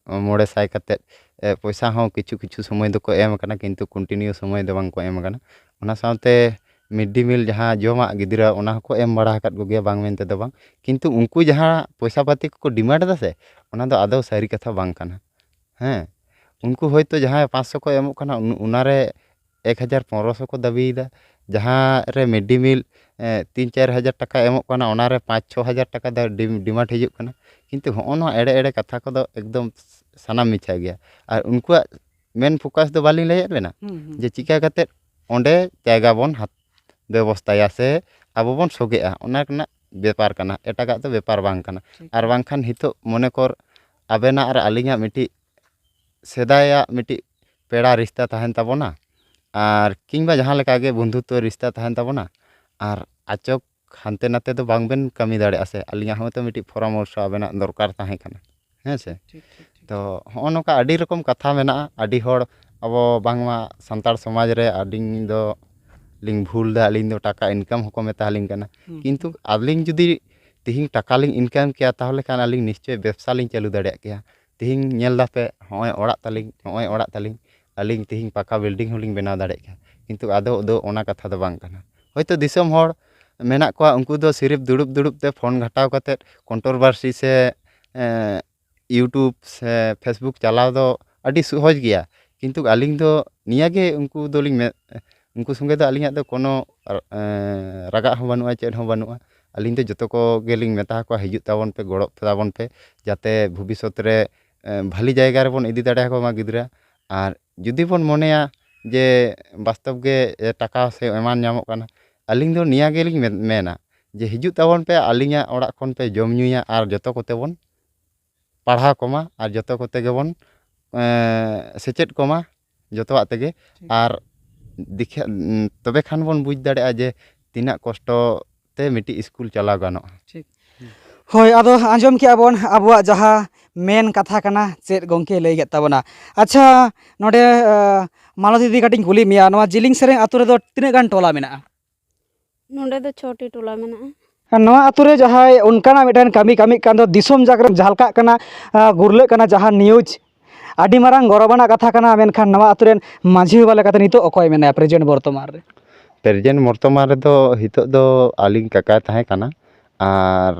ᱢᱚᱬᱮ ᱥᱟᱭ ᱠᱟᱛᱮᱫ, ᱮ, ᱯᱚᱭᱥᱟ ᱦᱚᱸ ᱠᱤᱪᱷᱩ ᱠᱤᱪᱷᱩ ᱥᱚᱢᱚᱭ ᱫᱚᱠᱚ ᱮᱢ ᱟᱠᱟᱱᱟ, ᱠᱤᱱᱛᱩ ᱠᱚᱱᱴᱤᱱᱤᱭᱩ ᱥᱚᱢᱚᱭ ᱫᱚ ᱵᱟᱝ ᱠᱚ ᱮᱢ ᱟᱠᱟᱱᱟ᱾ ᱚᱱᱟ ᱥᱟᱶᱛᱮ ᱢᱤᱰ ᱰᱮ ᱢᱤᱞ ᱡᱟᱦᱟᱸ ᱡᱚᱢᱟᱜ ᱜᱤᱫᱽᱨᱟᱹ, ᱚᱱᱟ ᱦᱚᱸᱠᱚ ᱮᱢ ᱵᱟᱲᱟ ᱟᱠᱟᱫ ᱠᱚᱜᱮᱭᱟ, ᱵᱟᱝ ᱢᱮᱱᱛᱮ ᱫᱚ ᱵᱟᱝ, ᱠᱤᱱᱛᱩ ᱩᱱᱠᱩ ᱡᱟᱦᱟᱸ ᱯᱚᱭᱥᱟ ᱯᱟᱹᱛᱤ ᱠᱚᱠᱚ ᱰᱤᱢᱟᱱᱰ ᱮᱫᱟ ᱥᱮ, ᱚᱱᱟ ᱫᱚ ᱟᱫᱚ ᱥᱟᱹᱨᱤ ᱠᱟᱛᱷᱟ ᱵᱟᱝ ᱠᱟᱱᱟ᱾ ᱦᱮᱸ, ᱩᱱᱠᱩ ᱦᱚᱭᱛᱳ ᱡᱟᱦᱟᱸᱭ ᱯᱟᱸᱪᱥᱚ ᱠᱚ ᱮᱢᱚᱜ ᱠᱟᱱᱟ, ᱩᱱ-, ᱚᱱᱟᱨᱮ ᱮᱠ ᱦᱟᱡᱟᱨ ᱯᱚᱱᱨᱚᱥᱚ ᱠᱚ ᱫᱟᱹᱵᱤᱭᱮᱫᱟ᱾ ᱡᱟᱦᱟᱸ ᱨᱮ ᱢᱤᱰ ᱰᱮ ᱢᱤᱞ, ᱮ, ᱛᱤᱱ ᱪᱟᱨ ᱦᱟᱡᱟᱨ ᱴᱟᱠᱟ ᱮᱢᱚᱜ ᱠᱟᱱᱟ, ᱚᱱᱟᱨᱮ ᱯᱟᱸᱪ ᱪᱷᱚ ᱦᱟᱡᱟᱨ ᱴᱟᱠᱟ ᱫᱟ-, ᱰᱤᱢ-, ᱰᱤᱢᱟᱱᱰ ᱦᱤᱡᱩᱜ ᱠᱟᱱᱟ᱾ ᱠᱤᱱᱛᱩ ᱦᱚᱸᱜᱼᱚ ᱱᱚᱣᱟ ᱮᱲᱮ ᱮᱲᱮ ᱠᱟᱛᱷᱟ ᱠᱚᱫᱚ ᱮᱠᱫᱚᱢ ᱥᱟᱱᱟᱢ ᱢᱤᱪᱷᱟ ᱜᱮᱭᱟ᱾ ᱟᱨ ᱩᱱᱠᱩᱣᱟᱜ ᱢᱮᱱ ᱯᱷᱳᱠᱟᱥ ᱫᱚ ᱵᱟᱹᱞᱤᱧ ᱞᱟᱹᱭᱟᱫ ᱵᱮᱱᱟ ᱦᱩᱸ, ᱦᱩᱸ᱾ ᱡᱮ ᱪᱤᱠᱟ ᱠᱟᱛᱮᱫ ᱚᱸᱰᱮ ᱡᱟᱭᱜᱟ ᱵᱚᱱ ᱦᱟᱛ-, ᱵᱮᱵᱚᱥᱛᱷᱟᱭᱟ ᱥᱮ ᱟᱵᱚ ᱵᱚᱱ ᱥᱚᱜᱮᱜᱼᱟ, ᱚᱱᱟ ᱨᱮᱱᱟᱜ ᱵᱮᱯᱟᱨ ᱠᱟᱱᱟ, ᱮᱴᱟᱜᱟᱜ ᱫᱚ ᱵᱮᱯᱟᱨ ᱵᱟᱝ ᱠᱟᱱᱟ᱾ ᱴᱷᱤᱠ᱾ ᱟᱨ ᱵᱟᱝᱠᱷᱟᱱ ᱱᱤᱛᱚᱜ ᱢᱚᱱᱮ ᱠᱚᱨ ᱟᱵᱮᱱᱟᱜ ᱟᱨ ᱟᱹᱞᱤᱧᱟᱜ ᱢᱤᱫᱴᱤᱡ ᱥᱮᱫᱟᱭᱟᱜ ᱢᱤᱫᱴᱤᱡ ᱯᱮᱲᱟ ᱨᱤᱥᱛᱟ ᱛᱟᱦᱮᱱ ᱛᱟᱵᱚᱱᱟ, ᱟᱨ ᱠᱤᱝᱵᱟ ᱡᱟᱦᱟᱸ ᱞᱮᱠᱟ ᱜᱮ ᱵᱚᱱᱫᱷᱩᱛᱛᱚ ᱨᱤᱥᱛᱟ ᱛᱟᱦᱮᱱ ᱛᱟᱵᱚᱱᱟ, ᱟᱨ ᱟᱪᱚᱠ ᱦᱟᱱᱛᱮ ᱱᱟᱛᱮ ᱫᱚ ᱵᱟᱝᱵᱮᱱ ᱠᱟᱹᱢᱤ ᱫᱟᱲᱮᱭᱟᱜᱼᱟ ᱥᱮ᱾ ᱟᱹᱞᱤᱧᱟᱜ ᱦᱚᱸ ᱦᱚᱭᱛᱳ ᱢᱤᱫᱴᱤᱡ ᱯᱚᱨᱟᱢᱚᱨᱥᱚ ᱟᱵᱮᱱᱟᱜ ᱫᱚᱨᱠᱟᱨ ᱛᱟᱦᱮᱸ ᱠᱟᱱᱟ, ᱦᱮᱸ ᱥᱮ? ᱴᱷᱤᱠ, ᱴᱷᱤᱠ, ᱴᱷᱤᱠ᱾ ᱛᱚ ᱦᱚᱸᱜᱼᱚ ᱱᱚᱝᱠᱟ ᱟᱹᱰᱤ ᱨᱚᱠᱚᱢ ᱠᱟᱛᱷᱟ ᱢᱮᱱᱟᱜᱼᱟ᱾ ᱟᱹᱰᱤ ᱦᱚᱲ ᱟᱵᱚ ᱵᱟᱝᱢᱟ ᱥᱟᱱᱛᱟᱲ ᱥᱚᱢᱟᱡᱽ ᱨᱮ ᱟᱹᱞᱤᱧ ᱫᱚ ᱞᱤᱧ ᱵᱷᱩᱞ ᱮᱫᱟ, ᱟᱹᱞᱤᱧ ᱫᱚ ᱴᱟᱠᱟ ᱤᱱᱠᱟᱢ ᱦᱚᱸᱠᱚ ᱢᱮᱛᱟ ᱟᱹᱞᱤᱧ ᱠᱟᱱᱟ᱾ ᱦᱩᱸ, ᱠᱤᱱᱛᱩ ᱦᱩᱸ᱾ ᱟᱹᱞᱤᱧ ᱡᱩᱫᱤ ᱛᱤᱦᱤᱧ ᱴᱟᱠᱟ ᱞᱤᱧ ᱤᱱᱠᱟᱢ ᱠᱮᱭᱟ, ᱛᱟᱦᱚᱞᱮ ᱠᱷᱟᱱ ᱟᱹᱞᱤᱧ ᱱᱤᱥᱪᱚᱭ ᱵᱮᱵᱽᱥᱟ ᱞᱤᱧ ᱪᱟᱹᱞᱩ ᱫᱟᱲᱮᱭᱟᱜ ᱠᱮᱭᱟ᱾ ᱛᱤᱦᱤᱧ ᱧᱮᱞ ᱫᱟᱯᱮ, ᱦᱚᱸᱜᱼᱚᱭ ᱚᱲᱟᱜ ᱛᱟᱹᱞᱤᱧ, ᱦᱚᱸᱜᱼᱚᱭ ᱚᱲᱟᱜ ᱛᱟᱹᱞᱤᱧ, ᱟᱹᱞᱤᱧ ᱛᱤᱦᱤᱧ ᱯᱟᱠᱟ ᱵᱤᱞᱰᱤᱝ ᱦᱚᱸᱞᱤᱧ ᱵᱮᱱᱟᱣ ᱫᱟᱲᱮᱭᱟᱜ ᱠᱮᱭᱟ᱾ ᱠᱤᱱᱛᱩ ᱟᱫᱚ ᱫᱚ ᱚᱱᱟ ᱠᱟᱛᱷᱟ ᱫᱚ ᱵᱟᱝ ᱠᱟᱱᱟ᱾ ᱦᱚᱭᱛᱳ ᱫᱤᱥᱚᱢ ᱦᱚᱲ ᱢᱮᱱᱟᱜ ᱠᱚᱣᱟ, ᱩᱱᱠᱩ ᱫᱚ ᱥᱤᱨᱤᱯ ᱫᱩᱲᱩᱵ ᱫᱩᱲᱩᱵ ᱛᱮ ᱯᱷᱳᱱ ᱜᱷᱟᱴᱟᱣ ᱠᱟᱛᱮᱫ ᱠᱚᱱᱴᱨᱳᱵᱷᱟᱨᱥᱤ ᱥᱮ, ᱮᱸ, YouTube ᱥᱮ Facebook ᱪᱟᱞᱟᱣ ᱫᱚ ᱟᱹᱰᱤ ᱥᱚᱦᱚᱡᱽ ᱜᱮᱭᱟ᱾ ᱠᱤᱱᱛᱩ ᱟᱹᱞᱤᱧ ᱫᱚ ᱱᱤᱭᱟᱹ ᱜᱮ ᱩᱱᱠᱩ ᱫᱚᱞᱤᱧ ᱢᱮ-, ᱩᱱᱠᱩ ᱥᱚᱸᱜᱮ ᱫᱚ ᱟᱹᱞᱤᱧᱟᱜ ᱫᱚ ᱠᱳᱱᱳ, ᱮᱸ, ᱨᱟᱜᱟᱜ ᱦᱚᱸ ᱵᱟᱹᱱᱩᱜᱼᱟ, ᱪᱮᱫ ᱦᱚᱸ ᱵᱟᱹᱱᱩᱜᱼᱟ᱾ ᱟᱹᱞᱤᱧ ᱫᱚ ᱡᱚᱛᱚ ᱠᱚᱜᱮ ᱞᱤᱧ ᱢᱮᱛᱟ ᱠᱚᱣᱟ, ᱦᱤᱡᱩᱜ ᱛᱟᱵᱚᱱ ᱯᱮ, ᱜᱚᱲᱚᱜ ᱛᱟᱵᱚᱱ ᱯᱮ, ᱡᱟᱛᱮ ᱵᱷᱚᱵᱤᱥᱥᱚᱛ ᱨᱮ, ᱮᱸ, ᱵᱷᱟᱹᱞᱤ ᱡᱟᱭᱜᱟ ᱨᱮᱵᱚᱱ ᱤᱫᱤ ᱫᱟᱲᱮᱭᱟᱠᱚ ᱢᱟ ᱜᱤᱫᱽᱨᱟᱹ᱾ ᱟᱨ ᱡᱩᱫᱤ ᱵᱚᱱ ᱢᱚᱱᱮᱭᱟ ᱡᱮ ᱵᱟᱥᱛᱚᱵ ᱜᱮ, ᱮ, ᱴᱟᱠᱟ ᱥᱮ ᱮᱢᱟᱱ ᱧᱟᱢᱚᱜ ᱠᱟᱱᱟ, ᱟᱹᱞᱤᱧ ᱫᱚ ᱱᱤᱭᱟᱹ ᱜᱮᱞᱤᱧ ᱢᱮ-, ᱢᱮᱱᱟ ᱡᱮ ᱦᱤᱡᱩᱜ ᱛᱟᱵᱚᱱ ᱯᱮ, ᱟᱹᱞᱤᱧᱟᱜ ᱚᱲᱟᱜ ᱠᱷᱚᱱ ᱯᱮ ᱡᱚᱢ ᱧᱩᱭᱟ ᱟᱨ ᱡᱚᱛᱚ ᱠᱚᱛᱮ ᱵᱚᱱ ᱯᱟᱲᱦᱟᱣ ᱠᱚᱢᱟ ᱟᱨ ᱡᱚᱛᱚ ᱠᱚᱛᱮ ᱜᱮᱵᱚᱱ, ᱮᱸ, ᱥᱮᱪᱮᱫ ᱠᱚᱢᱟ ᱡᱚᱛᱚᱣᱟᱜ ᱛᱮᱜᱮ᱾ ᱴᱷᱤᱠ᱾ ᱟᱨ ᱫᱤᱠᱷᱟ-, ᱩᱸ, ᱛᱚᱵᱮ ᱠᱷᱟᱱ ᱵᱚᱱ ᱵᱩᱡᱽ ᱫᱟᱲᱮᱭᱟᱜᱼᱟ ᱡᱮ ᱛᱤᱱᱟᱹᱜ ᱠᱚᱥᱴᱚ ᱛᱮ ᱢᱤᱫᱴᱤᱡ ᱥᱠᱩᱞ ᱪᱟᱞᱟᱣ ᱜᱟᱱᱚᱜᱼᱟ᱾ ᱴᱷᱤᱠ᱾ ᱦᱳᱭ, ᱟᱫᱚ ᱟᱸᱡᱚᱢ ᱠᱮᱜᱼᱟ ᱵᱚᱱ ᱟᱵᱚᱣᱟᱜ ᱡᱟᱦᱟᱸ ᱢᱮᱱ ᱠᱟᱛᱷᱟ ᱠᱟᱱᱟ, ᱪᱮᱫ ᱜᱚᱢᱠᱮ ᱞᱟᱹᱭ ᱠᱮᱫ ᱛᱟᱵᱚᱱᱟ᱾ ᱟᱪᱪᱷᱟ, ᱱᱚᱰᱮ, ᱟᱸ, ᱢᱟᱞᱚᱛᱤ ᱫᱤᱫᱤ, ᱠᱟᱹᱴᱤᱡ ᱤᱧ ᱠᱩᱞᱤ ᱢᱮᱭᱟ, ᱱᱚᱣᱟ ᱡᱤᱞᱤᱧ ᱥᱮᱨᱮᱧ ᱟᱛᱳ ᱨᱮᱫᱚ ᱛᱤᱱᱟᱹᱜ ᱜᱟᱱ ᱴᱚᱞᱟ ᱢᱮᱱᱟᱜᱼᱟ? ᱱᱚᱰᱮ ᱫᱚ ᱪᱷᱚᱴᱤ ᱴᱚᱞᱟ ᱢᱮᱱᱟᱜᱼᱟ᱾ ᱟᱨ ᱱᱚᱣᱟ ᱟᱛᱳ ᱨᱮ ᱡᱟᱦᱟᱸᱭ ᱚᱱᱠᱟᱱᱟᱜ ᱢᱤᱫᱴᱮᱱ ᱠᱟᱹᱢᱤ ᱠᱟᱹᱢᱤ ᱠᱟᱱ ᱫᱚ, ᱫᱤᱥᱚᱢ ᱡᱟᱠ ᱨᱮ ᱡᱷᱟᱞᱠᱟᱜ ᱠᱟᱱᱟ, ᱟᱸ, ᱜᱩᱨᱞᱟᱹᱜ ᱠᱟᱱᱟ ᱡᱟᱦᱟᱸ news, ᱟᱹᱰᱤ ᱢᱟᱨᱟᱝ ᱜᱚᱨᱚᱵᱟᱱᱟᱜ ᱠᱟᱛᱷᱟ ᱠᱟᱱᱟ, ᱢᱮᱱᱠᱷᱟᱱ ᱱᱚᱣᱟ ᱟᱛᱳ ᱨᱮᱱ ᱢᱟᱹᱡᱷᱤ ᱵᱟᱵᱟ ᱞᱮᱠᱟᱛᱮ ᱱᱤᱛᱚᱜ ᱚᱠᱚᱭ ᱢᱮᱱᱟᱭᱟ present ᱵᱚᱨᱛᱚᱢᱟᱱ ᱨᱮ? present ᱵᱚᱨᱛᱚᱢᱟᱱ ᱨᱮᱫᱚ ᱱᱤᱛᱚᱜ ᱫᱚ ᱟᱹᱞᱤᱧ ᱠᱟᱠᱟᱭ ᱛᱟᱦᱮᱸ ᱠᱟᱱᱟ, ᱟᱨ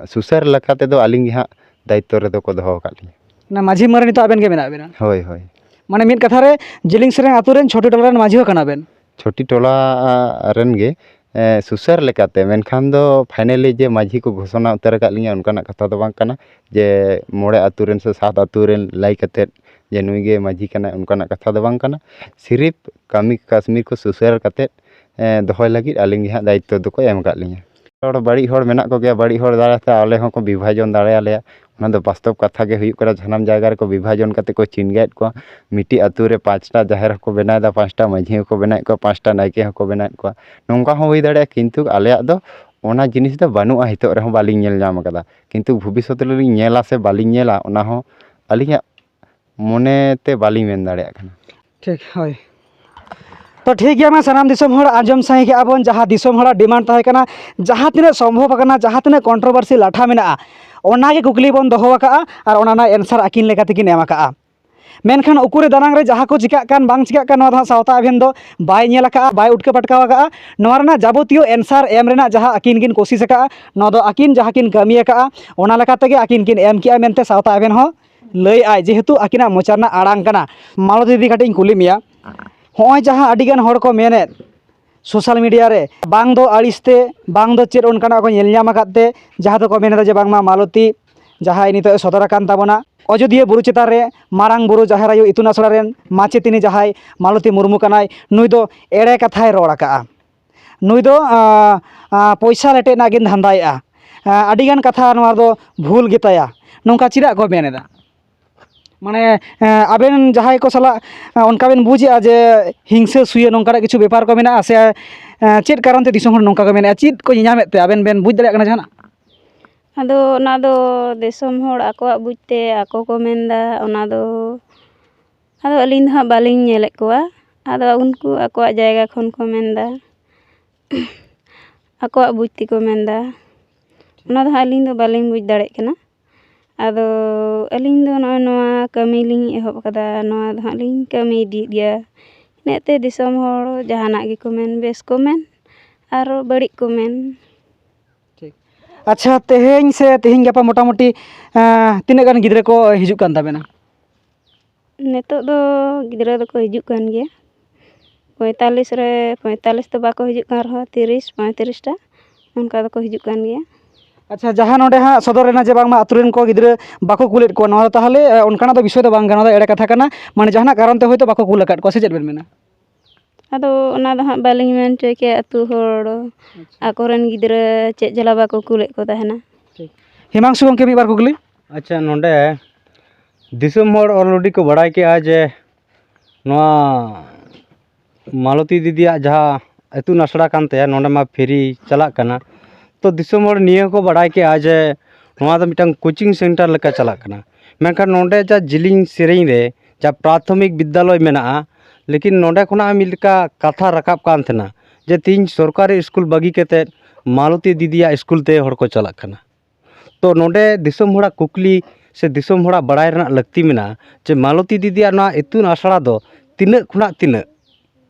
ᱥᱩᱥᱟᱹᱨ ᱞᱮᱠᱟ ᱛᱮᱫᱚ ᱟᱹᱞᱤᱧ ᱜᱮ ᱦᱟᱸᱜ ᱫᱟᱭᱤᱛᱛᱚ ᱨᱮᱫᱚ ᱠᱚ ᱫᱚᱦᱚ ᱟᱠᱟᱫ ᱞᱤᱧᱟ᱾ ᱚᱱᱟ ᱢᱟᱹᱡᱷᱤ ᱢᱟᱹᱨᱤ ᱱᱤᱛᱚᱜ ᱟᱵᱮᱱ ᱜᱮ ᱢᱮᱱᱟᱜ ᱵᱮᱱᱟ? ᱦᱳᱭ, ᱦᱳᱭ᱾ ᱢᱟᱱᱮ ᱢᱤᱫ ᱠᱟᱛᱷᱟ ᱨᱮ ᱡᱤᱞᱤᱧ ᱥᱮᱨᱮᱧ ᱟᱛᱳ ᱨᱮᱱ ᱪᱷᱚᱴᱤ ᱴᱚᱞᱟ ᱨᱮᱱ ᱢᱟᱹᱡᱷᱤ ᱦᱚᱸ ᱠᱟᱱᱟ ᱵᱮᱱ? ᱪᱷᱚᱴᱤ ᱴᱚᱞᱟ ᱨᱮᱱ ᱜᱮ, ᱮ, ᱥᱩᱥᱟᱹᱨ ᱞᱮᱠᱟᱛᱮ, ᱢᱮᱱᱠᱷᱟᱱ ᱫᱚ finally ᱡᱮ ᱢᱟᱹᱡᱷᱤ ᱠᱚ ᱜᱷᱳᱥᱚᱱᱟ ᱩᱛᱟᱹᱨ ᱟᱠᱟᱫ ᱞᱤᱧᱟ, ᱚᱱᱠᱟᱱᱟᱜ ᱠᱟᱛᱷᱟ ᱫᱚ ᱵᱟᱝ ᱠᱟᱱᱟ ᱡᱮ ᱢᱚᱬᱮ ᱟᱛᱳ ᱨᱮᱱ ᱥᱮ ᱥᱟᱛ ᱟᱛᱳ ᱨᱮᱱ ᱞᱟᱹᱭ ᱠᱟᱛᱮᱫ ᱡᱮ ᱱᱩᱭ ᱜᱮ ᱢᱟᱹᱡᱷᱤ ᱠᱟᱱᱟᱭ, ᱚᱱᱠᱟᱱᱟᱜ ᱠᱟᱛᱷᱟ ᱫᱚ ᱵᱟᱝ ᱠᱟᱱᱟ᱾ ᱥᱤᱨᱤᱯ ᱠᱟᱹᱢᱤ ᱠᱟᱹᱥᱱᱤ ᱠᱚ ᱥᱩᱥᱟᱹᱨ ᱠᱟᱛᱮᱫ, ᱮ, ᱫᱚᱦᱚᱭ ᱞᱟᱹᱜᱤᱫ ᱟᱹᱞᱤᱧ ᱜᱮ ᱦᱟᱸᱜ ᱫᱟᱭᱤᱛᱛᱚ ᱫᱚᱠᱚ ᱮᱢ ᱟᱠᱟᱫ ᱞᱤᱧᱟ᱾ ᱦᱚᱲ, ᱵᱟᱹᱲᱤᱡ ᱦᱚᱲ ᱢᱮᱱᱟᱜ ᱠᱚᱜᱮᱭᱟ, ᱵᱟᱹᱲᱤᱡ ᱦᱚᱲ ᱫᱟᱨᱟᱭ ᱛᱮ ᱟᱞᱮ ᱦᱚᱸᱠᱚ ᱵᱤᱵᱷᱟᱡᱚᱱ ᱫᱟᱲᱮᱭᱟᱞᱮᱭᱟ᱾ ᱚᱱᱟ ᱫᱚ ᱵᱟᱥᱛᱚᱵ ᱠᱟᱛᱷᱟ ᱜᱮ ᱦᱩᱭᱩᱜ ᱠᱟᱱᱟ, ᱥᱟᱱᱟᱢ ᱡᱟᱭᱜᱟ ᱨᱮᱠᱚ ᱵᱤᱵᱷᱟᱡᱚᱱ ᱠᱟᱛᱮ ᱠᱚ ᱪᱤᱱᱜᱟᱹᱭᱮᱫ ᱠᱚᱣᱟ᱾ ᱢᱤᱫᱴᱤᱡ ᱟᱹᱛᱩ ᱨᱮ ᱯᱟᱸᱪᱴᱟ ᱡᱟᱦᱮᱨ ᱦᱚᱸᱠᱚ ᱵᱮᱱᱟᱣᱮᱫᱟ, ᱯᱟᱸᱪᱴᱟ ᱢᱟᱹᱡᱷᱤ ᱦᱚᱸᱠᱚ ᱵᱮᱱᱟᱣᱮᱫ ᱠᱚᱣᱟ, ᱯᱟᱸᱪᱴᱟ ᱱᱟᱭᱠᱮ ᱦᱚᱸᱠᱚ ᱵᱮᱱᱟᱣᱮᱫ ᱠᱚᱣᱟ᱾ ᱱᱚᱝᱠᱟ ᱦᱚᱸ ᱦᱩᱭ ᱫᱟᱲᱮᱭᱟᱜᱼᱟ, ᱠᱤᱱᱛᱩ ᱟᱞᱮᱭᱟᱜ ᱫᱚ ᱚᱱᱟ ᱡᱤᱱᱤᱥ ᱫᱚ ᱵᱟᱹᱱᱩᱜᱼᱟ, ᱱᱤᱛᱚᱜ ᱨᱮᱦᱚᱸ ᱵᱟᱹᱞᱤᱧ ᱧᱮᱞ ᱧᱟᱢ ᱟᱠᱟᱫᱟ᱾ ᱠᱤᱱᱛᱩ ᱵᱷᱚᱵᱤᱥᱥᱚᱛ ᱨᱮᱞᱤᱧ ᱧᱮᱞᱟ ᱥᱮ ᱵᱟᱹᱞᱤᱧ ᱧᱮᱞᱟ, ᱚᱱᱟ ᱦᱚᱸ ᱟᱹᱞᱤᱧᱟᱜ ᱢᱚᱱᱮ ᱛᱮ ᱵᱟᱹᱞᱤᱧ ᱢᱮᱱ ᱫᱟᱲᱮᱭᱟᱜ ᱠᱟᱱᱟ᱾ ᱴᱷᱤᱠ, ᱦᱳᱭ᱾ ᱛᱚ ᱴᱷᱤᱠ ᱜᱮᱭᱟ, ᱢᱟ ᱥᱟᱱᱟᱢ ᱫᱤᱥᱚᱢ ᱦᱚᱲ ᱟᱸᱡᱚᱢ ᱥᱟᱸᱜᱮ ᱠᱮᱜᱼᱟ ᱵᱚᱱ, ᱡᱟᱦᱟᱸ ᱫᱤᱥᱚᱢ ᱦᱚᱲᱟᱜ demand ᱛᱟᱦᱮᱸ ᱠᱟᱱᱟ, ᱡᱟᱦᱟᱸ ᱛᱤᱱᱟᱹᱜ ᱥᱚᱢᱵᱷᱚᱵ ᱟᱠᱟᱱᱟ, ᱡᱟᱦᱟᱸ ᱛᱤᱱᱟᱹᱜ controversy ᱞᱟᱴᱷᱟ ᱢᱮᱱᱟᱜᱼᱟ, ᱚᱱᱟ ᱜᱮ ᱠᱩᱠᱞᱤ ᱵᱚᱱ ᱫᱚᱦᱚ ᱟᱠᱟᱜᱼᱟ ᱟᱨ ᱚᱱᱟ ᱨᱮᱱᱟᱜ answer ᱟᱹᱠᱤᱱ ᱞᱮᱠᱟ ᱛᱮᱠᱤᱱ ᱮᱢ ᱟᱠᱟᱜᱼᱟ᱾ ᱢᱮᱱᱠᱷᱟᱱ ᱩᱠᱩᱨᱮ ᱫᱟᱱᱟᱝ ᱨᱮ ᱡᱟᱦᱟᱸ ᱠᱚ ᱪᱤᱠᱟᱹᱜ ᱠᱟᱱ ᱵᱟᱝ ᱪᱤᱠᱟᱹᱜ ᱠᱟᱱ, ᱱᱚᱣᱟ ᱫᱚ ᱦᱟᱸᱜ ᱥᱟᱶᱛᱟ ᱮᱵᱷᱮᱱ ᱫᱚ ᱵᱟᱭ ᱧᱮᱞ ᱟᱠᱟᱜᱼᱟ, ᱵᱟᱭ ᱩᱴᱠᱟᱹ ᱯᱟᱴᱠᱟᱣ ᱟᱠᱟᱜᱼᱟ᱾ ᱱᱚᱣᱟ ᱨᱮᱱᱟᱜ ᱡᱟᱵᱚᱛᱤᱭᱚ answer ᱮᱢ ᱨᱮᱱᱟᱜ ᱡᱟᱦᱟᱸ ᱟᱹᱠᱤᱱ ᱠᱤᱱ ᱠᱳᱥᱤᱥ ᱟᱠᱟᱜᱼᱟ, ᱱᱚᱣᱟ ᱫᱚ ᱟᱹᱠᱤᱱ ᱡᱟᱦᱟᱸ ᱠᱤᱱ ᱠᱟᱹᱢᱤ ᱟᱠᱟᱜᱼᱟ, ᱚᱱᱟ ᱞᱮᱠᱟ ᱛᱮᱜᱮ ᱟᱹᱠᱤᱱ ᱠᱤᱱ ᱮᱢ ᱠᱮᱜᱼᱟ ᱢᱮᱱᱛᱮ ᱥᱟᱶᱛᱟ ᱮᱵᱷᱮᱱ ᱦᱚᱸ ᱞᱟᱹᱭ ᱟᱭ, ᱡᱮᱦᱮᱛᱩ ᱟᱹᱠᱤᱱᱟᱜ ᱢᱚᱪᱟ ᱨᱮᱱᱟᱜ ᱟᱲᱟᱝ ᱠᱟᱱᱟ᱾ ᱢᱟᱞᱚᱛᱤ ᱫᱤᱫᱤ, ᱠᱟᱹᱴᱤᱡ ᱤᱧ ᱠᱩᱞᱤ ᱢᱮᱭᱟ, ᱦᱚᱸᱜᱼᱚᱭ ᱡᱟᱦᱟᱸ ᱟᱹᱰᱤ ᱜᱟᱱ ᱦᱚᱲ ᱠᱚ ᱢᱮᱱᱮᱫ social media ᱨᱮ, ᱵᱟᱝ ᱫᱚ ᱟᱹᱲᱤᱥ ᱛᱮ, ᱵᱟᱝ ᱫᱚ ᱪᱮᱫ ᱚᱱᱠᱟᱱᱟᱜ ᱠᱚ ᱧᱮᱞ ᱧᱟᱢ ᱟᱠᱟᱫ ᱛᱮ, ᱡᱟᱦᱟᱸ ᱫᱚᱠᱚ ᱢᱮᱱ ᱮᱫᱟ ᱡᱮ ᱵᱟᱝᱢᱟ ᱢᱟᱞᱚᱛᱤ ᱡᱟᱦᱟᱸᱭ ᱱᱤᱛᱚᱜ ᱮ ᱥᱚᱫᱚᱨ ᱟᱠᱟᱱ ᱛᱟᱵᱚᱱᱟ, ᱚᱡᱳᱫᱤᱭᱟᱹ ᱵᱩᱨᱩ ᱪᱮᱛᱟᱱ ᱨᱮ ᱢᱟᱨᱟᱝ ᱵᱩᱨᱩ ᱡᱟᱦᱮᱨ ᱟᱭᱳ ᱤᱛᱩᱱ ᱟᱥᱲᱟ ᱨᱮᱱ ᱢᱟᱪᱮᱛᱤᱱᱤ ᱡᱟᱦᱟᱸᱭ ᱢᱟᱞᱚᱛᱤ ᱢᱩᱨᱢᱩ ᱠᱟᱱᱟᱭ, ᱱᱩᱭ ᱫᱚ ᱮᱲᱮ ᱠᱟᱛᱷᱟᱭ ᱨᱚᱲ ᱟᱠᱟᱜᱼᱟ᱾ ᱱᱩᱭ ᱫᱚ, ᱟᱸ, ᱟᱸ, ᱯᱚᱭᱥᱟ ᱞᱮᱴᱮᱡ ᱨᱮᱱᱟᱜ ᱠᱤᱱ ᱫᱷᱟᱱᱫᱟᱭᱮᱜᱼᱟ᱾ ᱟᱸ, ᱟᱹᱰᱤᱜᱟᱱ ᱠᱟᱛᱷᱟ ᱱᱚᱣᱟ ᱫᱚ ᱵᱷᱩᱞ ᱜᱮᱛᱟᱭᱟ᱾ ᱱᱚᱝᱠᱟ ᱪᱮᱫᱟᱜ ᱠᱚ ᱢᱮᱱ ᱮᱫᱟ? ᱢᱟᱱᱮ, ᱮᱸ, ᱟᱵᱮᱱ ᱡᱟᱦᱟᱸᱭ ᱠᱚ ᱥᱟᱞᱟᱜ, ᱮᱸ, ᱚᱱᱠᱟ ᱵᱮᱱ ᱵᱩᱡᱮᱜᱼᱟ ᱡᱮ ᱦᱤᱝᱥᱟᱹ ᱥᱩᱭᱟᱹ ᱱᱚᱝᱠᱟᱱᱟᱜ ᱠᱤᱪᱷᱩ ᱵᱮᱯᱟᱨ ᱠᱚ ᱢᱮᱱᱟᱜᱼᱟ, ᱥᱮ, ᱮᱸ, ᱪᱮᱫ ᱠᱟᱨᱚᱱ ᱛᱮ ᱫᱤᱥᱚᱢ ᱦᱚᱲ ᱱᱚᱝᱠᱟ ᱠᱚ ᱢᱮᱱᱮᱜᱼᱟ? ᱪᱮᱫ ᱠᱚ ᱧᱮᱧᱟᱢᱮᱫ ᱛᱮ ᱟᱵᱮᱱ ᱵᱮᱱ ᱵᱩᱡᱽ ᱫᱟᱲᱮᱭᱟᱜ ᱠᱟᱱᱟ ᱡᱟᱦᱟᱱᱟᱜ? ᱟᱫᱚ ᱚᱱᱟ ᱫᱚ ᱫᱤᱥᱚᱢ ᱦᱚᱲ ᱟᱠᱚᱣᱟᱜ ᱵᱩᱡᱽ ᱛᱮ ᱟᱠᱚ ᱠᱚ ᱢᱮᱱᱫᱟ, ᱚᱱᱟ ᱫᱚ ᱟᱫᱚ ᱟᱹᱞᱤᱧ ᱫᱚ ᱦᱟᱸᱜ ᱵᱟᱹᱞᱤᱧ ᱧᱮᱞᱮᱫ ᱠᱚᱣᱟ᱾ ᱟᱫᱚ ᱩᱱᱠᱩ ᱟᱠᱚᱣᱟᱜ ᱡᱟᱭᱜᱟ ᱠᱷᱚᱱ ᱠᱚ ᱢᱮᱱᱫᱟ, ᱟᱠᱚᱣᱟᱜ ᱵᱩᱡᱽ ᱛᱮᱠᱚ ᱢᱮᱱᱫᱟ, ᱚᱱᱟ ᱫᱚ ᱦᱟᱸᱜ ᱟᱹᱞᱤᱧ ᱫᱚ ᱵᱟᱹᱞᱤᱧ ᱵᱩᱡᱽ ᱫᱟᱲᱮᱭᱟᱜ ᱠᱟᱱᱟ᱾ ᱟᱫᱚ ᱟᱹᱞᱤᱧ ᱫᱚ ᱱᱚᱜᱼᱚᱭ ᱱᱚᱣᱟ ᱠᱟᱹᱢᱤ ᱞᱤᱧ ᱮᱦᱚᱵ ᱟᱠᱟᱫᱟ, ᱱᱚᱣᱟ ᱫᱚ ᱦᱟᱸᱜ ᱞᱤᱧ ᱠᱟᱹᱢᱤ ᱤᱫᱤᱭᱮᱫ ᱜᱮᱭᱟ᱾ ᱤᱱᱟᱹᱜ ᱛᱮ ᱫᱤᱥᱚᱢ ᱦᱚᱲ ᱡᱟᱦᱟᱱᱟᱜ ᱜᱮᱠᱚ ᱢᱮᱱ, ᱵᱮᱥ ᱠᱚ ᱢᱮᱱ ᱟᱨ ᱵᱟᱹᱲᱤᱡ ᱠᱚ ᱢᱮᱱ᱾ ᱴᱷᱤᱠ᱾ ᱟᱪᱪᱷᱟ, ᱛᱮᱦᱮᱧ ᱥᱮ ᱛᱮᱦᱮᱧ ᱜᱟᱯᱟ ᱢᱚᱴᱟᱢᱩᱴᱤ, ᱮᱸ, ᱛᱤᱱᱟᱹᱜ ᱜᱟᱱ ᱜᱤᱫᱽᱨᱟᱹ ᱠᱚ ᱦᱤᱡᱩᱜ ᱠᱟᱱ ᱛᱟᱵᱮᱱᱟ? ᱱᱤᱛᱚᱜ ᱫᱚ ᱜᱤᱫᱽᱨᱟᱹ ᱫᱚᱠᱚ ᱦᱤᱡᱩᱜ ᱠᱟᱱ ᱜᱮᱭᱟ, ᱯᱚᱸᱭᱛᱟᱞᱞᱤᱥ ᱨᱮ, ᱯᱚᱸᱭᱛᱟᱞᱞᱤᱥ ᱫᱚ ᱵᱟᱠᱚ ᱦᱤᱡᱩᱜ ᱠᱟᱱ ᱨᱮᱦᱚᱸ, ᱛᱤᱨᱤᱥ, ᱯᱚᱸᱭᱛᱨᱤᱥ ᱴᱟ ᱚᱱᱠᱟ ᱫᱚᱠᱚ ᱦᱤᱡᱩᱜ ᱠᱟᱱ ᱜᱮᱭᱟ᱾ ᱟᱪᱪᱷᱟ, ᱡᱟᱦᱟᱸ ᱱᱚᱰᱮ ᱦᱟᱸᱜ ᱥᱚᱫᱚᱨ ᱮᱱᱟ ᱡᱮ ᱵᱟᱝᱢᱟ ᱟᱛᱳ ᱨᱮᱱ ᱠᱚ ᱜᱤᱫᱽᱨᱟᱹ ᱵᱟᱠᱚ ᱠᱩᱞᱮᱫ ᱠᱚᱣᱟ, ᱱᱚᱣᱟ ᱫᱚ ᱛᱟᱦᱚᱞᱮ, ᱮ, ᱚᱱᱠᱟᱱᱟᱜ ᱫᱚ ᱵᱤᱥᱚᱭ ᱫᱚ ᱵᱟᱝ ᱠᱟᱱᱟ, ᱱᱚᱣᱟ ᱫᱚ ᱮᱲᱮ ᱠᱟᱛᱷᱟ ᱠᱟᱱᱟ᱾ ᱢᱟᱱᱮ ᱡᱟᱦᱟᱱᱟᱜ ᱠᱟᱨᱚᱱ ᱛᱮ ᱦᱚᱭᱛᱳ ᱵᱟᱠᱚ ᱠᱩᱞ ᱟᱠᱟᱫ ᱠᱚᱣᱟ, ᱥᱮ ᱪᱮᱫ ᱵᱮᱱ ᱢᱮᱱᱟ? ᱟᱫᱚ ᱚᱱᱟ ᱫᱚ ᱦᱟᱸᱜ ᱵᱟᱹᱞᱤᱧ ᱢᱮᱱ ᱦᱚᱪᱚᱭ ᱠᱮᱭᱟ, ᱟᱹᱛᱩ ᱦᱚᱲ ᱟᱪᱪᱷᱟ᱾ ᱟᱠᱚᱨᱮᱱ ᱜᱤᱫᱽᱨᱟᱹ ᱪᱮᱫ ᱡᱟᱞᱟ ᱵᱟᱠᱚ ᱠᱩᱞᱮᱫ ᱠᱚ ᱛᱟᱦᱮᱱᱟ᱾ ᱴᱷᱤᱠ᱾ ᱦᱤᱢᱟᱝᱥᱩ ᱜᱚᱢᱠᱮ, ᱢᱤᱫ ᱵᱟᱨ ᱠᱩᱠᱞᱤ᱾ ᱟᱪᱪᱷᱟ, ᱱᱚᱰᱮ ᱫᱤᱥᱚᱢ ᱦᱚᱲ already ᱠᱚ ᱵᱟᱲᱟᱭ ᱠᱮᱜᱼᱟ ᱡᱮ ᱱᱚᱣᱟ ᱢᱟᱞᱚᱛᱤ ᱫᱤᱫᱤᱭᱟᱜ ᱡᱟᱦᱟᱸ ᱤᱛᱩᱱ ᱟᱥᱲᱟ ᱠᱟᱱ ᱛᱟᱭᱟ, ᱱᱚᱰᱮ ᱢᱟ free ᱪᱟᱞᱟᱜ ᱠᱟᱱᱟ᱾ ᱛᱚ ᱫᱤᱥᱚᱢ ᱦᱚᱲ ᱱᱤᱭᱟᱹ ᱠᱚ ᱵᱟᱲᱟᱭ ᱠᱮᱜᱼᱟ ᱡᱮ ᱱᱚᱣᱟ ᱫᱚ ᱢᱤᱫᱴᱟᱝ coaching center ᱞᱮᱠᱟ ᱪᱟᱞᱟᱜ ᱠᱟᱱᱟ, ᱢᱮᱱᱠᱷᱟᱱ ᱱᱚᱰᱮ ᱡᱟ ᱡᱤᱞᱤᱧ ᱥᱮᱨᱮᱧ ᱨᱮ ᱡᱟ ᱯᱨᱟᱛᱷᱚᱢᱤᱠ ᱵᱤᱫᱽᱫᱟᱞᱚᱭ ᱢᱮᱱᱟᱜᱼᱟ, ᱞᱮᱠᱤᱱ ᱱᱚᱰᱮ ᱠᱷᱚᱱᱟᱜ ᱢᱤᱫ ᱞᱮᱠᱟ ᱠᱟᱛᱷᱟ ᱨᱟᱠᱟᱵ ᱠᱟᱱ ᱛᱟᱦᱮᱱᱟ ᱡᱮ ᱛᱮᱦᱮᱧ ᱥᱚᱨᱠᱟᱨᱤ ᱥᱠᱩᱞ ᱵᱟᱹᱜᱤ ᱠᱟᱛᱮᱫ ᱢᱟᱞᱚᱛᱤ ᱫᱤᱫᱤᱭᱟᱜ ᱥᱠᱩᱞ ᱛᱮ ᱦᱚᱲ ᱠᱚ ᱪᱟᱞᱟᱜ ᱠᱟᱱᱟ᱾ ᱛᱚ ᱱᱚᱰᱮ ᱫᱤᱥᱚᱢ ᱦᱚᱲᱟᱜ ᱠᱩᱠᱞᱤ ᱥᱮ ᱫᱤᱥᱚᱢ ᱦᱚᱲᱟᱜ ᱵᱟᱲᱟᱭ ᱨᱮᱱᱟᱜ ᱞᱟᱹᱠᱛᱤ ᱢᱮᱱᱟᱜᱼᱟ ᱡᱮ ᱢᱟᱞᱚᱛᱤ ᱫᱤᱫᱤᱭᱟᱜ ᱱᱚᱣᱟ ᱤᱛᱩᱱ ᱟᱥᱲᱟ ᱫᱚ ᱛᱤᱱᱟᱹᱜ ᱠᱷᱚᱱᱟᱜ ᱛᱤᱱᱟᱹᱜ,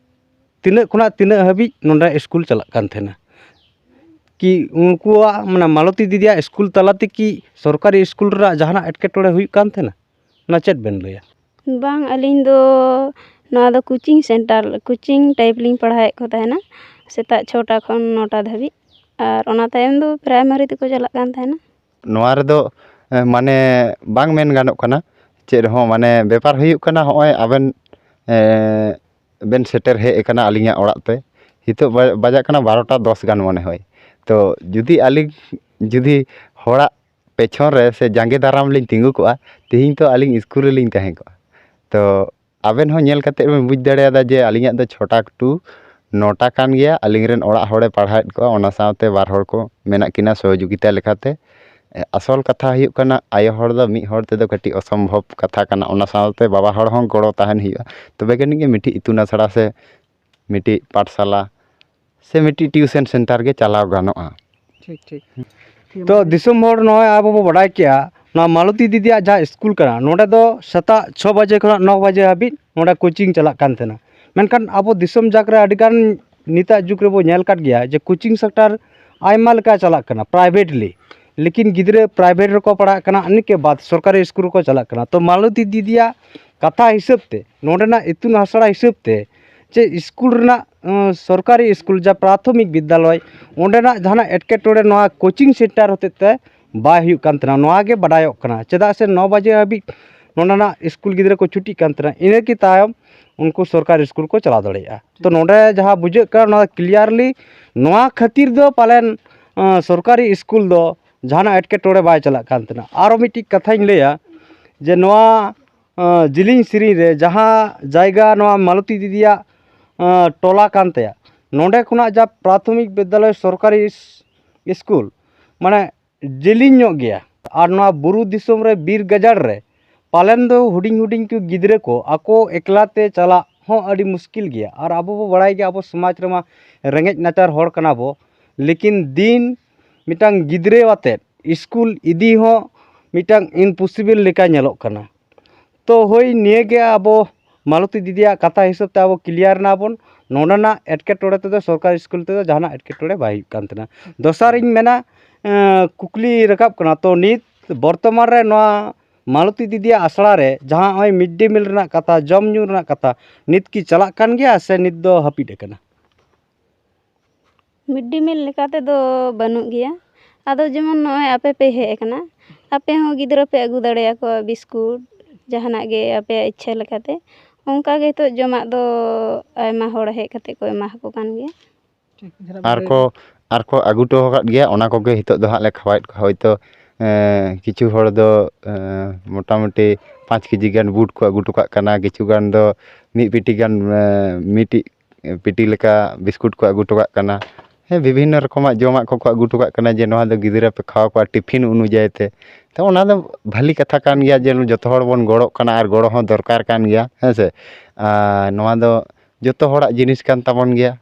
ᱛᱤᱱᱟᱹᱜ ᱠᱷᱚᱱᱟᱜ ᱛᱤᱱᱟᱹᱜ ᱦᱟᱹᱵᱤᱡ ᱱᱚᱰᱮ ᱥᱠᱩᱞ ᱪᱟᱞᱟᱜ ᱠᱟᱱ ᱛᱟᱦᱮᱱᱟ? ᱠᱤ ᱩᱱᱠᱩᱣᱟᱜ, ᱢᱟᱱᱮ, ᱢᱟᱞᱚᱛᱤ ᱫᱤᱫᱤᱭᱟᱜ ᱥᱠᱩᱞ ᱛᱟᱞᱟ ᱛᱮ ᱠᱤ ᱥᱚᱨᱠᱟᱨᱤ ᱥᱠᱩᱞ ᱨᱮᱱᱟᱜ ᱡᱟᱦᱟᱱᱟᱜ ᱮᱴᱠᱮᱴᱚᱬᱮ ᱦᱩᱭᱩᱜ ᱠᱟᱱ ᱛᱟᱦᱮᱱᱟ? ᱚᱱᱟ ᱪᱮᱫ ᱵᱮᱱ ᱞᱟᱹᱭᱟ? ᱵᱟᱝ, ᱟᱹᱞᱤᱧ ᱫᱚ ᱱᱚᱣᱟ ᱫᱚ coaching center, coaching type ᱞᱤᱧ ᱯᱟᱲᱦᱟᱣᱮᱫ ᱠᱚ ᱛᱟᱦᱮᱱᱟ, ᱥᱮᱛᱟᱜ ᱪᱷᱚᱴᱟ ᱠᱷᱚᱱ ᱱᱚᱴᱟ ᱫᱷᱟᱹᱵᱤᱡ, ᱟᱨ ᱚᱱᱟ ᱛᱟᱭᱚᱢ ᱫᱚ primary ᱛᱮᱠᱚ ᱪᱟᱞᱟᱜ ᱠᱟᱱ ᱛᱟᱦᱮᱱᱟ᱾ ᱱᱚᱣᱟ ᱨᱮᱫᱚ, ᱮ, ᱢᱟᱱᱮ ᱵᱟᱝ ᱢᱮᱱ ᱜᱟᱱᱚᱜ ᱠᱟᱱᱟ ᱪᱮᱫ ᱦᱚᱸ, ᱢᱟᱱᱮ ᱵᱮᱯᱟᱨ ᱦᱩᱭᱩᱜ ᱠᱟᱱᱟ, ᱦᱚᱸᱜᱼᱚᱭ ᱟᱵᱮᱱ, ᱮ, ᱵᱮᱱ ᱥᱮᱴᱮᱨ ᱦᱮᱡ ᱟᱠᱟᱱᱟ ᱟᱹᱞᱤᱧᱟᱜ ᱚᱲᱟᱜ ᱛᱮ, ᱱᱤᱛᱚᱜ ᱵᱟ-, ᱵᱟᱡᱟᱜ ᱠᱟᱱᱟ ᱵᱟᱨᱚᱴᱟ ᱫᱚᱥ ᱜᱟᱱ ᱢᱚᱱᱮ ᱦᱚᱭ᱾ ᱛᱚ ᱡᱩᱫᱤ ᱟᱹᱞᱤᱧ ᱡᱩᱫᱤ ᱦᱚᱲᱟᱜ ᱯᱮᱪᱷᱚᱱ ᱨᱮ ᱥᱮ ᱡᱟᱸᱜᱮ ᱫᱟᱨᱟᱢ ᱞᱤᱧ ᱛᱤᱸᱜᱩ ᱠᱚᱜᱼᱟ, ᱛᱮᱦᱮᱧ ᱛᱚ ᱟᱹᱞᱤᱧ ᱥᱠᱩᱞ ᱨᱮᱞᱤᱧ ᱛᱟᱦᱮᱸ ᱠᱚᱜᱼᱟ᱾ ᱛᱚ ᱟᱵᱮᱱ ᱦᱚᱸ ᱧᱮᱞ ᱠᱟᱛᱮ ᱵᱮᱱ ᱵᱩᱡᱽ ᱫᱟᱲᱮᱭᱟᱫᱟ ᱡᱮ ᱟᱹᱞᱤᱧᱟᱜ ᱫᱚ ᱪᱷᱚᱴᱟ ᱴᱩ ᱱᱚᱴᱟ ᱠᱟᱱ ᱜᱮᱭᱟ᱾ ᱟᱹᱞᱤᱧ ᱨᱮᱱ ᱚᱲᱟᱜ ᱦᱚᱲᱮ ᱯᱟᱲᱦᱟᱣᱮᱫ ᱠᱚᱣᱟ, ᱚᱱᱟ ᱥᱟᱶᱛᱮ ᱵᱟᱨ ᱦᱚᱲ ᱠᱚ ᱢᱮᱱᱟᱜ ᱠᱤᱱᱟ ᱥᱚᱦᱚᱡᱳᱜᱤᱛᱟ ᱞᱮᱠᱟᱛᱮ᱾ ᱮ, ᱟᱥᱚᱞ ᱠᱟᱛᱷᱟ ᱦᱩᱭᱩᱜ ᱠᱟᱱᱟ, ᱟᱭᱳ ᱦᱚᱲ ᱫᱚ ᱢᱤᱫ ᱦᱚᱲ ᱛᱮᱫᱚ ᱠᱟᱹᱴᱤᱡ ᱚᱥᱚᱢᱵᱷᱚᱵ ᱠᱟᱛᱷᱟ ᱠᱟᱱᱟ, ᱚᱱᱟ ᱥᱟᱶᱛᱮ ᱵᱟᱵᱟ ᱦᱚᱲ ᱦᱚᱸ ᱜᱚᱲᱚ ᱛᱟᱦᱮᱱ ᱦᱩᱭᱩᱜᱼᱟ, ᱛᱚᱵᱮ ᱡᱟᱹᱱᱤᱡ ᱜᱮ ᱢᱤᱫᱴᱤᱡ ᱤᱛᱩᱱ ᱟᱥᱲᱟ ᱥᱮ ᱢᱤᱫᱴᱤᱡ ᱯᱟᱴᱷᱥᱟᱞᱟ ᱥᱮ ᱢᱤᱫᱴᱤᱡ ᱴᱤᱭᱩᱥᱚᱱ ᱥᱮᱱᱴᱟᱨ ᱜᱮ ᱪᱟᱞᱟᱣ ᱜᱟᱱᱚᱜᱼᱟ᱾ ᱴᱷᱤᱠ, ᱴᱷᱤᱠ᱾ ᱛᱚ ᱫᱤᱥᱚᱢ ᱦᱚᱲ, ᱱᱚᱜᱼᱚᱭ ᱟᱵᱚ ᱵᱚ ᱵᱟᱰᱟᱭ ᱠᱮᱜᱼᱟ, ᱱᱚᱣᱟ ᱢᱟᱞᱚᱛᱤ ᱫᱤᱫᱤᱭᱟᱜ ᱡᱟᱦᱟᱸ ᱥᱠᱩᱞ ᱠᱟᱱᱟ, ᱱᱚᱸᱰᱮ ᱫᱚ ᱥᱮᱛᱟᱜ ᱪᱷᱚ ᱵᱟᱡᱮ ᱠᱷᱚᱱᱟᱜ ᱱᱚ ᱵᱟᱡᱮ ᱦᱟᱹᱵᱤᱡ ᱱᱚᱸᱰᱮ ᱠᱳᱪᱤᱝ ᱪᱟᱞᱟᱜ ᱠᱟᱱ ᱛᱟᱦᱮᱱᱟ᱾ ᱢᱮᱱᱠᱷᱟᱱ ᱟᱵᱚ ᱫᱤᱥᱚᱢ ᱡᱟᱠ ᱨᱮ ᱟᱹᱰᱤᱜᱟᱱ ᱱᱤᱛᱟᱜ ᱡᱩᱜᱽ ᱨᱮᱵᱚ ᱧᱮᱞ ᱠᱟᱫ ᱜᱮᱭᱟ ᱡᱮ ᱠᱳᱪᱤᱝ ᱥᱮᱱᱴᱟᱨ ᱟᱭᱢᱟ ᱞᱮᱠᱟ ᱪᱟᱞᱟᱜ ᱠᱟᱱᱟ ᱯᱨᱟᱭᱵᱷᱮᱴᱞᱤ, ᱞᱮᱠᱤᱱ ᱜᱤᱫᱽᱨᱟᱹ ᱯᱨᱟᱭᱵᱷᱮᱴ ᱨᱮᱠᱚ ᱯᱟᱲᱦᱟᱜ ᱠᱟᱱᱟ, ᱤᱱᱟᱹ ᱠᱮ ᱵᱟᱫ ᱥᱚᱨᱠᱟᱨᱤ ᱥᱠᱩᱞ ᱨᱮᱠᱚ ᱪᱟᱞᱟᱜ ᱠᱟᱱᱟ᱾ ᱛᱚ ᱢᱟᱞᱚᱛᱤ ᱫᱤᱫᱤᱭᱟᱜ ᱠᱟᱛᱷᱟ ᱦᱤᱥᱟᱹᱵ ᱛᱮ, ᱱᱚᱸᱰᱮᱱᱟᱜ ᱤᱛᱩᱱ ᱟᱥᱲᱟ ᱦᱤᱥᱟᱹᱵ ᱛᱮ, ᱪᱮ ᱥᱠᱩᱞ ᱨᱮᱱᱟᱜ, ᱟᱸ, ᱥᱚᱨᱠᱟᱨᱤ ᱥᱠᱩᱞ ᱡᱟ ᱯᱨᱟᱛᱷᱚᱢᱤᱠ ᱵᱤᱫᱽᱫᱟᱞᱚᱭ, ᱚᱸᱰᱮᱱᱟᱜ ᱡᱟᱦᱟᱱᱟᱜ ᱮᱴᱠᱮᱴᱚᱬᱮ ᱱᱚᱣᱟ ᱠᱳᱪᱤᱝ ᱥᱮᱱᱴᱟᱨ ᱦᱚᱛᱮᱡ ᱛᱮ ᱵᱟᱭ ᱦᱩᱭᱩᱜ ᱠᱟᱱ ᱛᱟᱦᱮᱱᱟ, ᱱᱚᱣᱟ ᱜᱮ ᱵᱟᱰᱟᱭᱚᱜ ᱠᱟᱱᱟ᱾ ᱪᱮᱫᱟᱜ ᱥᱮ ᱱᱚ ᱵᱟᱡᱮ ᱦᱟᱹᱵᱤᱡ ᱱᱚᱸᱰᱮᱱᱟᱜ ᱥᱠᱩᱞ ᱜᱤᱫᱽᱨᱟᱹ ᱠᱚ ᱪᱷᱩᱴᱤᱜ ᱠᱟᱱ ᱛᱟᱦᱮᱱᱟ, ᱤᱱᱟᱹ ᱠᱤ ᱛᱟᱭᱚᱢ ᱩᱱᱠᱩ ᱥᱚᱨᱠᱟᱨᱤ ᱥᱠᱩᱞ ᱠᱚ ᱪᱟᱞᱟᱣ ᱫᱟᱲᱮᱭᱟᱜᱼᱟ᱾ ᱛᱚ ᱱᱚᱸᱰᱮ ᱡᱟᱦᱟᱸ ᱵᱩᱡᱷᱟᱹᱜ ᱠᱟᱱᱟ, ᱱᱚᱣᱟ ᱠᱞᱤᱭᱟᱨᱞᱤ ᱱᱚᱣᱟ ᱠᱷᱟᱹᱛᱤᱨ ᱫᱚ ᱯᱟᱞᱮᱱ, ᱟᱸ, ᱥᱚᱨᱠᱟᱨᱤ ᱥᱠᱩᱞ ᱫᱚ ᱡᱟᱦᱟᱱᱟᱜ ᱮᱴᱠᱮᱴᱚᱬᱮ ᱵᱟᱭ ᱪᱟᱞᱟᱜ ᱠᱟᱱ ᱛᱟᱦᱮᱱᱟ᱾ ᱟᱨᱚ ᱢᱤᱫᱴᱤᱡ ᱠᱟᱛᱷᱟᱧ ᱞᱟᱹᱭᱟ ᱡᱮ ᱱᱚᱣᱟ ᱟᱸ, ᱡᱤᱞᱤᱧ ᱥᱤᱨᱤᱧ ᱨᱮ ᱡᱟᱦᱟᱸ ᱡᱟᱭᱜᱟ ᱱᱚᱣᱟ ᱢᱟᱞᱚᱛᱤ ᱫᱤᱫᱤᱭᱟᱜ, ᱟᱸ, ᱴᱚᱞᱟ ᱠᱟᱱ ᱛᱟᱭᱟ, ᱱᱚᱸᱰᱮ ᱠᱷᱚᱱᱟᱜ ᱡᱟ ᱯᱨᱟᱛᱷᱚᱢᱤᱠ ᱵᱤᱫᱽᱫᱟᱞᱚᱭ ᱥᱚᱨᱠᱟᱨᱤ ᱤᱥ-, ᱥᱠᱩᱞ, ᱢᱟᱱᱮ ᱡᱤᱞᱤᱧ ᱧᱚᱜ ᱜᱮᱭᱟ᱾ ᱟᱨ ᱱᱚᱣᱟ ᱵᱩᱨᱩ ᱫᱤᱥᱚᱢ ᱨᱮ, ᱵᱤᱨ ᱜᱟᱡᱟᱲ ᱨᱮ, ᱯᱟᱞᱮᱱ ᱫᱚ ᱦᱩᱰᱤᱧ ᱦᱩᱰᱤᱧ ᱠᱚ ᱜᱤᱫᱽᱨᱟᱹ ᱠᱚ ᱟᱠᱚ ᱮᱠᱞᱟ ᱛᱮ ᱪᱟᱞᱟᱜ ᱦᱚᱸ ᱟᱹᱰᱤ ᱢᱩᱥᱠᱤᱞ ᱜᱮᱭᱟ᱾ ᱟᱨ ᱟᱵᱚ ᱵᱚ ᱵᱟᱲᱟᱭ ᱜᱮᱭᱟ, ᱟᱵᱚ ᱥᱚᱢᱟᱡᱽ ᱨᱮᱢᱟ ᱨᱮᱸᱜᱮᱡ ᱱᱟᱪᱟᱨ ᱦᱚᱲ ᱠᱟᱱᱟ ᱵᱚ, ᱞᱮᱠᱤᱱ ᱫᱤᱱ ᱢᱤᱫᱴᱟᱝ ᱜᱤᱫᱽᱨᱟᱹ ᱟᱛᱮᱫ ᱥᱠᱩᱞ ᱤᱫᱤ ᱦᱚᱸ ᱢᱤᱫᱴᱟᱝ ᱤᱢᱯᱚᱥᱤᱵᱚᱞ ᱞᱮᱠᱟ ᱧᱮᱞᱚᱜ ᱠᱟᱱᱟ᱾ ᱛᱚ ᱦᱳᱭ, ᱱᱤᱭᱟᱹ ᱜᱮ ᱟᱵᱚ ᱢᱟᱞᱚᱛᱤ ᱫᱤᱫᱤᱭᱟᱜ ᱠᱟᱛᱷᱟ ᱦᱤᱥᱟᱹᱵ ᱛᱮ ᱟᱵᱚ ᱠᱞᱤᱭᱟᱨ ᱮᱱᱟ ᱵᱚᱱ, ᱱᱚᱰᱮᱱᱟᱜ ᱮᱴᱠᱮᱴᱚᱬᱮ ᱛᱮᱫᱚ ᱥᱚᱨᱠᱟᱨᱤ ᱥᱠᱩᱞ ᱛᱮᱫᱚ ᱡᱟᱦᱟᱱᱟᱜ ᱮᱴᱠᱮᱴᱚᱬᱮ ᱵᱟᱭ ᱦᱩᱭᱩᱜ ᱠᱟᱱ ᱛᱟᱦᱮᱱᱟ᱾ ᱫᱚᱥᱟᱨ ᱤᱧ ᱢᱮᱱᱟ, ᱮᱸ, ᱠᱩᱠᱞᱤ ᱨᱟᱠᱟᱵ ᱠᱟᱱᱟ, ᱛᱚ ᱱᱤᱛ ᱵᱚᱨᱛᱚᱢᱟᱱ ᱨᱮ ᱱᱚᱣᱟ ᱢᱟᱞᱚᱛᱤ ᱫᱤᱫᱤᱭᱟᱜ ᱟᱥᱲᱟ ᱨᱮ ᱡᱟᱦᱟᱸ ᱱᱚᱜᱼᱚᱭ ᱢᱤᱰ ᱰᱮ ᱢᱤᱞ ᱨᱮᱱᱟᱜ ᱠᱟᱛᱷᱟ, ᱡᱚᱢ ᱧᱩ ᱨᱮᱱᱟᱜ ᱠᱟᱛᱷᱟ, ᱱᱤᱛ ᱠᱤ ᱪᱟᱞᱟᱜ ᱠᱟᱱ ᱜᱮᱭᱟ ᱥᱮ ᱱᱤᱛ ᱫᱚ ᱦᱟᱹᱯᱤᱫ ᱟᱠᱟᱱᱟ? ᱢᱤᱰ ᱰᱮ ᱢᱤᱞ ᱞᱮᱠᱟ ᱛᱮᱫᱚ ᱵᱟᱹᱱᱩᱜ ᱜᱮᱭᱟ᱾ ᱟᱫᱚ ᱡᱮᱢᱚᱱ ᱱᱚᱜᱼᱚᱭ ᱟᱯᱮ ᱯᱮ ᱦᱮᱡ ᱟᱠᱟᱱᱟ, ᱟᱯᱮ ᱦᱚᱸ ᱜᱤᱫᱽᱨᱟᱹ ᱯᱮ ᱟᱹᱜᱩ ᱫᱟᱲᱮᱭᱟᱠᱚᱣᱟ ᱵᱤᱥᱠᱩᱴ, ᱡᱟᱦᱟᱱᱟᱜ ᱜᱮ ᱟᱯᱮᱭᱟᱜ ᱤᱪᱪᱷᱟᱹ ᱞᱮᱠᱟᱛᱮ᱾ ᱚᱱᱠᱟ ᱜᱮ ᱱᱤᱛᱚᱜ ᱡᱚᱢᱟᱜ ᱫᱚ ᱟᱭᱢᱟ ᱦᱚᱲ ᱦᱮᱡ ᱠᱟᱛᱮ ᱠᱚ ᱮᱢᱟ ᱠᱚ ᱠᱟᱱ ᱜᱮᱭᱟ᱾ ᱟᱨ ᱠᱚ, ᱟᱨ ᱠᱚ ᱟᱹᱜᱩ ᱦᱚᱴᱚ ᱟᱠᱟᱫ ᱜᱮᱭᱟ, ᱚᱱᱟ ᱠᱚᱜᱮ ᱱᱤᱛᱚᱜ ᱫᱚ ᱦᱟᱸᱜ ᱞᱮ ᱠᱷᱟᱣᱟᱭᱮᱫ ᱠᱚᱣᱟ᱾ ᱦᱳᱭᱛᱳ ᱠᱤᱪᱷᱩ ᱦᱚᱲ ᱫᱚ ᱢᱚᱴᱟᱢᱩᱴᱤ ᱯᱟᱸᱪ ᱠᱮᱡᱤ ᱜᱟᱱ ᱵᱩᱴ ᱠᱚ ᱟᱹᱜᱩ ᱦᱚᱴᱚ ᱠᱟᱜ ᱠᱟᱱᱟ, ᱠᱤᱪᱷᱩ ᱜᱟᱱ ᱫᱚ ᱢᱤᱫ ᱯᱮᱴᱤ ᱜᱟᱱ, ᱢᱤᱫᱴᱤᱡ ᱯᱮᱴᱤ ᱞᱮᱠᱟ ᱵᱤᱥᱠᱩᱴ ᱠᱚ ᱟᱹᱜᱩ ᱦᱚᱴᱚ ᱠᱟᱜ ᱠᱟᱱᱟ᱾ ᱦᱮᱸ, ᱵᱤᱵᱷᱤᱱᱱᱚ ᱨᱚᱠᱚᱢᱟᱜ ᱡᱚᱢᱟᱜ ᱠᱚᱠᱚ ᱟᱹᱜᱩ ᱦᱚᱴᱚ ᱠᱟᱜ ᱠᱟᱱᱟ ᱡᱮ ᱱᱚᱣᱟ ᱫᱚ ᱜᱤᱫᱽᱨᱟᱹ ᱯᱮ ᱠᱷᱟᱣᱟ ᱠᱚᱣᱟ ᱴᱤᱯᱷᱤᱱ ᱚᱱᱩᱡᱟᱭᱤ ᱛᱮ᱾ ᱛᱚ ᱚᱱᱟ ᱫᱚ ᱵᱷᱟᱹᱞᱤ ᱠᱟᱛᱷᱟ ᱠᱟᱱ ᱜᱮᱭᱟ ᱡᱮ ᱡᱚᱛᱚ ᱦᱚᱲ ᱵᱚᱱ ᱜᱚᱲᱚᱜ ᱠᱟᱱᱟ ᱟᱨ ᱜᱚᱲᱚ ᱦᱚᱸ ᱫᱚᱨᱠᱟᱨ ᱠᱟᱱ ᱜᱮᱭᱟ, ᱦᱮᱸ ᱥᱮ᱾ ᱟᱨ ᱱᱚᱣᱟ ᱫᱚ ᱡᱚᱛᱚ ᱦᱚᱲᱟᱜ ᱡᱤᱱᱤᱥ ᱠᱟᱱ ᱛᱟᱵᱚᱱ ᱜᱮᱭᱟ᱾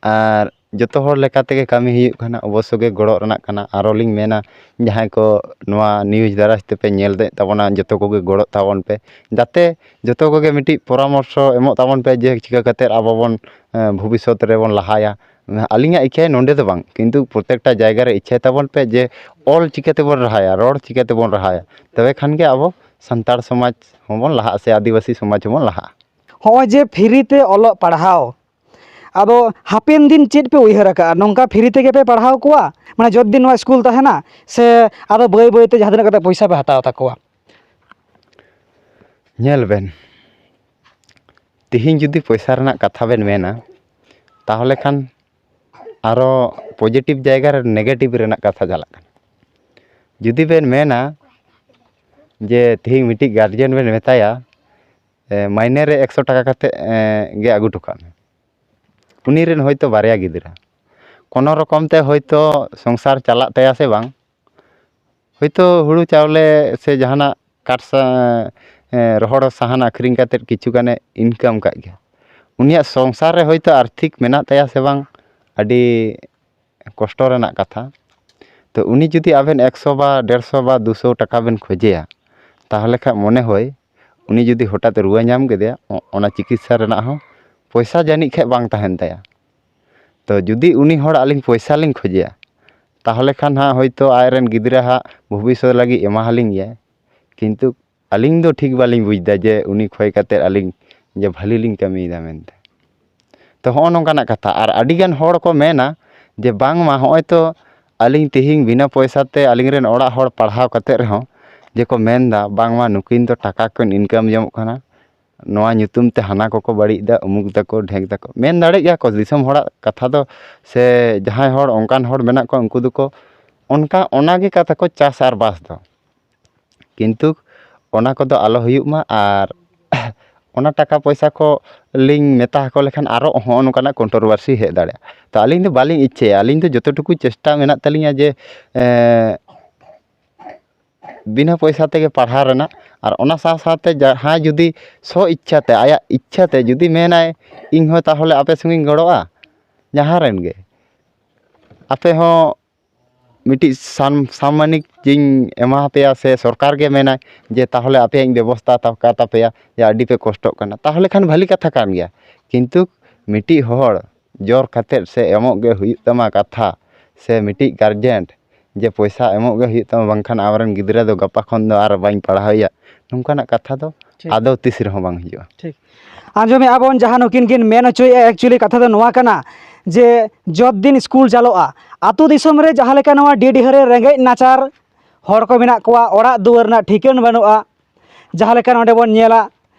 ᱟᱨ ᱡᱚᱛᱚ ᱦᱚᱲ ᱞᱮᱠᱟ ᱛᱮᱜᱮ ᱠᱟᱹᱢᱤ ᱦᱩᱭᱩᱜ ᱠᱟᱱᱟ, ᱚᱵᱚᱥᱥᱳ ᱜᱮ ᱜᱚᱲᱚ ᱨᱮᱱᱟᱜ ᱠᱟᱱᱟ᱾ ᱟᱨᱚ ᱞᱤᱧ ᱢᱮᱱᱟ, ᱡᱟᱦᱟᱸᱭ ᱠᱚ ᱱᱚᱣᱟ ᱱᱤᱭᱩᱡᱽ ᱫᱟᱨᱟᱭ ᱛᱮᱯᱮ ᱧᱮᱞ ᱮᱫ ᱛᱟᱵᱚᱱᱟ, ᱡᱚᱛᱚ ᱠᱚᱜᱮ ᱜᱚᱲᱚᱜ ᱛᱟᱵᱚᱱ ᱯᱮ, ᱡᱟᱛᱮ ᱡᱚᱛᱚ ᱠᱚᱜᱮ ᱢᱤᱫᱴᱤᱡ ᱯᱚᱨᱟᱢᱚᱨᱥᱚ ᱮᱢᱚᱜ ᱛᱟᱵᱚᱱ ᱯᱮ ᱡᱮ ᱪᱤᱠᱟᱹ ᱠᱟᱛᱮᱫ ᱟᱵᱚ ᱵᱚᱱ, ᱮᱸ, ᱵᱷᱚᱵᱤᱥᱥᱚᱛ ᱨᱮᱵᱚᱱ ᱞᱟᱦᱟᱭᱟ᱾ ᱟᱹᱞᱤᱧᱟᱜ ᱤᱪᱪᱷᱟᱹ ᱱᱚᱰᱮ ᱫᱚ ᱵᱟᱝ, ᱠᱤᱱᱛᱩ ᱯᱨᱚᱛᱮᱠᱴᱟ ᱡᱟᱭᱜᱟ ᱨᱮ ᱤᱪᱪᱷᱟᱹᱭ ᱛᱟᱵᱚᱱ ᱯᱮ ᱡᱮ ᱚᱞ ᱪᱤᱠᱟᱹ ᱛᱮᱵᱚᱱ ᱞᱟᱦᱟᱭᱟ, ᱨᱚᱲ ᱪᱤᱠᱟᱹ ᱛᱮᱵᱚᱱ ᱞᱟᱦᱟᱭᱟ, ᱛᱚᱵᱮ ᱠᱷᱟᱱ ᱜᱮ ᱟᱵᱚ ᱥᱟᱱᱛᱟᱲ ᱥᱚᱢᱟᱡᱽ ᱦᱚᱸᱵᱚᱱ ᱞᱟᱦᱟᱜᱼᱟ ᱥᱮ ᱟᱹᱫᱤᱵᱟᱹᱥᱤ ᱥᱚᱢᱟᱡᱽ ᱦᱚᱸᱵᱚᱱ ᱞᱟᱦᱟᱜᱼᱟ᱾ ᱦᱚᱸᱜᱼᱚᱭ ᱡᱮ ᱯᱷᱨᱤ ᱛᱮ ᱚᱞᱚᱜ ᱯᱟᱲᱦᱟᱣ, ᱟᱫᱚ ᱦᱟᱯᱮᱱ ᱫᱤᱱ ᱪᱮᱫ ᱯᱮ ᱩᱭᱦᱟᱹᱨ ᱟᱠᱟᱫᱼᱟ? ᱱᱚᱝᱠᱟ ᱯᱷᱨᱤ ᱛᱮᱜᱮ ᱯᱮ ᱯᱟᱲᱦᱟᱣ ᱠᱚᱣᱟ, ᱢᱟᱱᱮ ᱡᱚᱛ ᱫᱤᱱ ᱱᱚᱣᱟ ᱥᱠᱩᱞ ᱛᱟᱦᱮᱱᱟ, ᱥᱮ ᱟᱫᱚ ᱵᱟᱹᱭ ᱵᱟᱹᱭ ᱛᱮ ᱡᱟᱦᱟᱸ ᱛᱤᱱᱟᱹᱜ ᱠᱟᱛᱮ ᱯᱚᱭᱥᱟ ᱯᱮ ᱦᱟᱛᱟᱣ ᱛᱟᱠᱚᱣᱟ? ᱧᱮᱞ ᱵᱮᱱ, ᱛᱤᱦᱤᱧ ᱡᱩᱫᱤ ᱯᱚᱭᱥᱟ ᱨᱮᱱᱟᱜ ᱠᱟᱛᱷᱟ ᱵᱮᱱ ᱢᱮᱱᱟ, ᱛᱟᱦᱚᱞᱮ ᱠᱷᱟᱱ ᱟᱨᱚ ᱯᱚᱡᱮᱴᱤᱵᱷ ᱡᱟᱭᱜᱟ ᱨᱮ ᱱᱮᱜᱮᱴᱤᱵᱷ ᱨᱮᱱᱟᱜ ᱠᱟᱛᱷᱟ ᱪᱟᱞᱟᱜ ᱠᱟᱱᱟ᱾ ᱡᱩᱫᱤ ᱵᱮᱱ ᱢᱮᱱᱟ ᱡᱮ ᱛᱤᱦᱤᱧ ᱢᱤᱫᱴᱤᱡ ᱜᱟᱨᱡᱮᱱ ᱵᱮᱱ ᱢᱮᱛᱟᱭᱟ, ᱮ, ᱢᱟᱭᱱᱮ ᱨᱮ ᱮᱠᱥᱚ ᱴᱟᱠᱟ ᱠᱟᱛᱮᱫ, ᱮ, ᱜᱮ ᱟᱹᱜᱩ ᱦᱚᱴᱚ ᱠᱟᱜ ᱢᱮ, ᱩᱱᱤ ᱨᱮᱱ ᱦᱚᱭᱛᱳ ᱵᱟᱨᱭᱟ ᱜᱤᱫᱽᱨᱟᱹ, ᱠᱳᱱᱳ ᱨᱚᱠᱚᱢ ᱛᱮ ᱦᱚᱭᱛᱳ ᱥᱚᱝᱥᱟᱨ ᱪᱟᱞᱟᱜ ᱛᱟᱭᱟ ᱥᱮ ᱵᱟᱝ, ᱦᱚᱭᱛᱳ ᱦᱩᱲᱩ ᱪᱟᱣᱞᱮ ᱥᱮ ᱡᱟᱦᱟᱱᱟᱜ ᱠᱟᱴ ᱥᱟ-, ᱮ, ᱨᱚᱦᱚᱲ ᱥᱟᱦᱟᱱ ᱟᱹᱠᱷᱨᱤᱧ ᱠᱟᱛᱮᱫ ᱠᱤᱪᱷᱩ ᱜᱟᱱᱮ ᱤᱱᱠᱟᱢ ᱠᱟᱜ ᱜᱮᱭᱟ, ᱩᱱᱤᱭᱟᱜ ᱥᱚᱝᱥᱟᱨ ᱨᱮ ᱦᱚᱭᱛᱳ ᱟᱨᱛᱷᱤᱠ ᱢᱮᱱᱟᱜ ᱛᱟᱭᱟ ᱥᱮ ᱵᱟᱝ, ᱟᱹᱰᱤ ᱠᱚᱥᱴᱚ ᱨᱮᱱᱟᱜ ᱠᱟᱛᱷᱟ᱾ ᱛᱚ ᱩᱱᱤ ᱡᱩᱫᱤ ᱟᱵᱮᱱ ᱮᱠᱥᱚ ᱵᱟ ᱰᱮᱲᱥᱚ ᱵᱟ ᱫᱩᱥᱚ ᱴᱟᱠᱟ ᱵᱮᱱ ᱠᱷᱚᱡᱮᱭᱟ, ᱛᱟᱦᱚᱞᱮ ᱠᱷᱟᱱ ᱢᱚᱱᱮ ᱦᱚᱭ ᱩᱱᱤ ᱡᱩᱫᱤ ᱦᱚᱴᱟᱛ ᱨᱩᱣᱟᱹ ᱧᱟᱢ ᱠᱮᱫᱮᱭᱟ, ᱚ-, ᱚᱱᱟ ᱪᱤᱠᱤᱛᱥᱟ ᱨᱮᱱᱟᱜ ᱦᱚᱸ ᱯᱚᱭᱥᱟ ᱡᱟᱹᱱᱤᱡ ᱠᱷᱟᱱ ᱵᱟᱝ ᱛᱟᱦᱮᱱ ᱛᱟᱭᱟ᱾ ᱛᱚ ᱡᱩᱫᱤ ᱩᱱᱤ ᱦᱚᱲ ᱟᱹᱞᱤᱧ ᱯᱚᱭᱥᱟ ᱞᱤᱧ ᱠᱷᱚᱡᱮᱭᱟ, ᱛᱟᱦᱚᱞᱮ ᱠᱷᱟᱱ ᱦᱟᱸᱜ ᱦᱚᱭᱛᱳ ᱟᱡᱨᱮᱱ ᱜᱤᱫᱽᱨᱟᱹ ᱦᱟᱸᱜ ᱵᱷᱚᱵᱤᱥᱥᱚᱛ ᱞᱟᱹᱜᱤᱫ ᱮᱢᱟ ᱦᱟᱞᱤᱧ ᱜᱮᱭᱟᱭ, ᱠᱤᱱᱛᱩ ᱟᱹᱞᱤᱧ ᱫᱚ ᱴᱷᱤᱠ ᱵᱟᱹᱞᱤᱧ ᱵᱩᱡᱽ ᱮᱫᱟ ᱡᱮ ᱩᱱᱤ ᱠᱷᱚᱭ ᱠᱟᱛᱮᱫ ᱟᱹᱞᱤᱧ ᱡᱮ ᱵᱷᱟᱹᱞᱤ ᱞᱤᱧ ᱠᱟᱹᱢᱤᱭᱮᱫᱟ ᱢᱮᱱᱛᱮ᱾ ᱛᱚ ᱦᱚᱸᱜᱼᱚ ᱱᱚᱝᱠᱟᱱᱟᱜ ᱠᱟᱛᱷᱟ᱾ ᱟᱨ ᱟᱹᱰᱤᱜᱟᱱ ᱦᱚᱲ ᱠᱚ ᱢᱮᱱᱟ ᱡᱮ ᱵᱟᱝᱢᱟ ᱦᱚᱸᱜᱼᱚᱭ ᱛᱚ ᱟᱹᱞᱤᱧ ᱛᱮᱦᱮᱧ ᱵᱤᱱᱟᱹ ᱯᱚᱭᱥᱟ ᱛᱮ ᱟᱹᱞᱤᱧ ᱨᱮᱱ ᱚᱲᱟᱜ ᱦᱚᱲ ᱯᱟᱲᱦᱟᱣ ᱠᱟᱛᱮᱫ ᱨᱮᱦᱚᱸ ᱡᱮ ᱠᱚ ᱢᱮᱱᱫᱟ ᱵᱟᱝᱢᱟ ᱱᱩᱠᱤᱱ ᱫᱚ ᱴᱟᱠᱟ ᱠᱤᱱ ᱤᱱᱠᱟᱢ ᱡᱚᱝᱚᱜ ᱠᱟᱱᱟ, ᱱᱚᱣᱟ ᱧᱩᱛᱩᱢ ᱛᱮ ᱦᱟᱱᱟ ᱠᱚᱠᱚ ᱵᱟᱹᱲᱤᱡ ᱮᱫᱟ, ᱩᱢᱩᱠ ᱫᱟᱠᱚ ᱰᱷᱮᱸᱠ ᱫᱟᱠᱚ, ᱢᱮᱱ ᱫᱟᱲᱮᱭᱟᱜ ᱜᱮᱭᱟ ᱠᱚ ᱫᱤᱥᱚᱢ ᱦᱚᱲᱟᱜ ᱠᱟᱛᱷᱟ ᱫᱚ᱾ ᱥᱮ ᱡᱟᱦᱟᱸᱭ ᱦᱚᱲ, ᱚᱱᱠᱟᱱ ᱦᱚᱲ ᱢᱮᱱᱟᱜ ᱠᱚᱣᱟ, ᱩᱱᱠᱩ ᱫᱚᱠᱚ ᱚᱱᱠᱟ, ᱚᱱᱟᱜᱮ ᱠᱟᱛᱷᱟ ᱠᱚ ᱪᱟᱥ ᱟᱨ ᱵᱟᱥ ᱫᱚ᱾ ᱠᱤᱱᱛᱩ ᱚᱱᱟ ᱠᱚᱫᱚ ᱟᱞᱚ ᱦᱩᱭᱩᱜ ᱢᱟ᱾ ᱟᱨ ᱚᱱᱟ ᱴᱟᱠᱟ ᱯᱚᱭᱥᱟ ᱠᱚ ᱞᱤᱧ ᱢᱮᱛᱟ ᱟᱠᱚ ᱞᱮᱠᱷᱟᱱ ᱟᱨᱚ ᱦᱚᱸᱜᱼᱚ ᱱᱚᱝᱠᱟᱱᱟᱜ ᱠᱚᱱᱴᱨᱳᱵᱷᱟᱨᱥᱤ ᱦᱮᱡ ᱫᱟᱲᱮᱭᱟᱜᱼᱟ᱾ ᱛᱚ ᱟᱹᱞᱤᱧ ᱫᱚ ᱵᱟᱹᱞᱤᱧ ᱤᱪᱪᱷᱟᱹᱭᱟ, ᱟᱹᱞᱤᱧ ᱫᱚ ᱡᱚᱛᱚᱴᱩᱠᱩ ᱪᱮᱥᱴᱟ ᱢᱮᱱᱟᱜ ᱛᱟᱹᱞᱤᱧᱟ ᱡᱮ ᱮᱸ, ᱵᱤᱱᱟᱹ ᱯᱚᱭᱥᱟ ᱛᱮᱜᱮ ᱯᱟᱲᱦᱟᱣ ᱨᱮᱱᱟᱜ᱾ ᱟᱨ ᱚᱱᱟ ᱥᱟᱶ ᱥᱟᱶᱛᱮ ᱡᱟᱦᱟᱸᱭ ᱡᱩᱫᱤ ᱥᱚ ᱤᱪᱪᱷᱟᱛᱮ, ᱟᱭᱟᱜ ᱤᱪᱪᱷᱟᱛᱮ ᱡᱩᱫᱤ ᱢᱮᱱᱟᱭ, "ᱤᱧ ᱦᱚᱸ ᱛᱟᱦᱚᱞᱮ ᱟᱯᱮ ᱥᱚᱸᱜᱮᱧ ᱜᱚᱲᱚᱜᱼᱟ", ᱡᱟᱦᱟᱸ ᱨᱮᱱ ᱜᱮ, ᱟᱯᱮ ᱦᱚᱸ ᱢᱤᱫᱴᱤᱡ ᱥᱟᱢ-, ᱥᱟᱢᱢᱟᱱᱤᱠ ᱡᱮᱧ ᱮᱢᱟ ᱯᱮᱭᱟ, ᱥᱮ ᱥᱚᱨᱠᱟᱨ ᱜᱮ ᱢᱮᱱᱟᱭ ᱡᱮ ᱛᱟᱦᱚᱞᱮ ᱟᱯᱮᱭᱟᱜ ᱤᱧ ᱵᱮᱵᱚᱥᱛᱷᱟ ᱛᱟ-, ᱠᱟ ᱛᱟᱯᱮᱭᱟ, ᱡᱮ ᱟᱹᱰᱤ ᱯᱮ ᱠᱚᱥᱴᱚᱜ ᱠᱟᱱᱟ, ᱛᱟᱦᱚᱞᱮ ᱠᱷᱟᱱ ᱵᱷᱟᱹᱞᱤ ᱠᱟᱛᱷᱟ ᱠᱟᱱ ᱜᱮᱭᱟ᱾ ᱠᱤᱱᱛᱩ ᱢᱤᱫᱴᱤᱡ ᱦᱚᱲ ᱡᱳᱨ ᱠᱟᱛᱮᱫ ᱥᱮ ᱮᱢᱚᱜ ᱜᱮ ᱦᱩᱭᱩᱜ ᱛᱟᱢᱟ ᱠᱟᱛᱷᱟ, ᱥᱮ ᱢᱤᱫᱴᱤᱡ ᱜᱟᱨᱡᱮᱱ ᱡᱮ ᱯᱚᱭᱥᱟ ᱮᱢᱚᱜ ᱜᱮ ᱦᱩᱭᱩᱜ ᱛᱟᱢᱟ, ᱵᱟᱝᱠᱷᱟᱱ ᱟᱢᱨᱮᱱ ᱜᱤᱫᱽᱨᱟᱹ ᱫᱚ ᱜᱟᱯᱟ ᱠᱷᱚᱱ ᱫᱚ ᱟᱨ ᱵᱟᱹᱧ ᱯᱟᱲᱦᱟᱣᱮᱭᱟ, ᱱᱚᱝᱠᱟᱱᱟᱜ ᱠᱟᱛᱷᱟ ᱫᱚ ᱴᱷᱤᱠ᱾ ᱟᱫᱚ ᱛᱤᱥ ᱨᱮᱦᱚᱸ ᱵᱟᱝ ᱦᱤᱡᱩᱜᱼᱟ᱾ ᱴᱷᱤᱠ᱾ ᱟᱸᱡᱚᱢᱮᱫᱼᱟ ᱵᱚᱱ ᱡᱟᱦᱟᱸ ᱱᱩᱠᱤᱱ ᱠᱤᱱ ᱢᱮᱱ ᱦᱚᱪᱚᱭᱮᱫᱼᱟ, actually ᱠᱟᱛᱷᱟ ᱫᱚ ᱱᱚᱣᱟ ᱠᱟᱱᱟ ᱡᱮ ᱡᱚᱛ ᱫᱤᱱ ᱥᱠᱩᱞ ᱪᱟᱞᱟᱜᱼᱟ, ᱟᱛᱳ ᱫᱤᱥᱚᱢ ᱨᱮ ᱡᱟᱦᱟᱸ ᱞᱮᱠᱟ ᱱᱚᱣᱟ ᱰᱤᱰᱤᱦᱟᱹ ᱨᱮ ᱨᱮᱸᱜᱮᱡ ᱱᱟᱪᱟᱨ ᱦᱚᱲ ᱠᱚ ᱢᱮᱱᱟᱜ ᱠᱚᱣᱟ, ᱚᱲᱟᱜ ᱫᱩᱣᱟᱹᱨ ᱨᱮᱱᱟᱜ ᱴᱷᱤᱠᱟᱹᱱ ᱵᱟᱹᱱᱩᱜᱼᱟ, ᱡᱟᱦᱟᱸ ᱞᱮᱠᱟ ᱱᱚᱰᱮ ᱵᱚᱱ ᱧᱮᱞᱟ,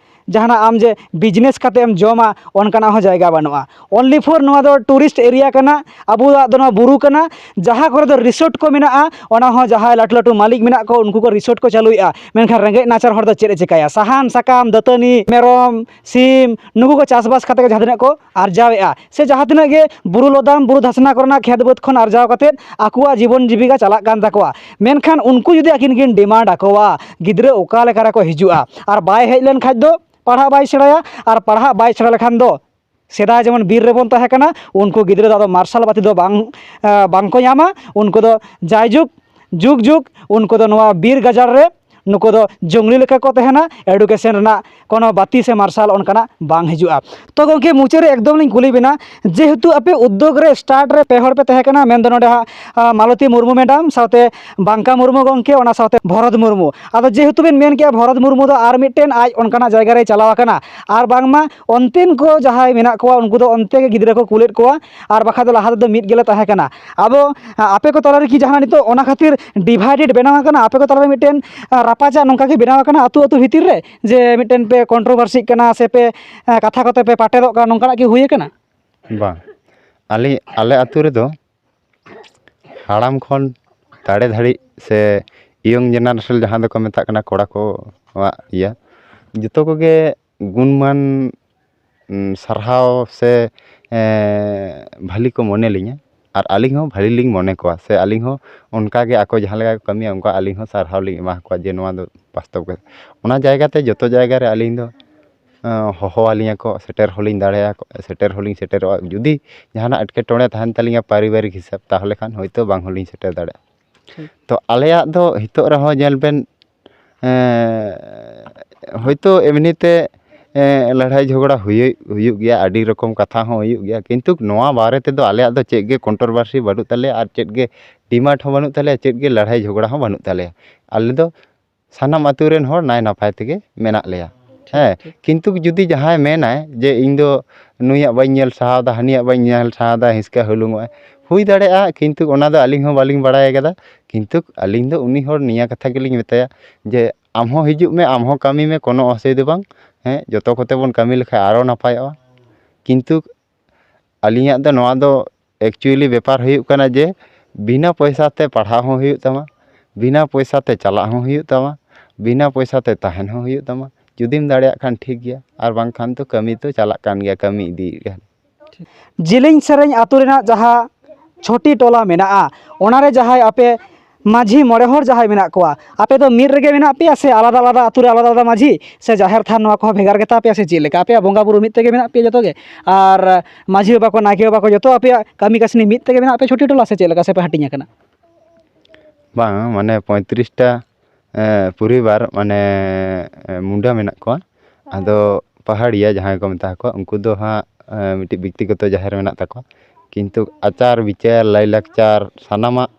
ᱡᱟᱦᱟᱱᱟᱜ ᱟᱢ ᱡᱮ ᱵᱤᱡᱽᱱᱮᱥ ᱠᱟᱛᱮ ᱮᱢ ᱡᱚᱢᱟ, ᱚᱱᱠᱟᱱᱟᱜ ᱦᱚᱸ ᱡᱟᱭᱜᱟ ᱵᱟᱹᱱᱩᱜᱼᱟ᱾ Only for ᱱᱚᱣᱟ ᱫᱚ ᱴᱩᱨᱤᱥᱴ ᱮᱨᱤᱭᱟ ᱠᱟᱱᱟ, ᱟᱵᱚᱣᱟᱜ ᱫᱚ ᱱᱚᱣᱟ ᱵᱩᱨᱩ ᱠᱟᱱᱟ, ᱡᱟᱦᱟᱸ ᱠᱚᱨᱮ ᱫᱚ ᱨᱤᱥᱳᱨᱴ ᱠᱚ ᱢᱮᱱᱟᱜᱼᱟ, ᱚᱱᱟ ᱦᱚᱸ ᱡᱟᱦᱟᱸᱭ ᱞᱟᱹᱴᱩ ᱞᱟᱹᱴᱩ ᱢᱟᱹᱞᱤᱠ ᱢᱮᱱᱟᱜ ᱠᱚ, ᱩᱱᱠᱩ ᱠᱚ ᱨᱤᱥᱳᱨᱴ ᱠᱚ ᱪᱟᱹᱞᱩᱭᱮᱫᱼᱟ᱾ ᱢᱮᱱᱠᱷᱟᱱ ᱨᱮᱸᱜᱮᱡ ᱱᱟᱪᱟᱨ ᱦᱚᱲ ᱫᱚ ᱪᱮᱫ ᱮ ᱪᱮᱠᱟᱭᱟ? ᱥᱟᱦᱟᱱ, ᱥᱟᱠᱟᱢ, ᱫᱟᱹᱛᱟᱹᱱᱤ, ᱢᱮᱨᱚᱢ, ᱥᱤᱢ, ᱱᱩᱠᱩ ᱠᱚ ᱪᱟᱥᱵᱟᱥ ᱠᱟᱛᱮ ᱜᱮ ᱡᱟᱦᱟᱸ ᱛᱤᱱᱟᱹᱜ ᱠᱚ ᱟᱨᱡᱟᱣᱮᱫᱼᱟ, ᱥᱮ ᱡᱟᱦᱟᱸ ᱛᱤᱱᱟᱹᱜ ᱜᱮ ᱵᱩᱨᱩ ᱞᱚᱫᱟᱢ, ᱵᱩᱨᱩ ᱫᱷᱟᱥᱱᱟ ᱠᱚᱨᱮᱱᱟᱜ ᱠᱷᱮᱛ ᱵᱟᱹᱫᱽ ᱠᱷᱚᱱ ᱟᱨᱡᱟᱣ ᱠᱟᱛᱮ ᱟᱠᱚᱣᱟᱜ ᱡᱤᱵᱚᱱ ᱡᱤᱵᱤᱠᱟ ᱪᱟᱞᱟᱜ ᱠᱟᱱ ᱛᱟᱠᱚᱣᱟ᱾ ᱢᱮᱱᱠᱷᱟᱱ ᱩᱱᱠᱩ ᱡᱩᱫᱤ ᱟᱹᱠᱤᱱ ᱠᱤᱱ ᱰᱤᱢᱟᱱᱰ ᱟᱠᱚᱣᱟ, ᱜᱤᱫᱽᱨᱟᱹ ᱚᱠᱟ ᱞᱮᱠᱟ ᱨᱮᱠᱚ ᱦᱤᱡᱩᱜᱼᱟ? ᱟᱨ ᱵᱟᱭ ᱦᱮᱡ ᱞᱮᱱ ᱠᱷᱟᱡ ᱫᱚ ᱯᱟᱲᱦᱟᱜ ᱵᱟᱭ ᱥᱮᱬᱟᱭᱟ, ᱟᱨ ᱯᱟᱲᱦᱟᱜ ᱵᱟᱭ ᱥᱮᱬᱟ ᱞᱮᱠᱷᱟᱱ ᱫᱚ ᱥᱮᱫᱟᱭ ᱡᱮᱢᱚᱱ ᱵᱤᱨ ᱨᱮᱵᱚᱱ ᱛᱟᱦᱮᱸ ᱠᱟᱱᱟ, ᱩᱱᱠᱩ ᱜᱤᱫᱽᱨᱟᱹ ᱫᱚ ᱟᱫᱚ ᱢᱟᱨᱥᱟᱞ ᱵᱟᱹᱛᱤ ᱫᱚ ᱵᱟᱝ, ᱮ, ᱵᱟᱝ ᱠᱚ ᱧᱟᱢᱟ᱾ ᱩᱱᱠᱩ ᱫᱚ ᱡᱟᱭᱡᱩᱜᱽ, ᱡᱩᱜᱽ ᱡᱩᱜᱽ ᱩᱱᱠᱩ ᱫᱚ ᱱᱚᱣᱟ ᱵᱤᱨ ᱜᱟᱡᱟᱲ ᱨᱮ ᱱᱩᱠᱩ ᱫᱚ ᱡᱚᱝᱞᱤ ᱞᱮᱠᱟ ᱠᱚ ᱛᱟᱦᱮᱱᱟ, ᱮᱰᱩᱠᱮᱥᱚᱱ ᱨᱮᱱᱟᱜ ᱠᱳᱱᱳ ᱵᱟᱹᱛᱤ ᱥᱮ ᱢᱟᱨᱥᱟᱞ ᱚᱱᱠᱟᱱᱟᱜ ᱵᱟᱝ ᱦᱤᱡᱩᱜᱼᱟ᱾ ᱛᱚ ᱜᱚᱢᱠᱮ, ᱢᱩᱪᱟᱹᱫ ᱨᱮ ᱮᱠᱫᱚᱢ ᱞᱤᱧ ᱠᱩᱞᱤ ᱵᱮᱱᱟ, ᱡᱮᱦᱮᱛᱩ ᱟᱯᱮ ᱩᱫᱽᱫᱳᱜᱽ ᱨᱮ, ᱥᱴᱟᱨᱴ ᱨᱮ ᱯᱮ ᱦᱚᱲ ᱯᱮ ᱛᱟᱦᱮᱸ ᱠᱟᱱᱟ, ᱢᱮᱱᱫᱚ ᱱᱚᱰᱮ ᱦᱟᱸᱜ, ᱟ, ᱢᱟᱞᱚᱛᱤ ᱢᱩᱨᱢᱩ ᱢᱮᱰᱟᱢ, ᱥᱟᱶᱛᱮ ᱵᱟᱝᱠᱟ ᱢᱩᱨᱢᱩ ᱜᱚᱢᱠᱮ, ᱚᱱᱟ ᱥᱟᱶᱛᱮ ᱵᱷᱚᱨᱚᱛ ᱢᱩᱨᱢᱩ᱾ ᱟᱫᱚ ᱡᱮᱦᱮᱛᱩ ᱵᱮᱱ ᱢᱮᱱ ᱠᱮᱜᱼᱟ ᱵᱷᱚᱨᱚᱛ ᱢᱩᱨᱢᱩ ᱫᱚ ᱟᱨ ᱢᱤᱫᱴᱮᱱ ᱟᱡ ᱚᱱᱠᱟᱱᱟᱜ ᱡᱟᱭᱜᱟ ᱨᱮᱭ ᱪᱟᱞᱟᱣ ᱟᱠᱟᱱᱟ, ᱟᱨ ᱵᱟᱝᱢᱟ ᱚᱱᱛᱮᱱ ᱠᱚ ᱡᱟᱦᱟᱸᱭ ᱢᱮᱱᱟᱜ ᱠᱚᱣᱟ, ᱩᱱᱠᱩ ᱫᱚ ᱚᱱᱛᱮ ᱜᱮ ᱜᱤᱫᱽᱨᱟᱹ ᱠᱚ ᱠᱩᱞᱮᱫ ᱠᱚᱣᱟ, ᱟᱨ ᱵᱟᱠᱷᱟᱡ ᱫᱚ ᱞᱟᱦᱟ ᱛᱮᱫᱚ ᱢᱤᱫ ᱜᱮᱞᱮ ᱛᱟᱦᱮᱸ ᱠᱟᱱᱟ᱾ ᱟᱫᱚ, ᱟ, ᱟᱯᱮ ᱠᱚ ᱛᱟᱞᱟ ᱨᱮ ᱠᱤ ᱡᱟᱦᱟᱱᱟᱜ ᱱᱤᱛᱚᱜ ᱚᱱᱟ ᱠᱷᱟᱹᱛᱤᱨ ᱰᱤᱵᱷᱟᱭᱰᱮᱰ ᱵᱮᱱᱟᱣ ᱟᱠᱟᱱᱟ? ᱟᱯᱮ ᱠᱚ ᱛᱟᱞᱟ ᱨᱮ ᱢᱤᱫᱴᱮᱱ, ᱟ, ᱨᱟᱯᱟᱪᱟᱜ ᱱᱚᱝᱠᱟ ᱜᱮ ᱵᱮᱱᱟᱣ ᱟᱠᱟᱱᱟ ᱟᱹᱛᱩ ᱟᱹᱛᱩ ᱵᱷᱤᱛᱤᱨ ᱨᱮ, ᱡᱮ ᱢᱤᱫᱴᱮᱱ ᱯᱮ ᱠᱚᱱᱴᱨᱳᱵᱷᱟᱨᱥᱤᱜ ᱠᱟᱱᱟ ᱥᱮ ᱯᱮ, ᱟ, ᱠᱟᱛᱷᱟ ᱠᱚᱛᱮ ᱯᱮ ᱯᱟᱴᱮᱫᱚᱜ ᱠᱟᱱᱟ, ᱱᱚᱝᱠᱟᱱᱟᱜ ᱠᱤ ᱦᱩᱭ ᱟᱠᱟᱱᱟ? ᱵᱟᱝ, ᱟᱞᱮ, ᱟᱞᱮ ᱟᱹᱛᱩ ᱨᱮᱫᱚ ᱦᱟᱲᱟᱢ ᱠᱷᱚᱱ ᱫᱟᱲᱮ ᱫᱷᱟᱹᱨᱤᱡ ᱥᱮ ᱤᱭᱚᱝ ᱡᱮᱱᱟᱨᱮᱥᱚᱱ ᱡᱟᱦᱟᱸ ᱫᱚᱠᱚ ᱢᱮᱛᱟᱜ ᱠᱟᱱᱟ ᱠᱚᱲᱟ ᱠᱚᱣᱟᱜ ᱤᱭᱟᱹ, ᱡᱚᱛᱚ ᱠᱚᱜᱮ ᱜᱩᱱᱢᱟᱱ ᱩᱸ, ᱥᱟᱨᱦᱟᱣ ᱥᱮ, ᱮᱸ, ᱵᱷᱟᱹᱞᱤ ᱠᱚ ᱢᱚᱱᱮ ᱞᱤᱧᱟ᱾ ᱟᱨ ᱟᱹᱞᱤᱧ ᱦᱚᱸ ᱵᱷᱟᱹᱞᱤ ᱞᱤᱧ ᱢᱚᱱᱮ ᱠᱚᱣᱟ, ᱥᱮ ᱟᱹᱞᱤᱧ ᱦᱚᱸ ᱚᱱᱠᱟ ᱜᱮ ᱟᱠᱚ ᱡᱟᱦᱟᱸ ᱞᱮᱠᱟ ᱠᱚ ᱠᱟᱹᱢᱤᱭᱟ, ᱚᱱᱠᱟ ᱟᱹᱞᱤᱧ ᱦᱚᱸ ᱥᱟᱨᱦᱟᱣ ᱞᱤᱧ ᱮᱢᱟ ᱠᱚᱣᱟ ᱡᱮ ᱱᱚᱣᱟ ᱫᱚ ᱵᱟᱥᱛᱚᱵ ᱜᱮ᱾ ᱚᱱᱟ ᱡᱟᱭᱜᱟ ᱛᱮ ᱡᱚᱛᱚ ᱡᱟᱭᱜᱟ ᱨᱮ ᱟᱹᱞᱤᱧ ᱫᱚ, ᱮᱸ, ᱦᱚᱦᱚ ᱟᱹᱞᱤᱧᱟ ᱠᱚ, ᱥᱮᱴᱮᱨ ᱦᱚᱸᱞᱤᱧ ᱫᱟᱲᱮᱭᱟᱜᱼᱟ, ᱥᱮᱴᱮᱨ ᱦᱚᱸᱞᱤᱧ ᱥᱮᱴᱮᱨᱚᱜᱼᱟ᱾ ᱡᱩᱫᱤ ᱡᱟᱦᱟᱱᱟᱜ ᱮᱴᱠᱮᱴᱚᱬᱮ ᱛᱟᱦᱮᱱ ᱛᱟᱹᱞᱤᱧᱟ ᱯᱟᱨᱤᱵᱟᱨᱤᱠ ᱦᱤᱥᱟᱹᱵ, ᱛᱟᱦᱚᱞᱮ ᱠᱷᱟᱱ ᱦᱚᱭᱛᱳ ᱵᱟᱝ ᱦᱚᱸᱞᱤᱧ ᱥᱮᱴᱮᱨ ᱫᱟᱲᱮᱭᱟᱜᱼᱟ᱾ ᱴᱷᱤᱠ᱾ ᱛᱚ ᱟᱞᱮᱭᱟᱜ ᱫᱚ ᱱᱤᱛᱚᱜ ᱨᱮᱦᱚᱸ ᱧᱮᱞ ᱵᱮᱱ, ᱮᱸ, ᱦᱚᱭᱛᱳ ᱮᱢᱱᱤ ᱛᱮ, ᱮᱸ, ᱞᱟᱹᱲᱦᱟᱹᱭ ᱡᱷᱚᱜᱽᱲᱟ ᱦᱩᱭᱩᱜ, ᱦᱩᱭᱩᱜ ᱜᱮᱭᱟ, ᱟᱹᱰᱤ ᱨᱚᱠᱚᱢ ᱠᱟᱛᱷᱟ ᱦᱚᱸ ᱦᱩᱭᱩᱜ ᱜᱮᱭᱟ, ᱠᱤᱱᱛᱩ ᱱᱚᱣᱟ ᱵᱟᱨᱮ ᱛᱮᱫᱚ ᱟᱞᱮᱭᱟᱜ ᱫᱚ ᱪᱮᱫ ᱜᱮ ᱠᱚᱱᱴᱨᱳᱵᱷᱟᱨᱥᱤ ᱵᱟᱹᱱᱩᱜ ᱛᱟᱞᱮᱭᱟ ᱟᱨ ᱪᱮᱫ ᱜᱮ ᱰᱤᱢᱟᱱᱰ ᱦᱚᱸ ᱵᱟᱹᱱᱩᱜ ᱛᱟᱞᱮᱭᱟ, ᱪᱮᱫ ᱜᱮ ᱞᱟᱹᱲᱦᱟᱹᱭ ᱡᱷᱚᱜᱽᱲᱟ ᱦᱚᱸ ᱵᱟᱹᱱᱩᱜ ᱛᱟᱞᱮᱭᱟ᱾ ᱟᱞᱮ ᱫᱚ ᱥᱟᱱᱟᱢ ᱟᱹᱛᱩ ᱨᱮᱱ ᱦᱚᱲ ᱱᱟᱭ ᱱᱟᱯᱟᱭ ᱛᱮᱜᱮ ᱢᱮᱱᱟᱜ ᱞᱮᱭᱟ᱾ ᱴᱷᱤᱠ, ᱦᱮᱸ, ᱴᱷᱤᱠ᱾ ᱠᱤᱱᱛᱩ ᱡᱩᱫᱤ ᱡᱟᱦᱟᱸᱭ ᱢᱮᱱᱟᱭ ᱡᱮ ᱤᱧ ᱫᱚ ᱱᱩᱭᱟᱜ ᱵᱟᱹᱧ ᱧᱮᱞ ᱥᱟᱦᱟᱣ ᱫᱟ, ᱦᱟᱹᱱᱤᱭᱟᱜ ᱵᱟᱹᱧ ᱧᱮᱞ ᱥᱟᱦᱟᱣ ᱫᱟ, ᱦᱤᱸᱥᱠᱟ ᱦᱩᱞᱩᱝᱚᱜᱼᱟᱭ, ᱦᱩᱭ ᱫᱟᱲᱮᱭᱟᱜᱼᱟ, ᱠᱤᱱᱛᱩ ᱚᱱᱟ ᱫᱚ ᱟᱹᱞᱤᱧ ᱦᱚᱸ ᱵᱟᱹᱞᱤᱧ ᱵᱟᱲᱟᱭ ᱠᱟᱫᱟ᱾ ᱠᱤᱱᱛᱩ ᱟᱹᱞᱤᱧ ᱫᱚ ᱩᱱᱤ ᱦᱚᱲ ᱱᱤᱭᱟᱹ ᱠᱟᱛᱷᱟ ᱜᱮᱞᱤᱧ ᱢᱮᱛᱟᱭᱟ ᱡᱮ ᱟᱢ ᱦᱚᱸ ᱦᱤᱡᱩᱜ ᱢᱮ, ᱟᱢ ᱦᱚᱸ ᱠᱟᱹᱢᱤ ᱢᱮ, ᱠᱳᱱᱳ ᱚᱥᱩᱵᱤᱫᱷᱟ ᱵᱟᱝ᱾ ᱦᱮᱸ, ᱡᱚᱛᱚ ᱠᱚᱛᱮ ᱵᱚᱱ ᱠᱟᱹᱢᱤ ᱞᱮᱠᱷᱟᱡ ᱟᱨᱚ ᱱᱟᱯᱟᱭᱚᱜᱼᱟ᱾ ᱠᱤᱱᱛᱩ ᱟᱹᱞᱤᱧᱟᱜ ᱫᱚ ᱱᱚᱣᱟ ᱫᱚ actually ᱵᱮᱯᱟᱨ ᱦᱩᱭᱩᱜ ᱠᱟᱱᱟ ᱡᱮ ᱵᱤᱱᱟᱹ ᱯᱚᱭᱥᱟ ᱛᱮ ᱯᱟᱲᱦᱟᱣ ᱦᱚᱸ ᱦᱩᱭᱩᱜ ᱛᱟᱢᱟ, ᱵᱤᱱᱟᱹ ᱯᱚᱭᱥᱟ ᱛᱮ ᱪᱟᱞᱟᱜ ᱦᱚᱸ ᱦᱩᱭᱩᱜ ᱛᱟᱢᱟ, ᱵᱤᱱᱟᱹ ᱯᱚᱭᱥᱟ ᱛᱮ ᱛᱟᱦᱮᱱ ᱦᱚᱸ ᱦᱩᱭᱩᱜ ᱛᱟᱢᱟ᱾ ᱡᱩᱫᱤᱢ ᱫᱟᱲᱮᱭᱟᱜ ᱠᱷᱟᱱ ᱴᱷᱤᱠ ᱜᱮᱭᱟ, ᱟᱨ ᱵᱟᱝᱠᱷᱟᱱ ᱫᱚ ᱠᱟᱹᱢᱤ ᱫᱚ ᱪᱟᱞᱟᱜ ᱠᱟᱱ ᱜᱮᱭᱟ, ᱠᱟᱹᱢᱤ ᱤᱫᱤᱭᱮᱫ ᱜᱮᱭᱟ᱾ ᱡᱤᱞᱤᱧ ᱥᱮᱨᱮᱧ ᱟᱹᱛᱩ ᱨᱮᱱᱟᱜ ᱡᱟᱦᱟᱸ ᱪᱷᱚᱴᱤ ᱴᱚᱞᱟ ᱢᱮᱱᱟᱜᱼᱟ, ᱚᱱᱟᱨᱮ ᱡᱟᱦᱟᱸᱭ ᱟᱯᱮ ᱢᱟᱹᱡᱷᱤ ᱢᱚᱬᱮ ᱦᱚᱲ ᱡᱟᱦᱟᱸᱭ ᱢᱮᱱᱟᱜ ᱠᱚᱣᱟ, ᱟᱯᱮ ᱫᱚ ᱢᱤᱫ ᱨᱮᱜᱮ ᱢᱮᱱᱟᱜ ᱯᱮᱭᱟ ᱥᱮ ᱟᱞᱟᱫᱟ ᱟᱞᱟᱫᱟ ᱟᱹᱛᱩ ᱨᱮ ᱟᱞᱟᱫᱟ ᱟᱞᱟᱫᱟ ᱢᱟᱹᱡᱷᱤ ᱥᱮ ᱡᱟᱦᱮᱨ ᱛᱷᱟᱱ, ᱱᱚᱣᱟ ᱠᱚᱦᱚᱸ ᱵᱷᱮᱜᱟᱨ ᱜᱮᱛᱟ ᱯᱮᱭᱟ ᱥᱮ ᱪᱮᱫ ᱞᱮᱠᱟ? ᱟᱯᱮᱭᱟᱜ ᱵᱚᱸᱜᱟ ᱵᱩᱨᱩ ᱢᱤᱫ ᱛᱮᱜᱮ ᱢᱮᱱᱟᱜ ᱯᱮᱭᱟ ᱡᱚᱛᱚ ᱜᱮ, ᱟᱨ ᱢᱟᱹᱡᱷᱤ ᱵᱟᱵᱟ ᱠᱚ, ᱱᱟᱭᱠᱮ ᱵᱟᱵᱟ ᱠᱚ, ᱡᱚᱛᱚ ᱟᱯᱮᱭᱟᱜ ᱠᱟᱹᱢᱤ ᱠᱟᱹᱥᱱᱤ ᱢᱤᱫ ᱛᱮᱜᱮ ᱢᱮᱱᱟᱜ ᱯᱮᱭᱟ ᱪᱷᱚᱴᱤ ᱴᱚᱞᱟ ᱥᱮ ᱪᱮᱫ ᱞᱮᱠᱟ, ᱥᱮ ᱯᱮ ᱦᱟᱹᱴᱤᱧ ᱟᱠᱟᱱᱟ? ᱵᱟᱝ, ᱢᱟᱱᱮ ᱯᱚᱸᱭᱛᱨᱤᱥ ᱴᱟ, ᱮ, ᱯᱚᱨᱤᱵᱟᱨ, ᱢᱟᱱᱮ, ᱮ, ᱢᱩᱱᱰᱟ ᱢᱮᱱᱟᱜ ᱠᱚᱣᱟ᱾ ᱟᱫᱚ ᱯᱟᱦᱟᱲᱤᱭᱟ ᱡᱟᱦᱟᱸᱭ ᱠᱚ ᱢᱮᱛᱟ ᱠᱚᱣᱟ, ᱩᱱᱠᱩ ᱫᱚ ᱦᱟᱸᱜ, ᱮ, ᱢᱤᱫᱴᱤᱡ ᱵᱮᱠᱛᱤᱜᱚᱛᱚ ᱡᱟᱦᱮᱨ ᱢᱮᱱᱟᱜ ᱛᱟᱠᱚᱣᱟ, ᱠᱤᱱᱛᱩ ᱟᱪᱟᱨ ᱵᱤᱪᱟᱹᱨ, ᱞᱟᱭᱼᱞᱟᱠᱪᱟᱨ, ᱥᱟᱱᱟᱢᱟᱜ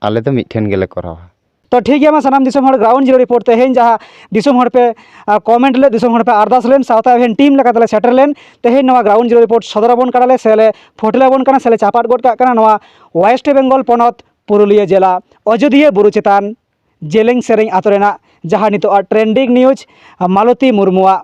ᱟᱞᱮ ᱫᱚ ᱢᱤᱫ ᱴᱷᱮᱱ ᱜᱮᱞᱮ ᱠᱚᱨᱟᱣᱟ᱾ ᱛᱚ ᱴᱷᱤᱠ ᱜᱮᱭᱟ, ᱢᱟ ᱥᱟᱱᱟᱢ ᱫᱤᱥᱚᱢ ᱦᱚᱲ, ground zero report ᱛᱮᱦᱮᱧ ᱡᱟᱦᱟᱸ ᱫᱤᱥᱚᱢ ᱦᱚᱲ ᱯᱮ, ᱟ, comment ᱞᱮᱫ, ᱫᱤᱥᱚᱢ ᱦᱚᱲ ᱯᱮ ᱟᱨᱫᱟᱥ ᱞᱮᱱ, ᱥᱟᱶᱛᱮ ᱟᱵᱮᱱ team ᱞᱮᱠᱟᱛᱮᱞᱮ ᱥᱮᱴᱮᱨ ᱞᱮᱱ, ᱛᱮᱦᱮᱧ ᱱᱚᱣᱟ ground zero report ᱥᱚᱫᱚᱨ ᱟᱵᱚᱱ ᱠᱟᱱᱟᱞᱮ, ᱥᱮᱞᱮ ᱯᱷᱳᱴᱮᱞ ᱟᱵᱚᱱ ᱠᱟᱱᱟ, ᱥᱮᱞᱮ ᱪᱟᱯᱟᱫ ᱜᱚᱫ ᱠᱟᱜ ᱠᱟᱱᱟ ᱱᱚᱣᱟ West Bengal ᱯᱚᱱᱚᱛ ᱯᱩᱨᱩᱞᱤᱭᱟᱹ ᱡᱮᱞᱟ ᱚᱡᱳᱫᱷᱤᱭᱟᱹ ᱵᱩᱨᱩ ᱪᱮᱛᱟᱱ ᱡᱮᱞᱮᱧ ᱥᱮᱨᱮᱧ ᱟᱛᱳ ᱨᱮᱱᱟᱜ ᱡᱟᱦᱟᱸ ᱱᱤᱛᱚᱜ trending news, ᱢᱟᱞᱚᱛᱤ ᱢᱩᱨᱢᱩᱣᱟᱜ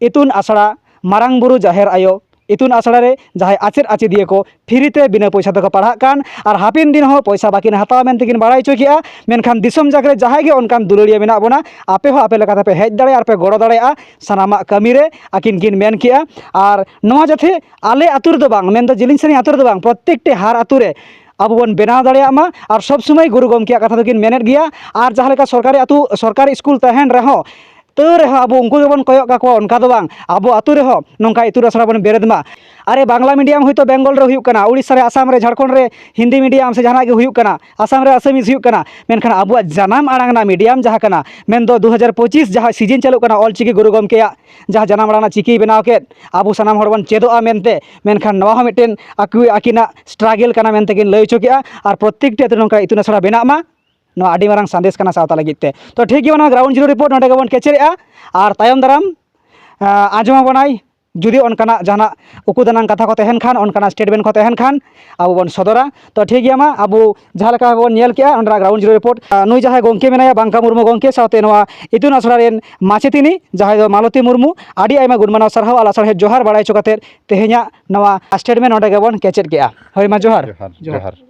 ᱤᱛᱩᱱ ᱟᱥᱲᱟ ᱢᱟᱨᱟᱝ ᱵᱩᱨᱩ ᱡᱟᱦᱮᱨ ᱟᱭᱳ ᱤᱛᱩᱱ ᱟᱥᱲᱟ ᱨᱮ ᱡᱟᱦᱟᱸᱭ ᱟᱪᱮᱫ ᱟᱪᱮᱫᱤᱭᱟᱹ ᱠᱚ free ᱛᱮ ᱵᱤᱱᱟᱹ ᱯᱚᱭᱥᱟ ᱛᱮᱠᱚ ᱯᱟᱲᱦᱟᱜ ᱠᱟᱱ, ᱟᱨ ᱦᱟᱯᱮᱱ ᱫᱤᱱ ᱦᱚᱸ ᱯᱚᱭᱥᱟ ᱵᱟᱹᱠᱤᱱ ᱦᱟᱛᱟᱣᱟ ᱢᱮᱱᱛᱮ ᱠᱤᱱ ᱵᱟᱲᱟᱭ ᱦᱚᱪᱚ ᱠᱮᱜᱼᱟ᱾ ᱢᱮᱱᱠᱷᱟᱱ ᱫᱤᱥᱚᱢ ᱡᱟᱠ ᱨᱮ ᱡᱟᱦᱟᱸᱭ ᱜᱮ ᱚᱱᱠᱟᱱ ᱫᱩᱞᱟᱹᱲᱤᱭᱟᱹ ᱢᱮᱱᱟᱜ ᱵᱚᱱᱟ, ᱟᱯᱮ ᱦᱚᱸ ᱟᱯᱮ ᱞᱮᱠᱟ ᱛᱮᱯᱮ ᱦᱮᱡ ᱫᱟᱲᱮᱭᱟᱜᱼᱟ ᱟᱨ ᱯᱮ ᱜᱚᱲᱚ ᱫᱟᱲᱮᱭᱟᱜᱼᱟ ᱥᱟᱱᱟᱢᱟᱜ ᱠᱟᱹᱢᱤ ᱨᱮ, ᱟᱹᱠᱤᱱ ᱠᱤᱱ ᱢᱮᱱ ᱠᱮᱜᱼᱟ᱾ ᱟᱨ ᱱᱚᱣᱟ ᱡᱟᱛᱮ ᱟᱞᱮ ᱟᱹᱛᱩ ᱨᱮᱫᱚ ᱵᱟᱝ, ᱢᱮᱱᱫᱚ ᱡᱤᱞᱤᱧ ᱥᱟᱺᱜᱤᱧ ᱟᱹᱛᱩ ᱨᱮᱫᱚ ᱵᱟᱝ, ᱯᱨᱚᱛᱮᱠᱴᱤ ᱦᱟᱨ ᱟᱹᱛᱩ ᱨᱮ ᱟᱵᱚ ᱵᱚᱱ ᱵᱮᱱᱟᱣ ᱫᱟᱲᱮᱭᱟᱜ ᱢᱟ᱾ ᱟᱨ ᱥᱚᱵᱽ ᱥᱚᱢᱚᱭ ᱜᱩᱨᱩ ᱜᱚᱢᱠᱮᱭᱟᱜ ᱠᱟᱛᱷᱟ ᱫᱚᱠᱤᱱ ᱢᱮᱱᱮᱫ ᱜᱮᱭᱟ᱾ ᱟᱨ ᱡᱟᱦᱟᱸ ᱞᱮᱠᱟ ᱥᱚᱨᱠᱟᱨᱤ ᱟᱹᱛᱩ, ᱥᱚᱨᱠᱟᱨᱤ ᱥᱠᱩᱞ ᱛᱟᱦᱮᱱ ᱨᱮᱦᱚᱸ, ᱛᱟᱹᱣ ᱨᱮᱦᱚᱸ ᱟᱵᱚ ᱩᱱᱠᱩ ᱜᱮᱵᱚᱱ ᱠᱚᱭᱚᱜ ᱠᱟᱠᱚᱣᱟ, ᱚᱱᱠᱟ ᱫᱚ ᱵᱟᱝ, ᱟᱵᱚ ᱟᱹᱛᱩ ᱨᱮᱦᱚᱸ ᱱᱚᱝᱠᱟ ᱤᱛᱩᱱ ᱟᱥᱲᱟ ᱵᱚᱱ ᱵᱮᱨᱮᱫ ᱢᱟ᱾ ᱟᱨᱮ, ᱵᱟᱝᱞᱟ medium ᱦᱚᱭᱛᱳ ᱵᱮᱝᱜᱚᱞ ᱨᱮ ᱦᱩᱭᱩᱜ ᱠᱟᱱᱟ, ᱩᱲᱤᱥᱥᱟ ᱨᱮ, ᱟᱥᱟᱢ ᱨᱮ, ᱡᱷᱟᱲᱠᱷᱚᱸᱰ ᱨᱮ ᱦᱤᱱᱫᱤ medium ᱥᱮ ᱡᱟᱦᱟᱱᱟᱜ ᱜᱮ ᱦᱩᱭᱩᱜ ᱠᱟᱱᱟ, ᱟᱥᱟᱢ ᱨᱮ Assamese ᱦᱩᱭᱩᱜ ᱠᱟᱱᱟ, ᱢᱮᱱᱠᱷᱟᱱ ᱟᱵᱚᱣᱟᱜ ᱡᱟᱱᱟᱢ ᱟᱲᱟᱝ ᱨᱮᱱᱟᱜ medium ᱡᱟᱦᱟᱸ ᱠᱟᱱᱟ, ᱢᱮᱱᱫᱚ ᱫᱩ ᱦᱟᱡᱟᱨ ᱯᱚᱸᱪᱤᱥ ᱡᱟᱦᱟᱸ season ᱪᱟᱹᱞᱩᱜ ᱠᱟᱱᱟ, ᱚᱞ ᱪᱤᱠᱤ ᱜᱩᱨᱩ ᱜᱚᱢᱠᱮᱭᱟᱜ ᱡᱟᱦᱟᱸ ᱡᱟᱱᱟᱢ ᱟᱲᱟᱝ ᱨᱮᱱᱟᱜ ᱪᱤᱠᱤᱭ ᱵᱮᱱᱟᱣ ᱠᱮᱫ, ᱟᱵᱚ ᱥᱟᱱᱟᱢ ᱦᱚᱲ ᱵᱚᱱ ᱪᱮᱫᱚᱜᱼᱟ ᱢᱮᱱᱛᱮ, ᱢᱮᱱᱠᱷᱟᱱ ᱱᱚᱣᱟ ᱦᱚᱸ ᱢᱤᱫᱴᱮᱱ ᱟᱠᱚ, ᱟᱹᱠᱤᱱᱟᱜ struggle ᱠᱟᱱᱟ ᱢᱮᱱᱛᱮ ᱠᱤᱱ ᱞᱟᱹᱭ ᱦᱚᱪᱚ ᱠᱮᱜᱼᱟ᱾ ᱟᱨ ᱯᱨᱚᱛᱮᱠᱴᱤ ᱟᱹᱛᱩ ᱨᱮ ᱱᱚᱝᱠᱟ ᱤᱛᱩᱱ ᱟᱥᱲᱟ ᱵᱮᱱᱟᱜ ᱢᱟ, ᱱᱚᱣᱟ ᱟᱹᱰᱤ ᱢᱟᱨᱟᱝ ᱥᱟᱸᱫᱮᱥ ᱠᱟᱱᱟ ᱥᱟᱶᱛᱟ ᱞᱟᱹᱜᱤᱫ ᱛᱮ᱾ ᱛᱚ ᱴᱷᱤᱠ ᱜᱮᱭᱟ, ᱱᱚᱣᱟ ground zero report ᱱᱚᱸᱰᱮ ᱜᱮᱵᱚᱱ ᱠᱮᱪᱮᱫᱮᱜᱼᱟ᱾ ᱟᱨ ᱛᱟᱭᱚᱢ ᱫᱟᱨᱟᱢ, ᱟᱸ, ᱟᱸᱡᱚᱢ ᱟᱵᱚᱱᱟᱭ, ᱡᱩᱫᱤ ᱚᱱᱠᱟᱱᱟᱜ ᱡᱟᱦᱟᱱᱟᱜ ᱩᱠᱩ ᱫᱟᱱᱟᱝ ᱠᱟᱛᱷᱟ ᱠᱚ ᱛᱟᱦᱮᱱ ᱠᱷᱟᱱ, ᱚᱱᱠᱟᱱᱟᱜ statement ᱠᱚ ᱛᱟᱦᱮᱱ ᱠᱷᱟᱱ, ᱟᱵᱚ ᱵᱚᱱ ᱥᱚᱫᱚᱨᱟ᱾ ᱛᱚ ᱴᱷᱤᱠ ᱜᱮᱭᱟ, ᱢᱟ ᱟᱵᱚ ᱡᱟᱦᱟᱸ ᱞᱮᱠᱟ ᱵᱚᱱ ᱧᱮᱞ ᱠᱮᱜᱼᱟ ᱚᱸᱰᱮᱱᱟᱜ ground zero report, ᱟᱸ, ᱱᱩᱭ ᱡᱟᱦᱟᱸᱭ ᱜᱚᱢᱠᱮ ᱢᱮᱱᱟᱭᱟ ᱵᱟᱝᱠᱟ ᱢᱩᱨᱢᱩ ᱜᱚᱢᱠᱮ, ᱥᱟᱶᱛᱮ ᱱᱚᱣᱟ ᱤᱛᱩᱱ ᱟᱥᱲᱟ ᱨᱮᱱ ᱢᱟᱪᱮᱛᱤᱱᱤ ᱡᱟᱦᱟᱸᱭ ᱫᱚ ᱢᱟᱞᱚᱛᱤ ᱢᱩᱨᱢᱩ, ᱟᱹᱰᱤ ᱟᱭᱢᱟ ᱜᱩᱱᱢᱟᱱᱟᱣ ᱥᱟᱨᱦᱟᱣ ᱟᱨ ᱞᱟᱥᱟᱲᱦᱮᱫ ᱡᱚᱦᱟᱨ ᱵᱟᱲᱟᱭ ᱦᱚᱪᱚ ᱠᱟᱛᱮᱫ ᱛᱮᱦᱮᱧᱟᱜ ᱱᱚᱣᱟ statement ᱱᱚᱸᱰᱮ ᱜᱮᱵᱚᱱ ᱠᱮᱪᱮᱫ ᱠᱮᱜᱼᱟ᱾ ᱦᱳᱭ, ᱢᱟ ᱡᱚᱦᱟᱨ᱾ ᱡᱚᱦᱟᱨ, ᱡᱚᱦᱟᱨ᱾